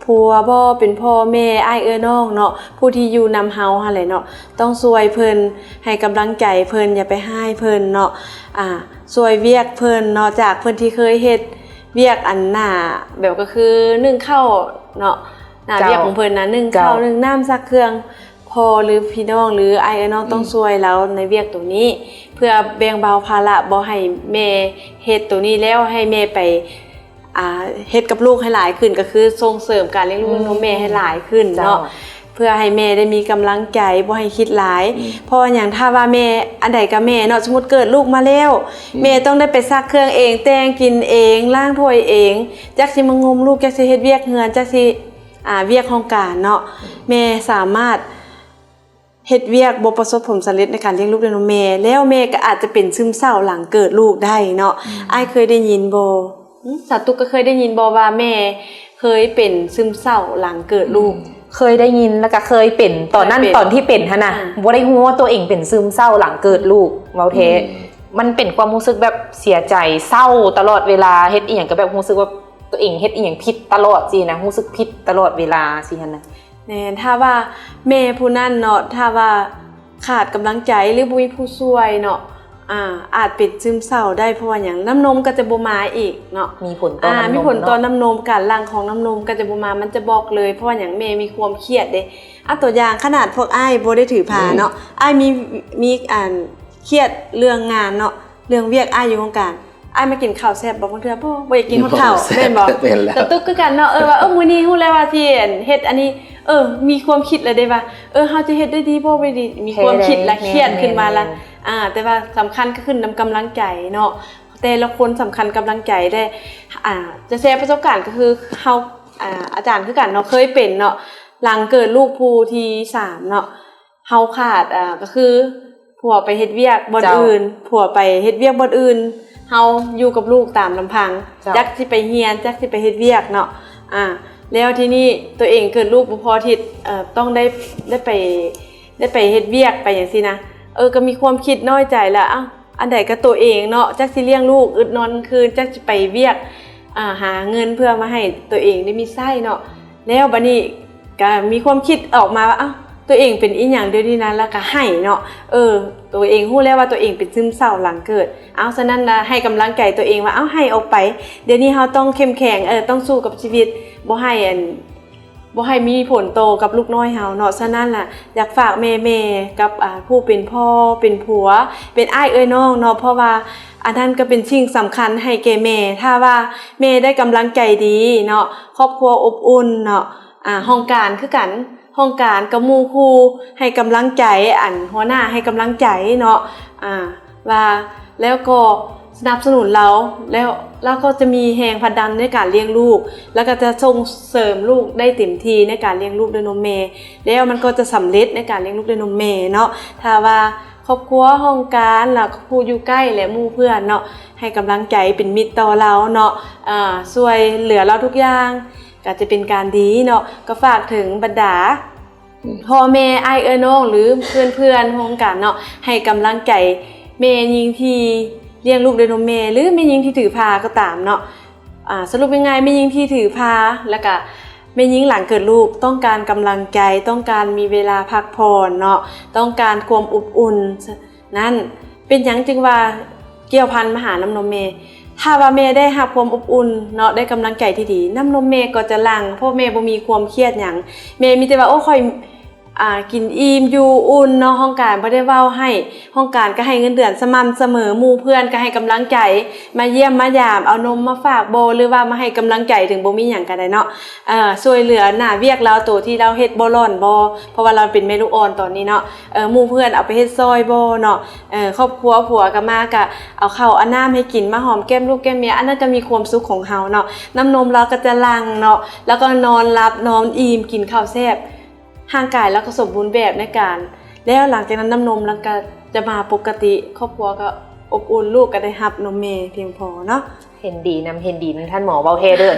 ຜົວບໍ ເປັນພໍ່ແມ່ ອ້າຍເອື້ອຍນ້ອງເນາະ ຜູ້ທີ່ຢູ່ນຳເຮົາຫັ້ນແຫຼະເນາະ ຕ້ອງຊ່ວຍເພິ່ນ ໃຫ້ກຳລັງໃຈເພິ່ນ ຢ່າໄປຮ້າຍເພິ່ນເນາະ ອ່າ ຊ່ວຍວຽກເພິ່ນເນາະ ຈາກເພິ່ນທີ່ເຄີຍເຮັດວຽກອັນໜ້າ ແບບກໍຄືໜຶ້ງເຂົ້າເນາະ ໜ້າວຽກຂອງເພິ່ນນະ ໜຶ້ງເຂົ້າ ໜຶ້ງນ້ຳ ຊັກເຄື່ອງ ພໍ່ ຫຼື ພີ່ນ້ອງ ຫຼື ອ້າຍເອື້ອຍນ້ອງ ອືມ ຕ້ອງຊ່ວຍລາວໃນວຽກໂຕນີ້ ເພື່ອແບ່ງເບົາພາລະ ບໍ່ໃຫ້ແມ່ເຮັດໂຕນີ້ ແລ້ວໃຫ້ແມ່ໄປ ອ່າ ເຮັດກັບລູກໃຫ້ຫຼາຍຂຶ້ນ ກໍຄືສົ່ງເສີມການລ້ຽງລູກ ອືມ ລ້ຽງນົມແມ່ໃຫ້ຫຼາຍຂຶ້ນເນາະ ເຈົ້າ ເພື່ອໃຫ້ແມ່ໄດ້ມີກຳລັງໃຈ ບໍ່ໃຫ້ຄິດຫຼາຍ ອືມ ເພາະວ່າຫຍັງ ຖ້າວ່າແມ່ ອັນໃດກໍແມ່ເນາະ ສົມມຸດເກີດລູກມາແລ້ວ ອືມ ແມ່ຕ້ອງໄດ້ໄປຊັກເຄື່ອງເອງ ແຕ່ງກິນເອງ ລ້າງຖ້ວຍເອງ ຈັກຊິມາງົມລູກ ຈັກຊິເຮັດວຽກເຮືອນ ຈັກຊິ ອ່າ ວຽກຫ້ອງການເນາະ ແມ່ສາມາດເຮັດວຽກບໍ່ປະສົບຜົນສຳເລັດໃນການລ້ຽງລູກດ້ວຍນມແມ່ ແລ້ວແມ່ກໍອາດຈະເປັນຊຶມເສົ້າຫຼັງເກີດລູກໄດ້ເນາະ. ອ້າຍເຄີຍໄດ້ຍິນບໍ່? ອືມ ສາວຕຸກກໍເຄີຍໄດ້ຍິນບໍ່ວ່າແມ່ເຄີຍເປັນຊຶມເສົ້າຫຼັງເກີດລູກ? ເຄີຍໄດ້ຍິນ ແລ້ວກໍເຄີຍເປັນ ຕອນນັ້ນ ເຄີຍເປັນ ຕອນທີ່ເປັນຫັ້ນນະ ອ່າ ບໍ່ໄດ້ຮູ້ວ່າຕົວເອງເປັນຊຶມເສົ້າຫຼັງເກີດລູກ ເວົ້າແທ້ ອືມ ມັນເປັນຄວາມຮູ້ສຶກແບບເສຍໃຈ ເສົ້າຕະຫຼອດເວລາ ເຮັດອີ່ຫຍັງກໍແບບຮູ້ສຶກວ່າຕົວເອງເຮັດອີ່ຫຍັງຜິດຕະຫຼອດຊີ້ນະ ຮູ້ສຶກຜິດຕະຫຼອດເວລາຊີ້ຫັ້ນນະ. ແມ່ນ ຖ້າວ່າແມ່ຜູ້ນັ້ນເນາະ ຖ້າວ່າຂາດກຳລັງໃຈ ຫຼື ບໍ່ມີຜູ້ຊ່ວຍເນາະ ອ່າ ອາດເປັນຊຶມເສົ້າໄດ້. ເພາະວ່າຫຍັງ? ນ້ຳນົມກໍຈະບໍ່ມາອີກເນາະ ມີຜົນຕໍ່ ອ່າ ນ້ຳນົມ ມີຜົນຕໍ່ ເນາະ ນ້ຳນົມ ການຫຼັ່ງຂອງນ້ຳນົມກໍຈະບໍ່ມາ ມັນຈະບອກເລີຍ. ເພາະວ່າຫຍັງ? ແມ່ມີຄວາມຄຽດເດ້. ອ່າ ຕົວຢ່າງຂະໜາດພວກອ້າຍບໍ່ໄດ້ຖືພາເນາະ ອືມ ອ້າຍມີ ມີ ອັນ ຄຽດເລື່ອງງານເນາະ ເລື່ອງວຽກ ອ້າຍຢູ່ໂຮງການ ອ້າຍມາກິນເຂົ້າແຊບບໍ່? ບາງເທື່ອບໍ່ ບໍ່ຢາກກິນຮອດເຂົ້າ ແມ່ນບໍ່? ແມ່ນແລ້ວ ກະຕຸກຄືກັນເນາະ ເອີ ວ່າ ເອີ ມື້ນີ້ຮູ້ແລ້ວວ່າຊິເຮັດອັນນີ້ ເອີ ມີຄວາມຄິດແລ້ວເດ້ວ່າ ເອີ ເຮົາຈະເຮັດໄດ້ດີບໍ່ ບໍ່ດີ ມີຄວາມຄິດລະ ແທ້ ຄຽດຂຶ້ນມາລະ ແມ່ນໆ ອ່າ ແຕ່ວ່າສຳຄັນກໍຂຶ້ນນຳກຳລັງໃຈເນາະ ແຕ່ລະຄົນສຳຄັນກຳລັງໃຈແດ່. ອ່າ ຈະແຊປະສົບການກໍຄືເຮົາ ອ່າ ອາຈານຄືກັນເນາະ ເຄີຍເປັນເນາະ ຫຼັງເກີດລູກຜູ້ທີສາມເນາະ ເຮົາຂາດ ອ່າ ກໍຄືຜົວໄປເຮັດວຽກບ່ອນ ເຈົ້າ ອື່ນ ຜົວໄປເຮັດວຽກບ່ອນອື່ນ ເຮົາຢູ່ກັບລູກຕາມລຳພັງ ເຈົ້າ ຈັກຊິໄປຮຽນ ຈັກຊິໄປເຮັດວຽກເນາະ ອ່າ ແລ້ວທີນີ້ຕົວເອງເກີດລູກບໍ່ພໍທິດ ເອີ ຕ້ອງໄດ້ ໄດ້ໄປ ໄດ້ໄປເຮັດວຽກໄປຫຍັງຊີ້ນະ ເອີ ກໍມີຄວາມຄິດນ້ອຍໃຈລະ ເອົ້າ ອັນໃດກໍຕົວເອງເນາະ ຈັກຊິລ້ຽງລູກ ອຶດນອນຄືນ ຈັກຊິໄປວຽກ ອ່າ ຫາເງິນເພື່ອມາໃຫ້ຕົວເອງໄດ້ມີໃຊ້ເນາະ. ແລ້ວບັດນີ້ກໍມີຄວາມຄິດອອກມາວ່າ ເອົ້າ ຕົວເອງເປັນອີ່ຫຍັງດຽວນີ້ນະ ແລ້ວກໍໄຫ້ເນາະ ເອີ ຕົວເອງຮູ້ແລ້ວວ່າຕົວເອງເປັນຊຶມເສົ້າຫຼັງເກີດ ເອົ້າ ສະນັ້ນລະ ໃຫ້ກຳລັງໃຈຕົວເອງວ່າ ເອົ້າ ໄຫ້ອອກໄປ ດຽວນີ້ເຮົາຕ້ອງເຂັ້ມແຂງ ເອີ ຕ້ອງສູ້ກັບຊີວິດ ບໍ່ໃຫ້ ອັນ ບໍ່ໃຫ້ມີຜົນຕໍ່ກັບລູກນ້ອຍເຮົາເນາະ. ສະນັ້ນລະ ຢາກຝາກແມ່ໆ ກັບ ອ່າ ຜູ້ເປັນພໍ່ເປັນຜົວ ເປັນອ້າຍເອື້ອຍນ້ອງເນາະ ເພາະວ່າອັນນັ້ນກໍເປັນສິ່ງສຳຄັນໃຫ້ແກ່ແມ່ ຖ້າວ່າແມ່ໄດ້ກຳລັງໃຈດີເນາະ ຄອບຄົວອົບອຸ່ນເນາະ ອ່າ ຫ້ອງການຄືກັນ ຫ້ອງການກັບໝູ່ຄູ່ໃຫ້ກຳລັງໃຈ ອັນ ຫົວໜ້າໃຫ້ກຳລັງໃຈເນາະ ອ່າ ວ່າ ແລ້ວກໍສະໜັບສະໜູນລາວ ແລ້ວລາວກໍຈະມີແຮງຜັກດັນໃນການລ້ຽງລູກ ແລ້ວກໍຈະສົ່ງເສີມລູກໄດ້ເຕັມທີ່ໃນການລ້ຽງລູກດ້ວຍນົມແມ່ ແລ້ວມັນກໍຈະສຳເລັດໃນການລ້ຽງລູກດ້ວຍນົມແມ່ເນາະ. ຖ້າວ່າຄອບຄົວ ຫ້ອງການ ແລ້ວກໍຜູ້ຢູ່ໃກ້ ແລະ ໝູ່ເພື່ອນເນາະ ໃຫ້ກຳລັງໃຈເປັນມິດຕໍ່ລາວເນາະ ເອີ ຊ່ວຍເຫຼືອລາວທຸກຢ່າງ ກໍຈະເປັນການດີເນາະ. ກໍຝາກເຖິງບັນດາ ອືມ ພໍ່ແມ່ ອ້າຍເອື້ອຍນ້ອງ ຫຼື ເພື່ອນໆໂຮງການເນາະ ໃຫ້ກຳລັງໃຈແມ່ຍິງທີ່ລ້ຽງລູກດ້ວຍນົມແມ່ ຫຼື ແມ່ຍິງທີ່ຖືພາກໍຕາມເນາະ. ອ່າ ສະຫຼຸບງ່າຍໆ ແມ່ຍິງທີ່ຖືພາ ແລ້ວກະແມ່ຍິງຫຼັງເກີດລູກ ຕ້ອງການກຳລັງໃຈ ຕ້ອງການມີເວລາພັກຜ່ອນເນາະ ຕ້ອງການຄວາມອົບອຸ່ນ. ນັ້ນ ເປັນຫຍັງຈຶ່ງວ່າກ່ຽວພັນມາຫານ້ຳນົມແມ່? ຖ້າວ່າແມ່ໄດ້ຮັບຄວາມອົບອຸ່ນເນາະ ໄດ້ກຳລັງໃຈທີ່ດີ ນ້ຳນົມແມ່ກໍຈະຫຼັ່ງ ເພາະແມ່ບໍ່ມີຄວາມຄຽດຫຍັງ ແມ່ມີແຕ່ວ່າ ໂອ້ ຂ້ອຍ ອ່າ ກິນອີ່ມຢູ່ອຸ່ນເນາະ ຫ້ອງການບໍ່ໄດ້ເວົ້າໃຫ້ ຫ້ອງການກໍໃຫ້ເງິນເດືອນສະໝ່ຳສະເໝີ ໝູ່ເພື່ອນກໍໃຫ້ກຳລັງໃຈ ມາຢ້ຽມມາຢາມ ເອົານົມມາຝາກບໍ່ ຫຼືວ່າມາໃຫ້ກຳລັງໃຈ ເຖິງບໍ່ມີຫຍັງກໍໄດ້ເນາະ ເອີ ຊ່ວຍເຫຼືອໜ້າວຽກລາວ ໂຕທີ່ລາວເຮັດບໍ່ຫຼ້ອນບໍ່ ເພາະວ່າລາວເປັນແມ່ລູກອ່ອນຕອນນີ້ເນາະ ເອີ ໝູ່ເພື່ອນເອົາໄປເຮັດຊ່ອຍບໍ່ເນາະ ເອີ ຄອບຄົວ ຜົວກໍມາ ກໍເອົາເຂົ້າເອົານ້ຳໃຫ້ກິນ ມາຫອມແກ້ມລູກແກ້ມເມຍ ອັນນັ້ນກໍມີຄວາມສຸກຂອງເຮົາເນາະ ນ້ຳນົມລາວກໍຈະຫຼັ່ງເນາະ ແລ້ວກໍນອນຫຼັບນອນອີ່ມ ກິນເຂົ້າແຊບ ຮ່າງກາຍລາວກໍສົມບູນແບບໃນການ ແລ້ວຫຼັງຈາກນັ້ນນ້ຳນົມລາວກໍຈະມາປົກກະຕິ ຄອບຄົວກໍອົບອຸ່ນ ລູກກໍໄດ້ຮັບນົມແມ່ພຽງພໍເນາະ. ເຫັນດີນຳ ເຫັນດີນຳທ່ານໝໍ ເວົ້າແທ້ເດີ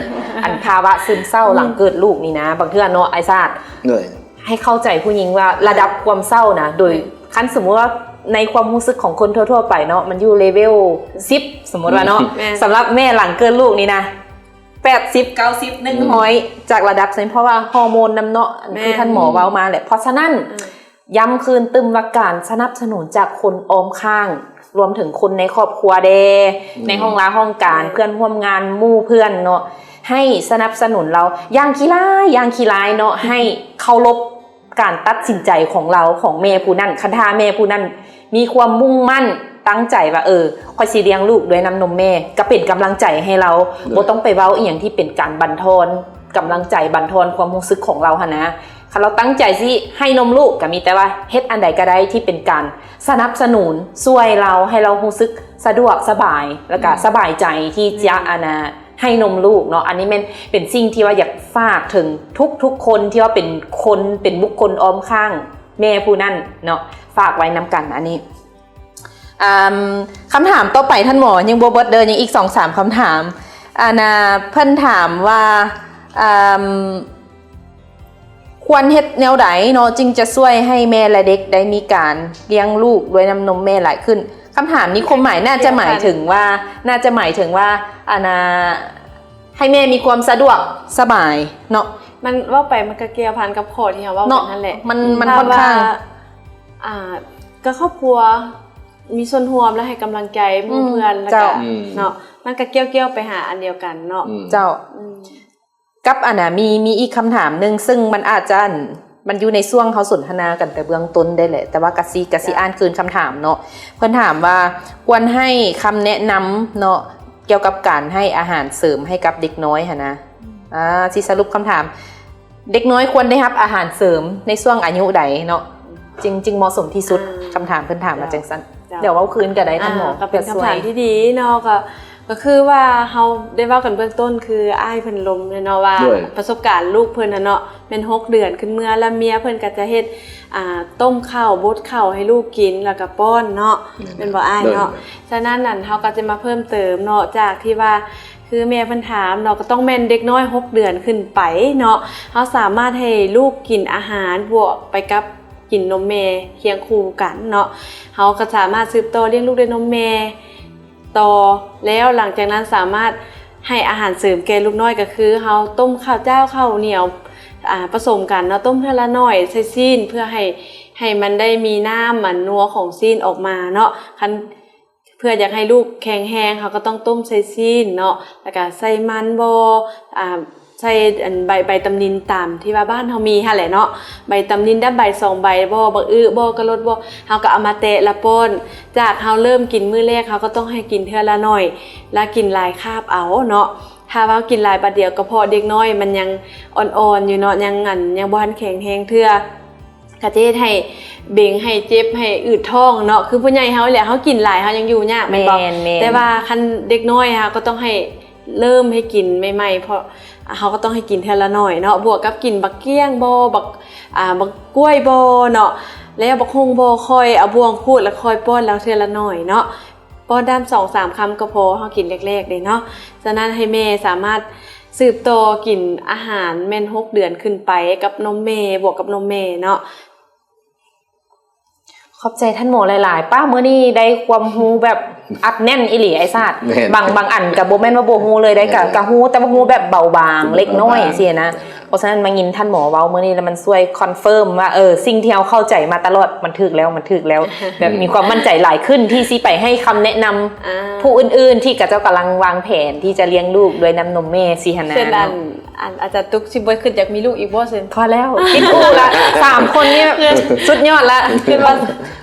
ອັນພາວະຊຶມເສົ້າ ອືມ ຫຼັງເກີດລູກນີ້ນະ ບາງເທື່ອເນາະ ອ້າຍຊາດ ໂດຍ ໃຫ້ເຂົ້າໃຈຜູ້ຍິງວ່າລະດັບຄວາມເສົ້ານະ ໂດຍ ແມ່ນ ຄັນສົມມຸດວ່າໃນຄວາມຮູ້ສຶກຂອງຄົນທົ່ວໆໄປເນາະ ມັນຢູ່ເລເວວສິບ ສົມມຸດວ່າເນາະ ແມ່ນ ສຳລັບແມ່ຫຼັງເກີດລູກນີ້ນະ ແປດສິບ ເກົ້າສິບ ໜຶ່ງຮ້ອຍ ອືມ ຈາກລະດັບຊັ້ນ ເພາະວ່າຮໍໂມນນຳເນາະ ແມ່ນ ຄືທ່ານໝໍເວົ້າມາແຫຼະ ເພາະສະນັ້ນ ອືມ ຢ້ຳຄືນຕື່ມວ່າການສະໜັບສະໜູນຈາກຄົນອ້ອມຂ້າງ ລວມເຖິງຄົນໃນຄອບຄົວແດ່ ອືມ ໃນຫ້ອງລາຫ້ອງການ ແມ່ນ ເພື່ອນຮ່ວມງານ ໝູ່ເພື່ອນເນາະ ໃຫ້ສະໜັບສະໜູນລາວຢ່າງຂີ້ຫຼາຍ ຢ່າງຂີ້ຫຼາຍເນາະ ໃຫ້ເຄົາລົບ ການຕັດສິນໃຈຂອງລາວ ຂອງແມ່ຜູ້ນັ້ນ ຄັນຖ້າແມ່ຜູ້ນັ້ນມີຄວາມມຸ່ງໝັ້ນຕັ້ງໃຈວ່າ ເອີ ຂ້ອຍຊິລ້ຽງລູກດ້ວຍນ້ຳນົມແມ່ ກໍເປັນກຳລັງໃຈໃຫ້ລາວ ໂດຍ ບໍ່ຕ້ອງໄປເວົ້າອີ່ຫຍັງທີ່ເປັນການບັນທອນກຳລັງໃຈ ບັນທອນຄວາມຮູ້ສຶກຂອງລາວຫັ້ນນະ. ຄັນລາວຕັ້ງໃຈຊິໃຫ້ນົມລູກ ກໍມີແຕ່ວ່າເຮັດອັນໃດກໍໄດ້ທີ່ເປັນການສະໜັບສະໜູນ ຊ່ວຍລາວ ໃຫ້ລາວຮູ້ສຶກສະດວກສະບາຍ ແລ້ວກໍ ອືມ ສະບາຍໃຈທີ່ຈະ ອືມ ອັນນ່າ ໃຫ້ນົມລູກເນາະ. ອັນນີ້ແມ່ນເປັນສິ່ງທີ່ວ່າຢາກຝາກເຖິງທຸກໆຄົນທີ່ວ່າເປັນຄົນ ເປັນບຸກຄົນອ້ອມຂ້າງແມ່ຜູ້ນັ້ນເນາະ ຝາກໄວ້ນຳກັນອັນນີ້. ອາ ຄຳຖາມຕໍ່ໄປທ່ານໝໍ ຍັງບໍ່ເບິດເດີ ຍັງອີກສອງສາມຄຳຖາມ. ອັນນ່າ ເພິ່ນຖາມວ່າ ອາ ຄວນເຮັດແນວໃດເນາະ ຈຶ່ງຈະຊ່ວຍໃຫ້ແມ່ ແລະ ເດັກໄດ້ມີການລ້ຽງລູກດ້ວຍນ້ຳນົມແມ່ຫຼາຍຂຶ້ນ? ຄຳຖາມນີ້ຄວາມໝາຍໜ້າຈະໝາຍເຖິງວ່າ ໜ້າຈະໝາຍເຖິງວ່າ ອັນນ່າ ໃຫ້ແມ່ມີຄວາມສະດວກສະບາຍເນາະ. ມັນເວົ້າໄປມັນກໍກ່ຽວພັນກັບຂໍ້ທີ່ເຮົາເວົ້າກັນນັ້ນແຫຼະ ເນາະ ມັນ ມັນຂ້ອນຂ້າງ ຖ້າວ່າ ອ່າ ກໍຄອບຄົວມີສ່ວນຮ່ວມ ແລະ ໃຫ້ກຳລັງໃຈໝູ່ເພື່ອນ ອືມ ແລ້ວກໍ ເຈົ້າ ອືມ ເນາະ ມັນກໍກ່ຽວໆໄປຫາອັນດຽວກັນເນາະ ອືມ ເຈົ້າ ອືມ ກັບອັນນ່າ ມີ ມີອີກຄຳຖາມໜຶ່ງ ຊຶ່ງມັນອາດຈະ ອັນ ມັນຢູ່ໃນຊ່ວງເຮົາສົນທະນາກັນແຕ່ເບື້ອງຕົ້ນໄດ້ແຫຼະ ແຕ່ວ່າກະຊິ ກະຊິ ເຈົ້າ ອ່ານຄືນຄຳຖາມເນາະ. ເພິ່ນຖາມວ່າ ຄວນໃຫ້ຄຳແນະນຳເນາະ ກ່ຽວກັບການໃຫ້ອາຫານເສີມໃຫ້ກັບເດັກນ້ອຍຫັ້ນນະ ອືມ ອາ ຊິສະຫຼຸບຄຳຖາມ ເດັກນ້ອຍຄວນໄດ້ຮັບອາຫານເສີມໃນຊ່ວງອາຍຸໃດເນາະ ຈຶ່ງ ຈຶ່ງເໝາະສົມທີ່ສຸດ? ອ່າ ຄຳຖາມເພິ່ນຖາມມາ ເຈົ້າ ຈັ່ງຊັ້ນ ເຈົ້າ ດຽວເວົ້າຄືນກໍໄດ້ທ່ານໝໍ ອ່າ ກໍເປັນຄຳຖາມທີ່ດີເນາະ ກໍ ກໍຄືວ່າເຮົາໄດ້ເວົ້າກັນເບື້ອງຕົ້ນ ຄືອ້າຍເພິ່ນລົມເນາະວ່າ ໂດຍ ປະສົບການລູກເພິ່ນນະເນາະ ແມ່ນຫົກເດືອນຂຶ້ນເມືອ ແລ້ວເມຍເພິ່ນກໍຈະເຮັດ ອ່າ ຕົ້ມເຂົ້າ ບົດເຂົ້າໃຫ້ລູກກິນ ແລ້ວກໍປ້ອນເນາະ ແມ່ນ ແມ່ນບໍ່ອ້າຍເນາະ? ໂດຍ ສະນັ້ນນັ້ນ ເຮົາກໍຈະມາເພີ່ມເຕີມເນາະ ຈາກທີ່ວ່າ ຄືແມ່ເພິ່ນຖາມເນາະ ກໍຕ້ອງແມ່ນເດັກນ້ອຍຫົກເດືອນຂຶ້ນໄປເນາະ ເຮົາສາມາດໃຫ້ລູກກິນອາຫານບວກໄປກັບກິນນົມແມ່ຄຽງຄູ່ກັນເນາະ ເຮົາກໍສາມາດສືບຕໍ່ລ້ຽງລູກດ້ວຍນົມແມ່ຕໍ່ ແລ້ວຫຼັງຈາກນັ້ນສາມາດໃຫ້ອາຫານເສີມແກ່ລູກນ້ອຍ ກໍຄືເຮົາຕົ້ມເຂົ້າຈ້າວເຂົ້າໜຽວ ອາ ປະສົມກັນເນາະ ຕົ້ມເທື່ອລະໜ້ອຍໃສ່ຊີ້ນ ເພື່ອໃຫ້ ໃຫ້ມັນໄດ້ມີນ້ຳອັນນົວຂອງຊີ້ນອອກມາເນາະ ຄັນ ເພື່ອຢາກໃຫ້ລູກແຂງແຮງ ເຮົາກໍຕ້ອງຕົ້ມໃສ່ຊີ້ນເນາະ ແລ້ວກໍໃສ່ມັນບໍ ອາ ໃສ່ອັນໃບ ໃບຕຳນິນຕາມທີ່ວ່າບ້ານເຮົາມີຫັ້ນແຫຼະເນາະ ໃບຕຳນິນດຳໃບສອງໃບບໍ ບັກອຶບໍ ກະລົດບໍ ເຮົາກໍເອົາມາແຕະແລ້ວປ້ອນ ຈາກເຮົາເລີ່ມກິນມື້ແລກ ເຮົາກໍຕ້ອງໃຫ້ກິນເທື່ອລະໜ້ອຍ ແລ້ວກິນຫຼາຍຄາບເອົາເນາະ ຖ້າວ່າເຮົາກິນຫຼາຍບາດດຽວ ກະເພາະເດັກນ້ອຍມັນຍັງອ່ອນໆຢູ່ເນາະ ຍັງອັນ ຍັງບໍ່ທັນແຂງແຮງເທື່ອ ກໍຈະເຮັດໃຫ້ເບັງ ໃຫ້ເຈັບ ໃຫ້ອືດທ້ອງເນາະ ຄືຜູ້ໃຫຍ່ເຮົາແຫຼະ ເຮົາກິນຫຼາຍເຮົາຍັງຢູ່ຍາກແມ່ນບໍ່? ແມ່ນໆ ແຕ່ວ່າຄັນເດັກນ້ອຍເຮົາກໍຕ້ອງໃຫ້ເລີ່ມໃຫ້ກິນໃໝ່ໆ ເພາະເຮົາກໍຕ້ອງໃຫ້ກິນເທື່ອລະໜ້ອຍເນາະ ບວກກັບກິນບັກກ້ຽງບໍ ບັກ ອ່າ ບັກກ້ວຍບໍເນາະ ແລ້ວບັກຫຸ່ງບໍ ຄ່ອຍເອົາບ່ວງຂູດ ແລ້ວຄ່ອຍປ້ອນລາວເທື່ອລະໜ້ອຍເນາະ ປ້ອນດຳສອງສາມຄຳກໍພໍ ເຮົາກິນແລກໆເດ້ເນາະ ສະນັ້ນໃຫ້ແມ່ສາມາດ ສືບຕໍ່ກິນອາຫານແມ່ນຫົກເດືອນຂຶ້ນໄປ ກັບນົມແມ່ ບວກກັບນົມແມ່ເນາະ. ຂອບໃຈທ່ານໝໍຫຼາຍໆ ປ້າ ມື້ນີ້ໄດ້ຄວາມຮູ້ແບບອັດແໜ້ນອີ່ຫຼີ ອ້າຍຊາດ ແມ່ນ ບາງ ບາງອັນກໍບໍ່ແມ່ນວ່າບໍ່ຮູ້ເລີຍ ໄດ້ ແມ່ນ ກະ ກະຮູ້ ແຕ່ວ່າຮູ້ແບບເບົາບາງ ເປັນ ເລັກນ້ອຍ ເບົາບາງ ຊີ້ນະ ເຈົ້າ ເພາະສະນັ້ນມາຍິນທ່ານໝໍເວົ້າມື້ນີ້ແລ້ວ ມັນຊ່ວຍຄອນເຟີມວ່າ ເອີ ສິ່ງທີ່ເຮົາເຂົ້າໃຈມາຕະຫຼອດ ມັນຖືກແລ້ວ ມັນຖືກແລ້ວ ແບບມີຄວາມໝັ້ນໃຈຫຼາຍຂຶ້ນທີ່ຊິໄປໃຫ້ຄຳແນະນຳ ອ່າ ຜູ້ອື່ນໆ ທີ່ເຂົາເຈົ້າກຳລັງວາງແຜນທີ່ຈະລ້ຽງລູກດ້ວຍນ້ຳນົມແມ່ຊີ້ຫັ້ນນະ ເຊັ່ນອັນ ເນາະ ອັນອາຈານຕຸກຊິບໍ່ຄິດຢາກມີລູກອີກບໍ່? ເຊັ່ນ ພໍແລ້ວ ກິນອູ້ລະ ສາມຄົນນີ້ ສຸດຍອດລະ ຄິດວ່າ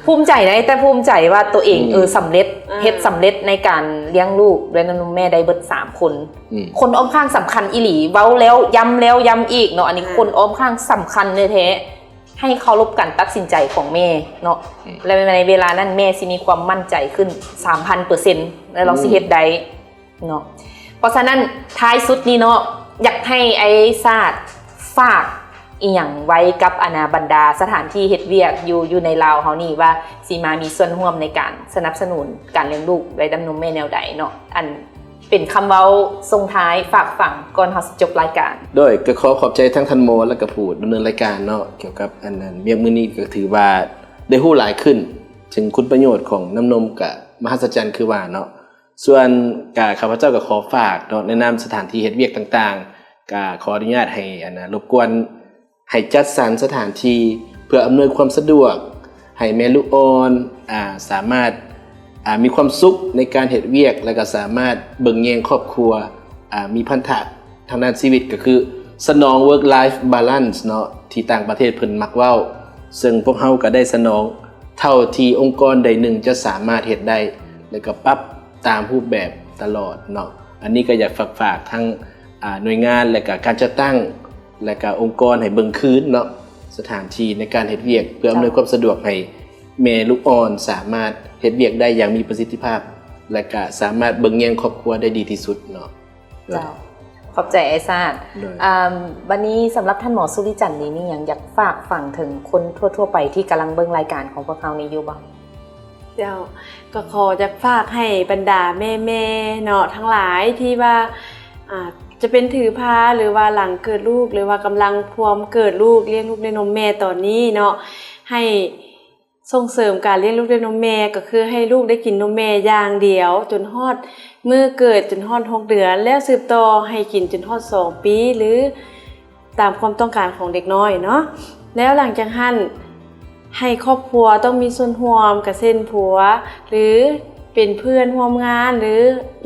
ພູມໃຈໄດ໋ ແຕ່ພູມໃຈວ່າຕົວເອງ ອືມ ເອີ ສຳເລັດ ອ່າ ເຮັດສຳເລັດໃນການລ້ຽງລູກດ້ວຍນ້ຳນົມແມ່ໄດ້ເບິດສາມຄົນ ອືມ ຄົນອ້ອມຂ້າງສຳຄັນອີ່ຫຼີ ເວົ້າແລ້ວຢ້ຳແລ້ວຢ້ຳອີກເນາະ ອັນນີ້ ອ່າ ຄົນອ້ອມຂ້າງສຳຄັນແທ້ໆ ໃຫ້ເຄົາລົບການຕັດສິນໃຈຂອງແມ່ເນາະ ອືມ ແລະ ໃນເວລານັ້ນແມ່ຊິມີຄວາມໝັ້ນໃຈຂຶ້ນສາມພັນເປີເຊັນ ແລະ ລາວຊິເຮັດໄດ້ ອືມ ເນາະ ເພາະສະນັ້ນ ທ້າຍສຸດນີ້ເນາະ ຢາກໃຫ້ອ້າຍຊາດຝາກອີ່ຫຍັງໄວ້ກັບ ອັນນ່າ ບັນດາສະຖານທີ່ເຮັດວຽກຢູ່ ຢູ່ໃນລາວເຮົານີ້ ວ່າຊິມາມີສ່ວນຮ່ວມໃນການສະໜັບສະໜູນການລ້ຽງລູກດ້ວຍນ້ຳນົມແມ່ແນວໃດເນາະ ອັນເປັນຄຳເວົ້າສົ່ງທ້າຍຝາກຝັງກ່ອນເຮົາຊິຈົບລາຍການ. ໂດຍ ກໍຂໍຂອບໃຈທັງທ່ານໝໍ ແລະ ກໍຜູ້ດຳເນີນລາຍການເນາະ ກ່ຽວກັບອັນນັ້ນ ວຽກມື້ນີ້ກໍຖືວ່າໄດ້ຮູ້ຫຼາຍຂຶ້ນເຖິງຄຸນປະໂຫຍດຂອງນ້ຳນົມ ກະມະຫັດສະຈັນຄືວ່າເນາະ. ສ່ວນກະ ຂ້າພະເຈົ້າກໍຂໍຝາກເນາະ ໃນນາມສະຖານທີ່ເຮັດວຽກຕ່າງໆ ກະຂໍອະນຸຍາດໃຫ້ ອັນນ່າ ລົບກວນໃຫ້ຈັດສັນສະຖານທີ່ເພື່ອອຳນວຍຄວາມສະດວກໃຫ້ແມ່ລູກອ່ອນ ອ່າ ສາມາດ ອ່າ ມີຄວາມສຸກໃນການເຮັດວຽກ ແລະ ກໍສາມາດເບິ່ງແຍງຄອບຄົວ ອ່າ ມີພັນທະທາງດ້ານຊີວິດ ກໍຄືສະໜອງ work life balance ເນາະ ທີ່ຕ່າງປະເທດເພິ່ນມັກເວົ້າ ເຊິ່ງພວກເຮົາກໍໄດ້ສະໜອງເທົ່າທີ່ອົງກອນໃດໜຶ່ງຈະສາມາດເຮັດໄດ້ ແລະ ກໍປັບ ຕາມຮູບແບບຕະຫຼອດເນາະ. ອັນນີ້ກໍຢາກຝາກ ຝາກທັງ ອ່າ ໜ່ວຍງານ ແລະກະການຈັດຕັ້ງ ແລະກະອົງກອນໃຫ້ເບິ່ງຄືນເນາະ ສະຖານທີ່ໃນການເຮັດວຽກ ເພື່ອອຳນວຍຄວາມສະດວກໃຫ້ແມ່ລູກອ່ອນສາມາດເຮັດວຽກໄດ້ຢ່າງມີປະສິດທິພາບ ແລະກະສາມາດເບິ່ງແຍງຄອບຄົວໄດ້ດີທີ່ສຸດເນາະ. ເຈົ້າ ຂອບໃຈອ້າຍຊາດ. ໂດຍ ອາ ບັດນີ້ສຳລັບທ່ານໝໍສຸລິຈັນນີ້ ມີຫຍັງຢາກຝາກຝັງເຖິງຄົນທົ່ວໆໄປທີ່ກຳລັງເບິ່ງລາຍການຂອງພວກເຮົານີ້ຢູ່ບໍ່? ເຈົ້າ ກໍຂໍຢາກຝາກໃຫ້ບັນດາແມ່ໆເນາະ ທັງຫຼາຍທີ່ວ່າ ອາ ຈະເປັນຖືພາ ຫຼືວ່າຫຼັງເກີດລູກ ຫຼືວ່າກຳລັງພວມເກີດລູກ ລ້ຽງລູກດ້ວຍນົມແມ່ຕອນນີ້ເນາະ ໃຫ້ ສົ່ງເສີມການລ້ຽງລູກດ້ວຍນົມແມ່ ກໍຄືໃຫ້ລູກໄດ້ກິນນົມແມ່ຢ່າງດຽວ ຈົນຮອດມື້ເກີດ ຈົນຮອດຫົກເດືອນ ແລ້ວສືບຕໍ່ໃຫ້ກິນຈົນຮອດສອງປີ ຫຼືຕາມຄວາມຕ້ອງການຂອງເດັກນ້ອຍເນາະ. ແລ້ວຫຼັງຈາກຫັ້ນ ໃຫ້ຄອບຄົວຕ້ອງມີສ່ວນຮ່ວມ ກະເຊັ່ນຜົວ ຫຼື ເປັນເພື່ອນຮ່ວມງານ ຫຼື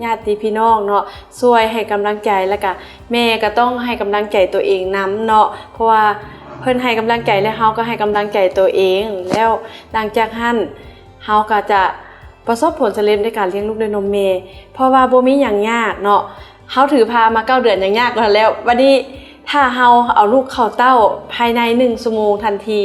ຍາດຕິພີ່ນ້ອງເນາະ ຊ່ວຍໃຫ້ກຳລັງໃຈ ແລ້ວກະແມ່ກໍຕ້ອງໃຫ້ກຳລັງໃຈຕົວເອງນຳເນາະ ເພາະວ່າເພິ່ນໃຫ້ກຳລັງໃຈ ແລະ ເຮົາກໍໃຫ້ກຳລັງໃຈຕົວເອງ. ແລ້ວຫຼັງຈາກຫັ້ນ ເຮົາກໍຈະປະສົບຜົນສຳເລັດໃນການລ້ຽງລູກດ້ວຍນົມແມ່ ເພາະວ່າບໍ່ມີຫຍັງຍາກເນາະ. ເຮົາຖືພາມາເກົ້າເດືອນຍັງຍາກກວ່າແລ້ວ ບັດນີ້ຖ້າເຮົາເອົາລູກເຂົ້າເຕົ້າພາຍໃນໜຶ່ງຊົ່ວໂມງທັນທີ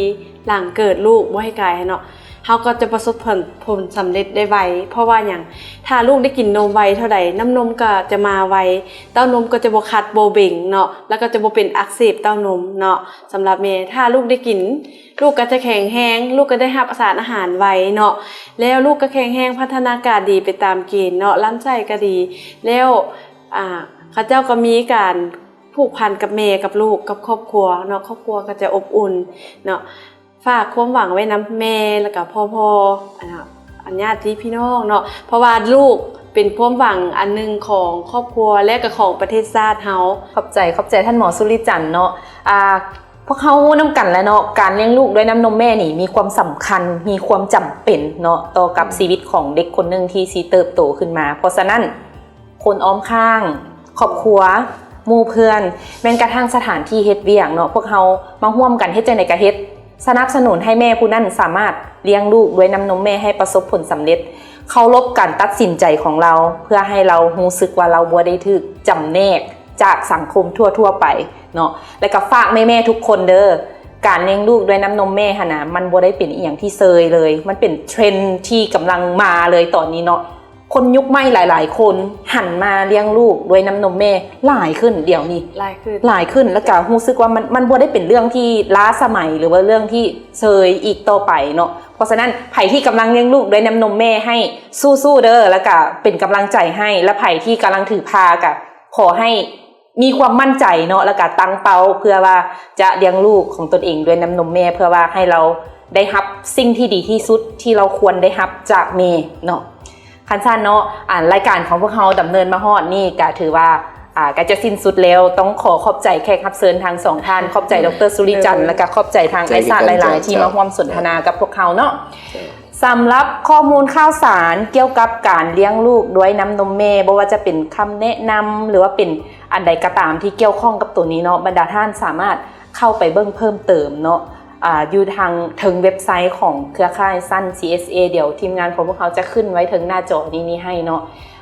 ຫຼັງເກີດລູກບໍ່ໃຫ້ກາຍເນາະ ເຮົາກໍຈະປະສົບຜົນ ຜົນສຳເລັດໄດ້ໄວ. ເພາະວ່າຫຍັງ? ຖ້າລູກໄດ້ກິນນົມໄວເທົ່າໃດ ນ້ຳນົມກໍຈະມາໄວ ເຕົ້ານົມກໍຈະບໍ່ຂັດບໍ່ເບັງເນາະ ແລ້ວກໍຈະບໍ່ເປັນອັກເສບເຕົ້ານົມເນາະ. ສຳລັບແມ່ ຖ້າລູກໄດ້ກິນ ລູກກໍຈະແຂງແຮງ ລູກກໍໄດ້ຮັບສານອາຫານໄວເນາະ ແລ້ວລູກກໍແຂງແຮງ ພັດທະນາການດີໄປຕາມເກນເນາະ ລຳໄສ້ກໍດີ ແລ້ວ ອາ ເຂົາເຈົ້າກໍມີການຜູກພັນກັບແມ່ກັບລູກ ກັບຄອບຄົວເນາະ ຄອບຄົວກໍຈະອົບອຸ່ນເນາະ. ຝາກຄວາມຫວັງໄວ້ນຳແມ່ ແລ້ວກໍພໍ່ໆ ອາ ອັນຍາດຕິພີ່ນ້ອງເນາະ ເພາະວ່າລູກເປັນຄວາມຫວັງອັນໜຶ່ງຂອງຄອບຄົວ ແລະ ກໍຂອງປະເທດຊາດເຮົາ. ຂອບໃຈ ຂອບໃຈທ່ານໝໍສຸລິຈັນເນາະ. ອາ ພວກເຮົາຮູ້ນຳກັນແລ້ວເນາະ ການລ້ຽງລູກດ້ວຍນ້ຳນົມແມ່ນີ້ມີຄວາມສຳຄັນ ມີຄວາມຈຳເປັນເນາະ ຕໍ່ກັບ ອືມ ຊີວິດຂອງເດັກຄົນໜຶ່ງທີ່ຊິເຕີບໂຕຂຶ້ນມາ. ເພາະສະນັ້ນ ຄົນອ້ອມຂ້າງ ຄອບຄົວ ໝູ່ເພື່ອນ ແມ່ນກະທັ່ງສະຖານທີ່ເຮັດວຽກເນາະ ພວກເຮົາມາຮ່ວມກັນເຮັດຈັ່ງໃດກະເຮັດ ສະໜັບສະໜູນໃຫ້ແມ່ຜູ້ນັ້ນສາມາດລ້ຽງລູກດ້ວຍນ້ຳນົມແມ່ໃຫ້ປະສົບຜົນສຳເລັດ, ເຄົາລົບການຕັດສິນໃຈຂອງລາວ ເພື່ອໃຫ້ລາວຮູ້ສຶກວ່າລາວບໍ່ໄດ້ຖືກຈຳແນກຈາກສັງຄົມທົ່ວໆໄປເນາະ. ແລະກະຝາກແມ່ໆທຸກຄົນເດີ, ການລ້ຽງລູກດ້ວຍນ້ຳນົມແມ່ຫັ້ນນະ ມັນບໍ່ໄດ້ເປັນອີ່ຫຍັງທີ່ເຊີຍເລີຍ, ມັນເປັນເທຣນທີ່ກຳລັງມາເລີຍຕອນນີ້ເນາະ. ຄົນຍຸກໃໝ່ຫຼາຍໆຄົນຫັນມາລ້ຽງລູກດ້ວຍນ້ຳນົມແມ່ຫຼາຍຂຶ້ນດຽວນີ້ ຫຼາຍຂຶ້ນ ຫຼາຍຂຶ້ນ ແລ້ວກະຮູ້ສຶກວ່າມັນ ມັນບໍ່ໄດ້ເປັນເລື່ອງທີ່ລ້າສະໄໝ ຫຼືວ່າເລື່ອງທີ່ເຊີຍອີກຕໍ່ໄປເນາະ. ເພາະສະນັ້ນ ໃຜທີ່ກຳລັງລ້ຽງລູກດ້ວຍນ້ຳນົມແມ່ໃຫ້ສູ້ໆເດີ ແລ້ວກະເປັນກຳລັງໃຈໃຫ້ ແລະໃຜທີ່ກຳລັງຖືພາກະຂໍໃຫ້ ມີຄວາມໝັ້ນໃຈເນາະ ແລ້ວກະຕັ້ງເປົ້າເພື່ອວ່າຈະລ້ຽງລູກຂອງຕົນເອງດ້ວຍນ້ຳນົມແມ່ ເພື່ອວ່າໃຫ້ລາວໄດ້ຮັບສິ່ງທີ່ດີທີ່ສຸດທີ່ລາວຄວນໄດ້ຮັບຈາກແມ່ເນາະ. ຄັນຊັ້ນເນາະ ອັນລາຍການຂອງພວກເຮົາດຳເນີນມາຮອດນີ້ກະຖືວ່າ ອ່າ ກະຈະສິ້ນສຸດແລ້ວ. ຕ້ອງຂໍຂອບໃຈແຂກຮັບເຊີນທັງສອງທ່ານ, ຂອບໃຈ ດຣ ສຸລິຈັນ ແລະກະຂອບໃຈທາງອ້າຍຊາດຫຼາຍໆທີ່ມາຮ່ວມສົນທະນາກັບພວກເຮົາເນາະ. ສຳລັບຂໍ້ມູນຂ່າວສານກ່ຽວກັບການລ້ຽງລູກດ້ວຍນ້ຳນົມແມ່ ບໍ່ວ່າຈະເປັນຄຳແນະນຳ ຫຼືວ່າເປັນອັນໃດກໍຕາມທີ່ກ່ຽວຂ້ອງກັບໂຕນີ້ເນາະ, ບັນດາທ່ານສາມາດເຂົ້າໄປເບິ່ງເພີ່ມເຕີມເນາະ ອາ ຢູ່ທາງເທິງເວັບໄຊຂອງເຄືອຂ່າຍຊັ້ນ ຊີເອສເອ. ດຽວທີມງານຂອງພວກເຮົາຈະຂຶ້ນໄວ້ເທິງໜ້າຈໍນີ້ ນີ້ໃຫ້ເນາະ.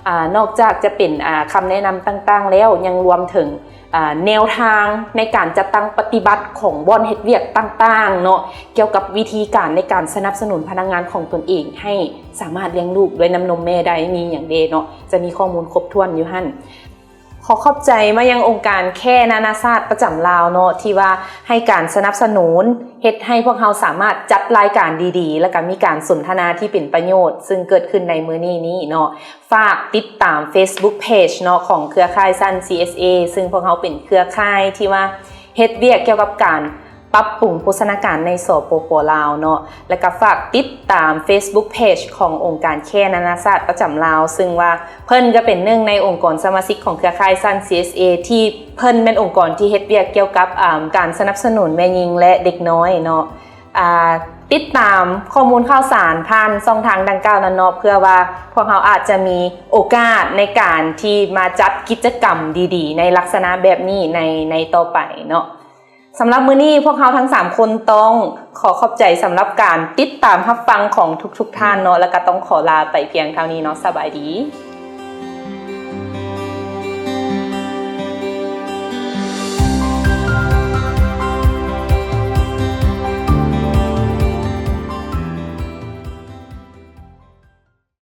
ອາ ນອກຈາກຈະເປັນ ອາ ຄຳແນະນຳຕ່າງໆແລ້ວ ຍັງລວມເຖິງ ອາ ແນວທາງໃນການຈັດຕັ້ງປະຕິບັດຂອງບ່ອນເຮັດວຽກຕ່າງໆເນາະ ກ່ຽວກັບວິທີການໃນການສະໜັບສະໜູນພະນັກງານຂອງຕົນເອງໃຫ້ສາມາດລ້ຽງລູກດ້ວຍນ້ຳນົມແມ່ໄດ້ ມີຫຍັງແດ່ເນາະ, ຈະມີຂໍ້ມູນຄົບຖ້ວນຢູ່ຫັ້ນ. ຂໍຂອບໃຈມາຍັງອົງການແຄນານາຊາດປະຈຳລາວເນາະ ທີ່ວ່າໃຫ້ການສະໜັບສະໜູນ ເຮັດໃຫ້ພວກເຮົາສາມາດຈັດລາຍການດີໆ ແລ້ວກະມີການສົນທະນາທີ່ເປັນປະໂຫຍດ ຊຶ່ງເກີດຂຶ້ນໃນມື້ນີ້ນີ້ເນາະ. ຝາກຕິດຕາມເຟສບຸກເພຈເນາະ ຂອງເຄືອຂ່າຍຊັ້ນ ຊີເອສເອ ຊຶ່ງພວກເຮົາເປັນເຄືອຂ່າຍທີ່ວ່າເຮັດວຽກກ່ຽວກັບການປັບປຸງໂພຊະນາການໃນ ສປປ ລາວເນາະ ແລະກະຝາກຕິດຕາມເຟສບຸກເພຈຂອງອົງການແຄນານາຊາດປະຈຳລາວ ຊຶ່ງວ່າເພິ່ນກະເປັນໜຶ່ງໃນອົງກອນສະມາຊິກຂອງເຄືອຂ່າຍຊັ້ນ ຊີເອສເອ ທີ່ເພິ່ນແມ່ນອົງກອນທີ່ເຮັດວຽກກ່ຽວກັບ ອາ ການສະໜັບສະໜູນແມ່ຍິງ ແລະ ເດັກນ້ອຍເນາະ. ອາ ຕິດຕາມຂໍ້ມູນຂ່າວສານຜ່ານຊ່ອງທາງດັ່ງກ່າວນັ້ນເນາະ ເພື່ອວ່າພວກເຮົາອາດຈະມີໂອກາດໃນການທີ່ມາຈັດກິດຈະກຳດີໆໃນລັກສະນະແບບນີ້ໃນ ໃນຕໍ່ໄປເນາະ. ສຳລັບມື້ນີ້ພວກເຮົາທັງສາມຄົນຕ້ອງຂໍຂອບໃຈສຳລັບການຕິດຕາມຮັບຟັງຂອງທຸກໆທ່ານເນາະ ແລ້ວກະຕ້ອງຂໍລາໄປພຽງເທົ່ານີ້ເນາະ. ສະບາຍດີ.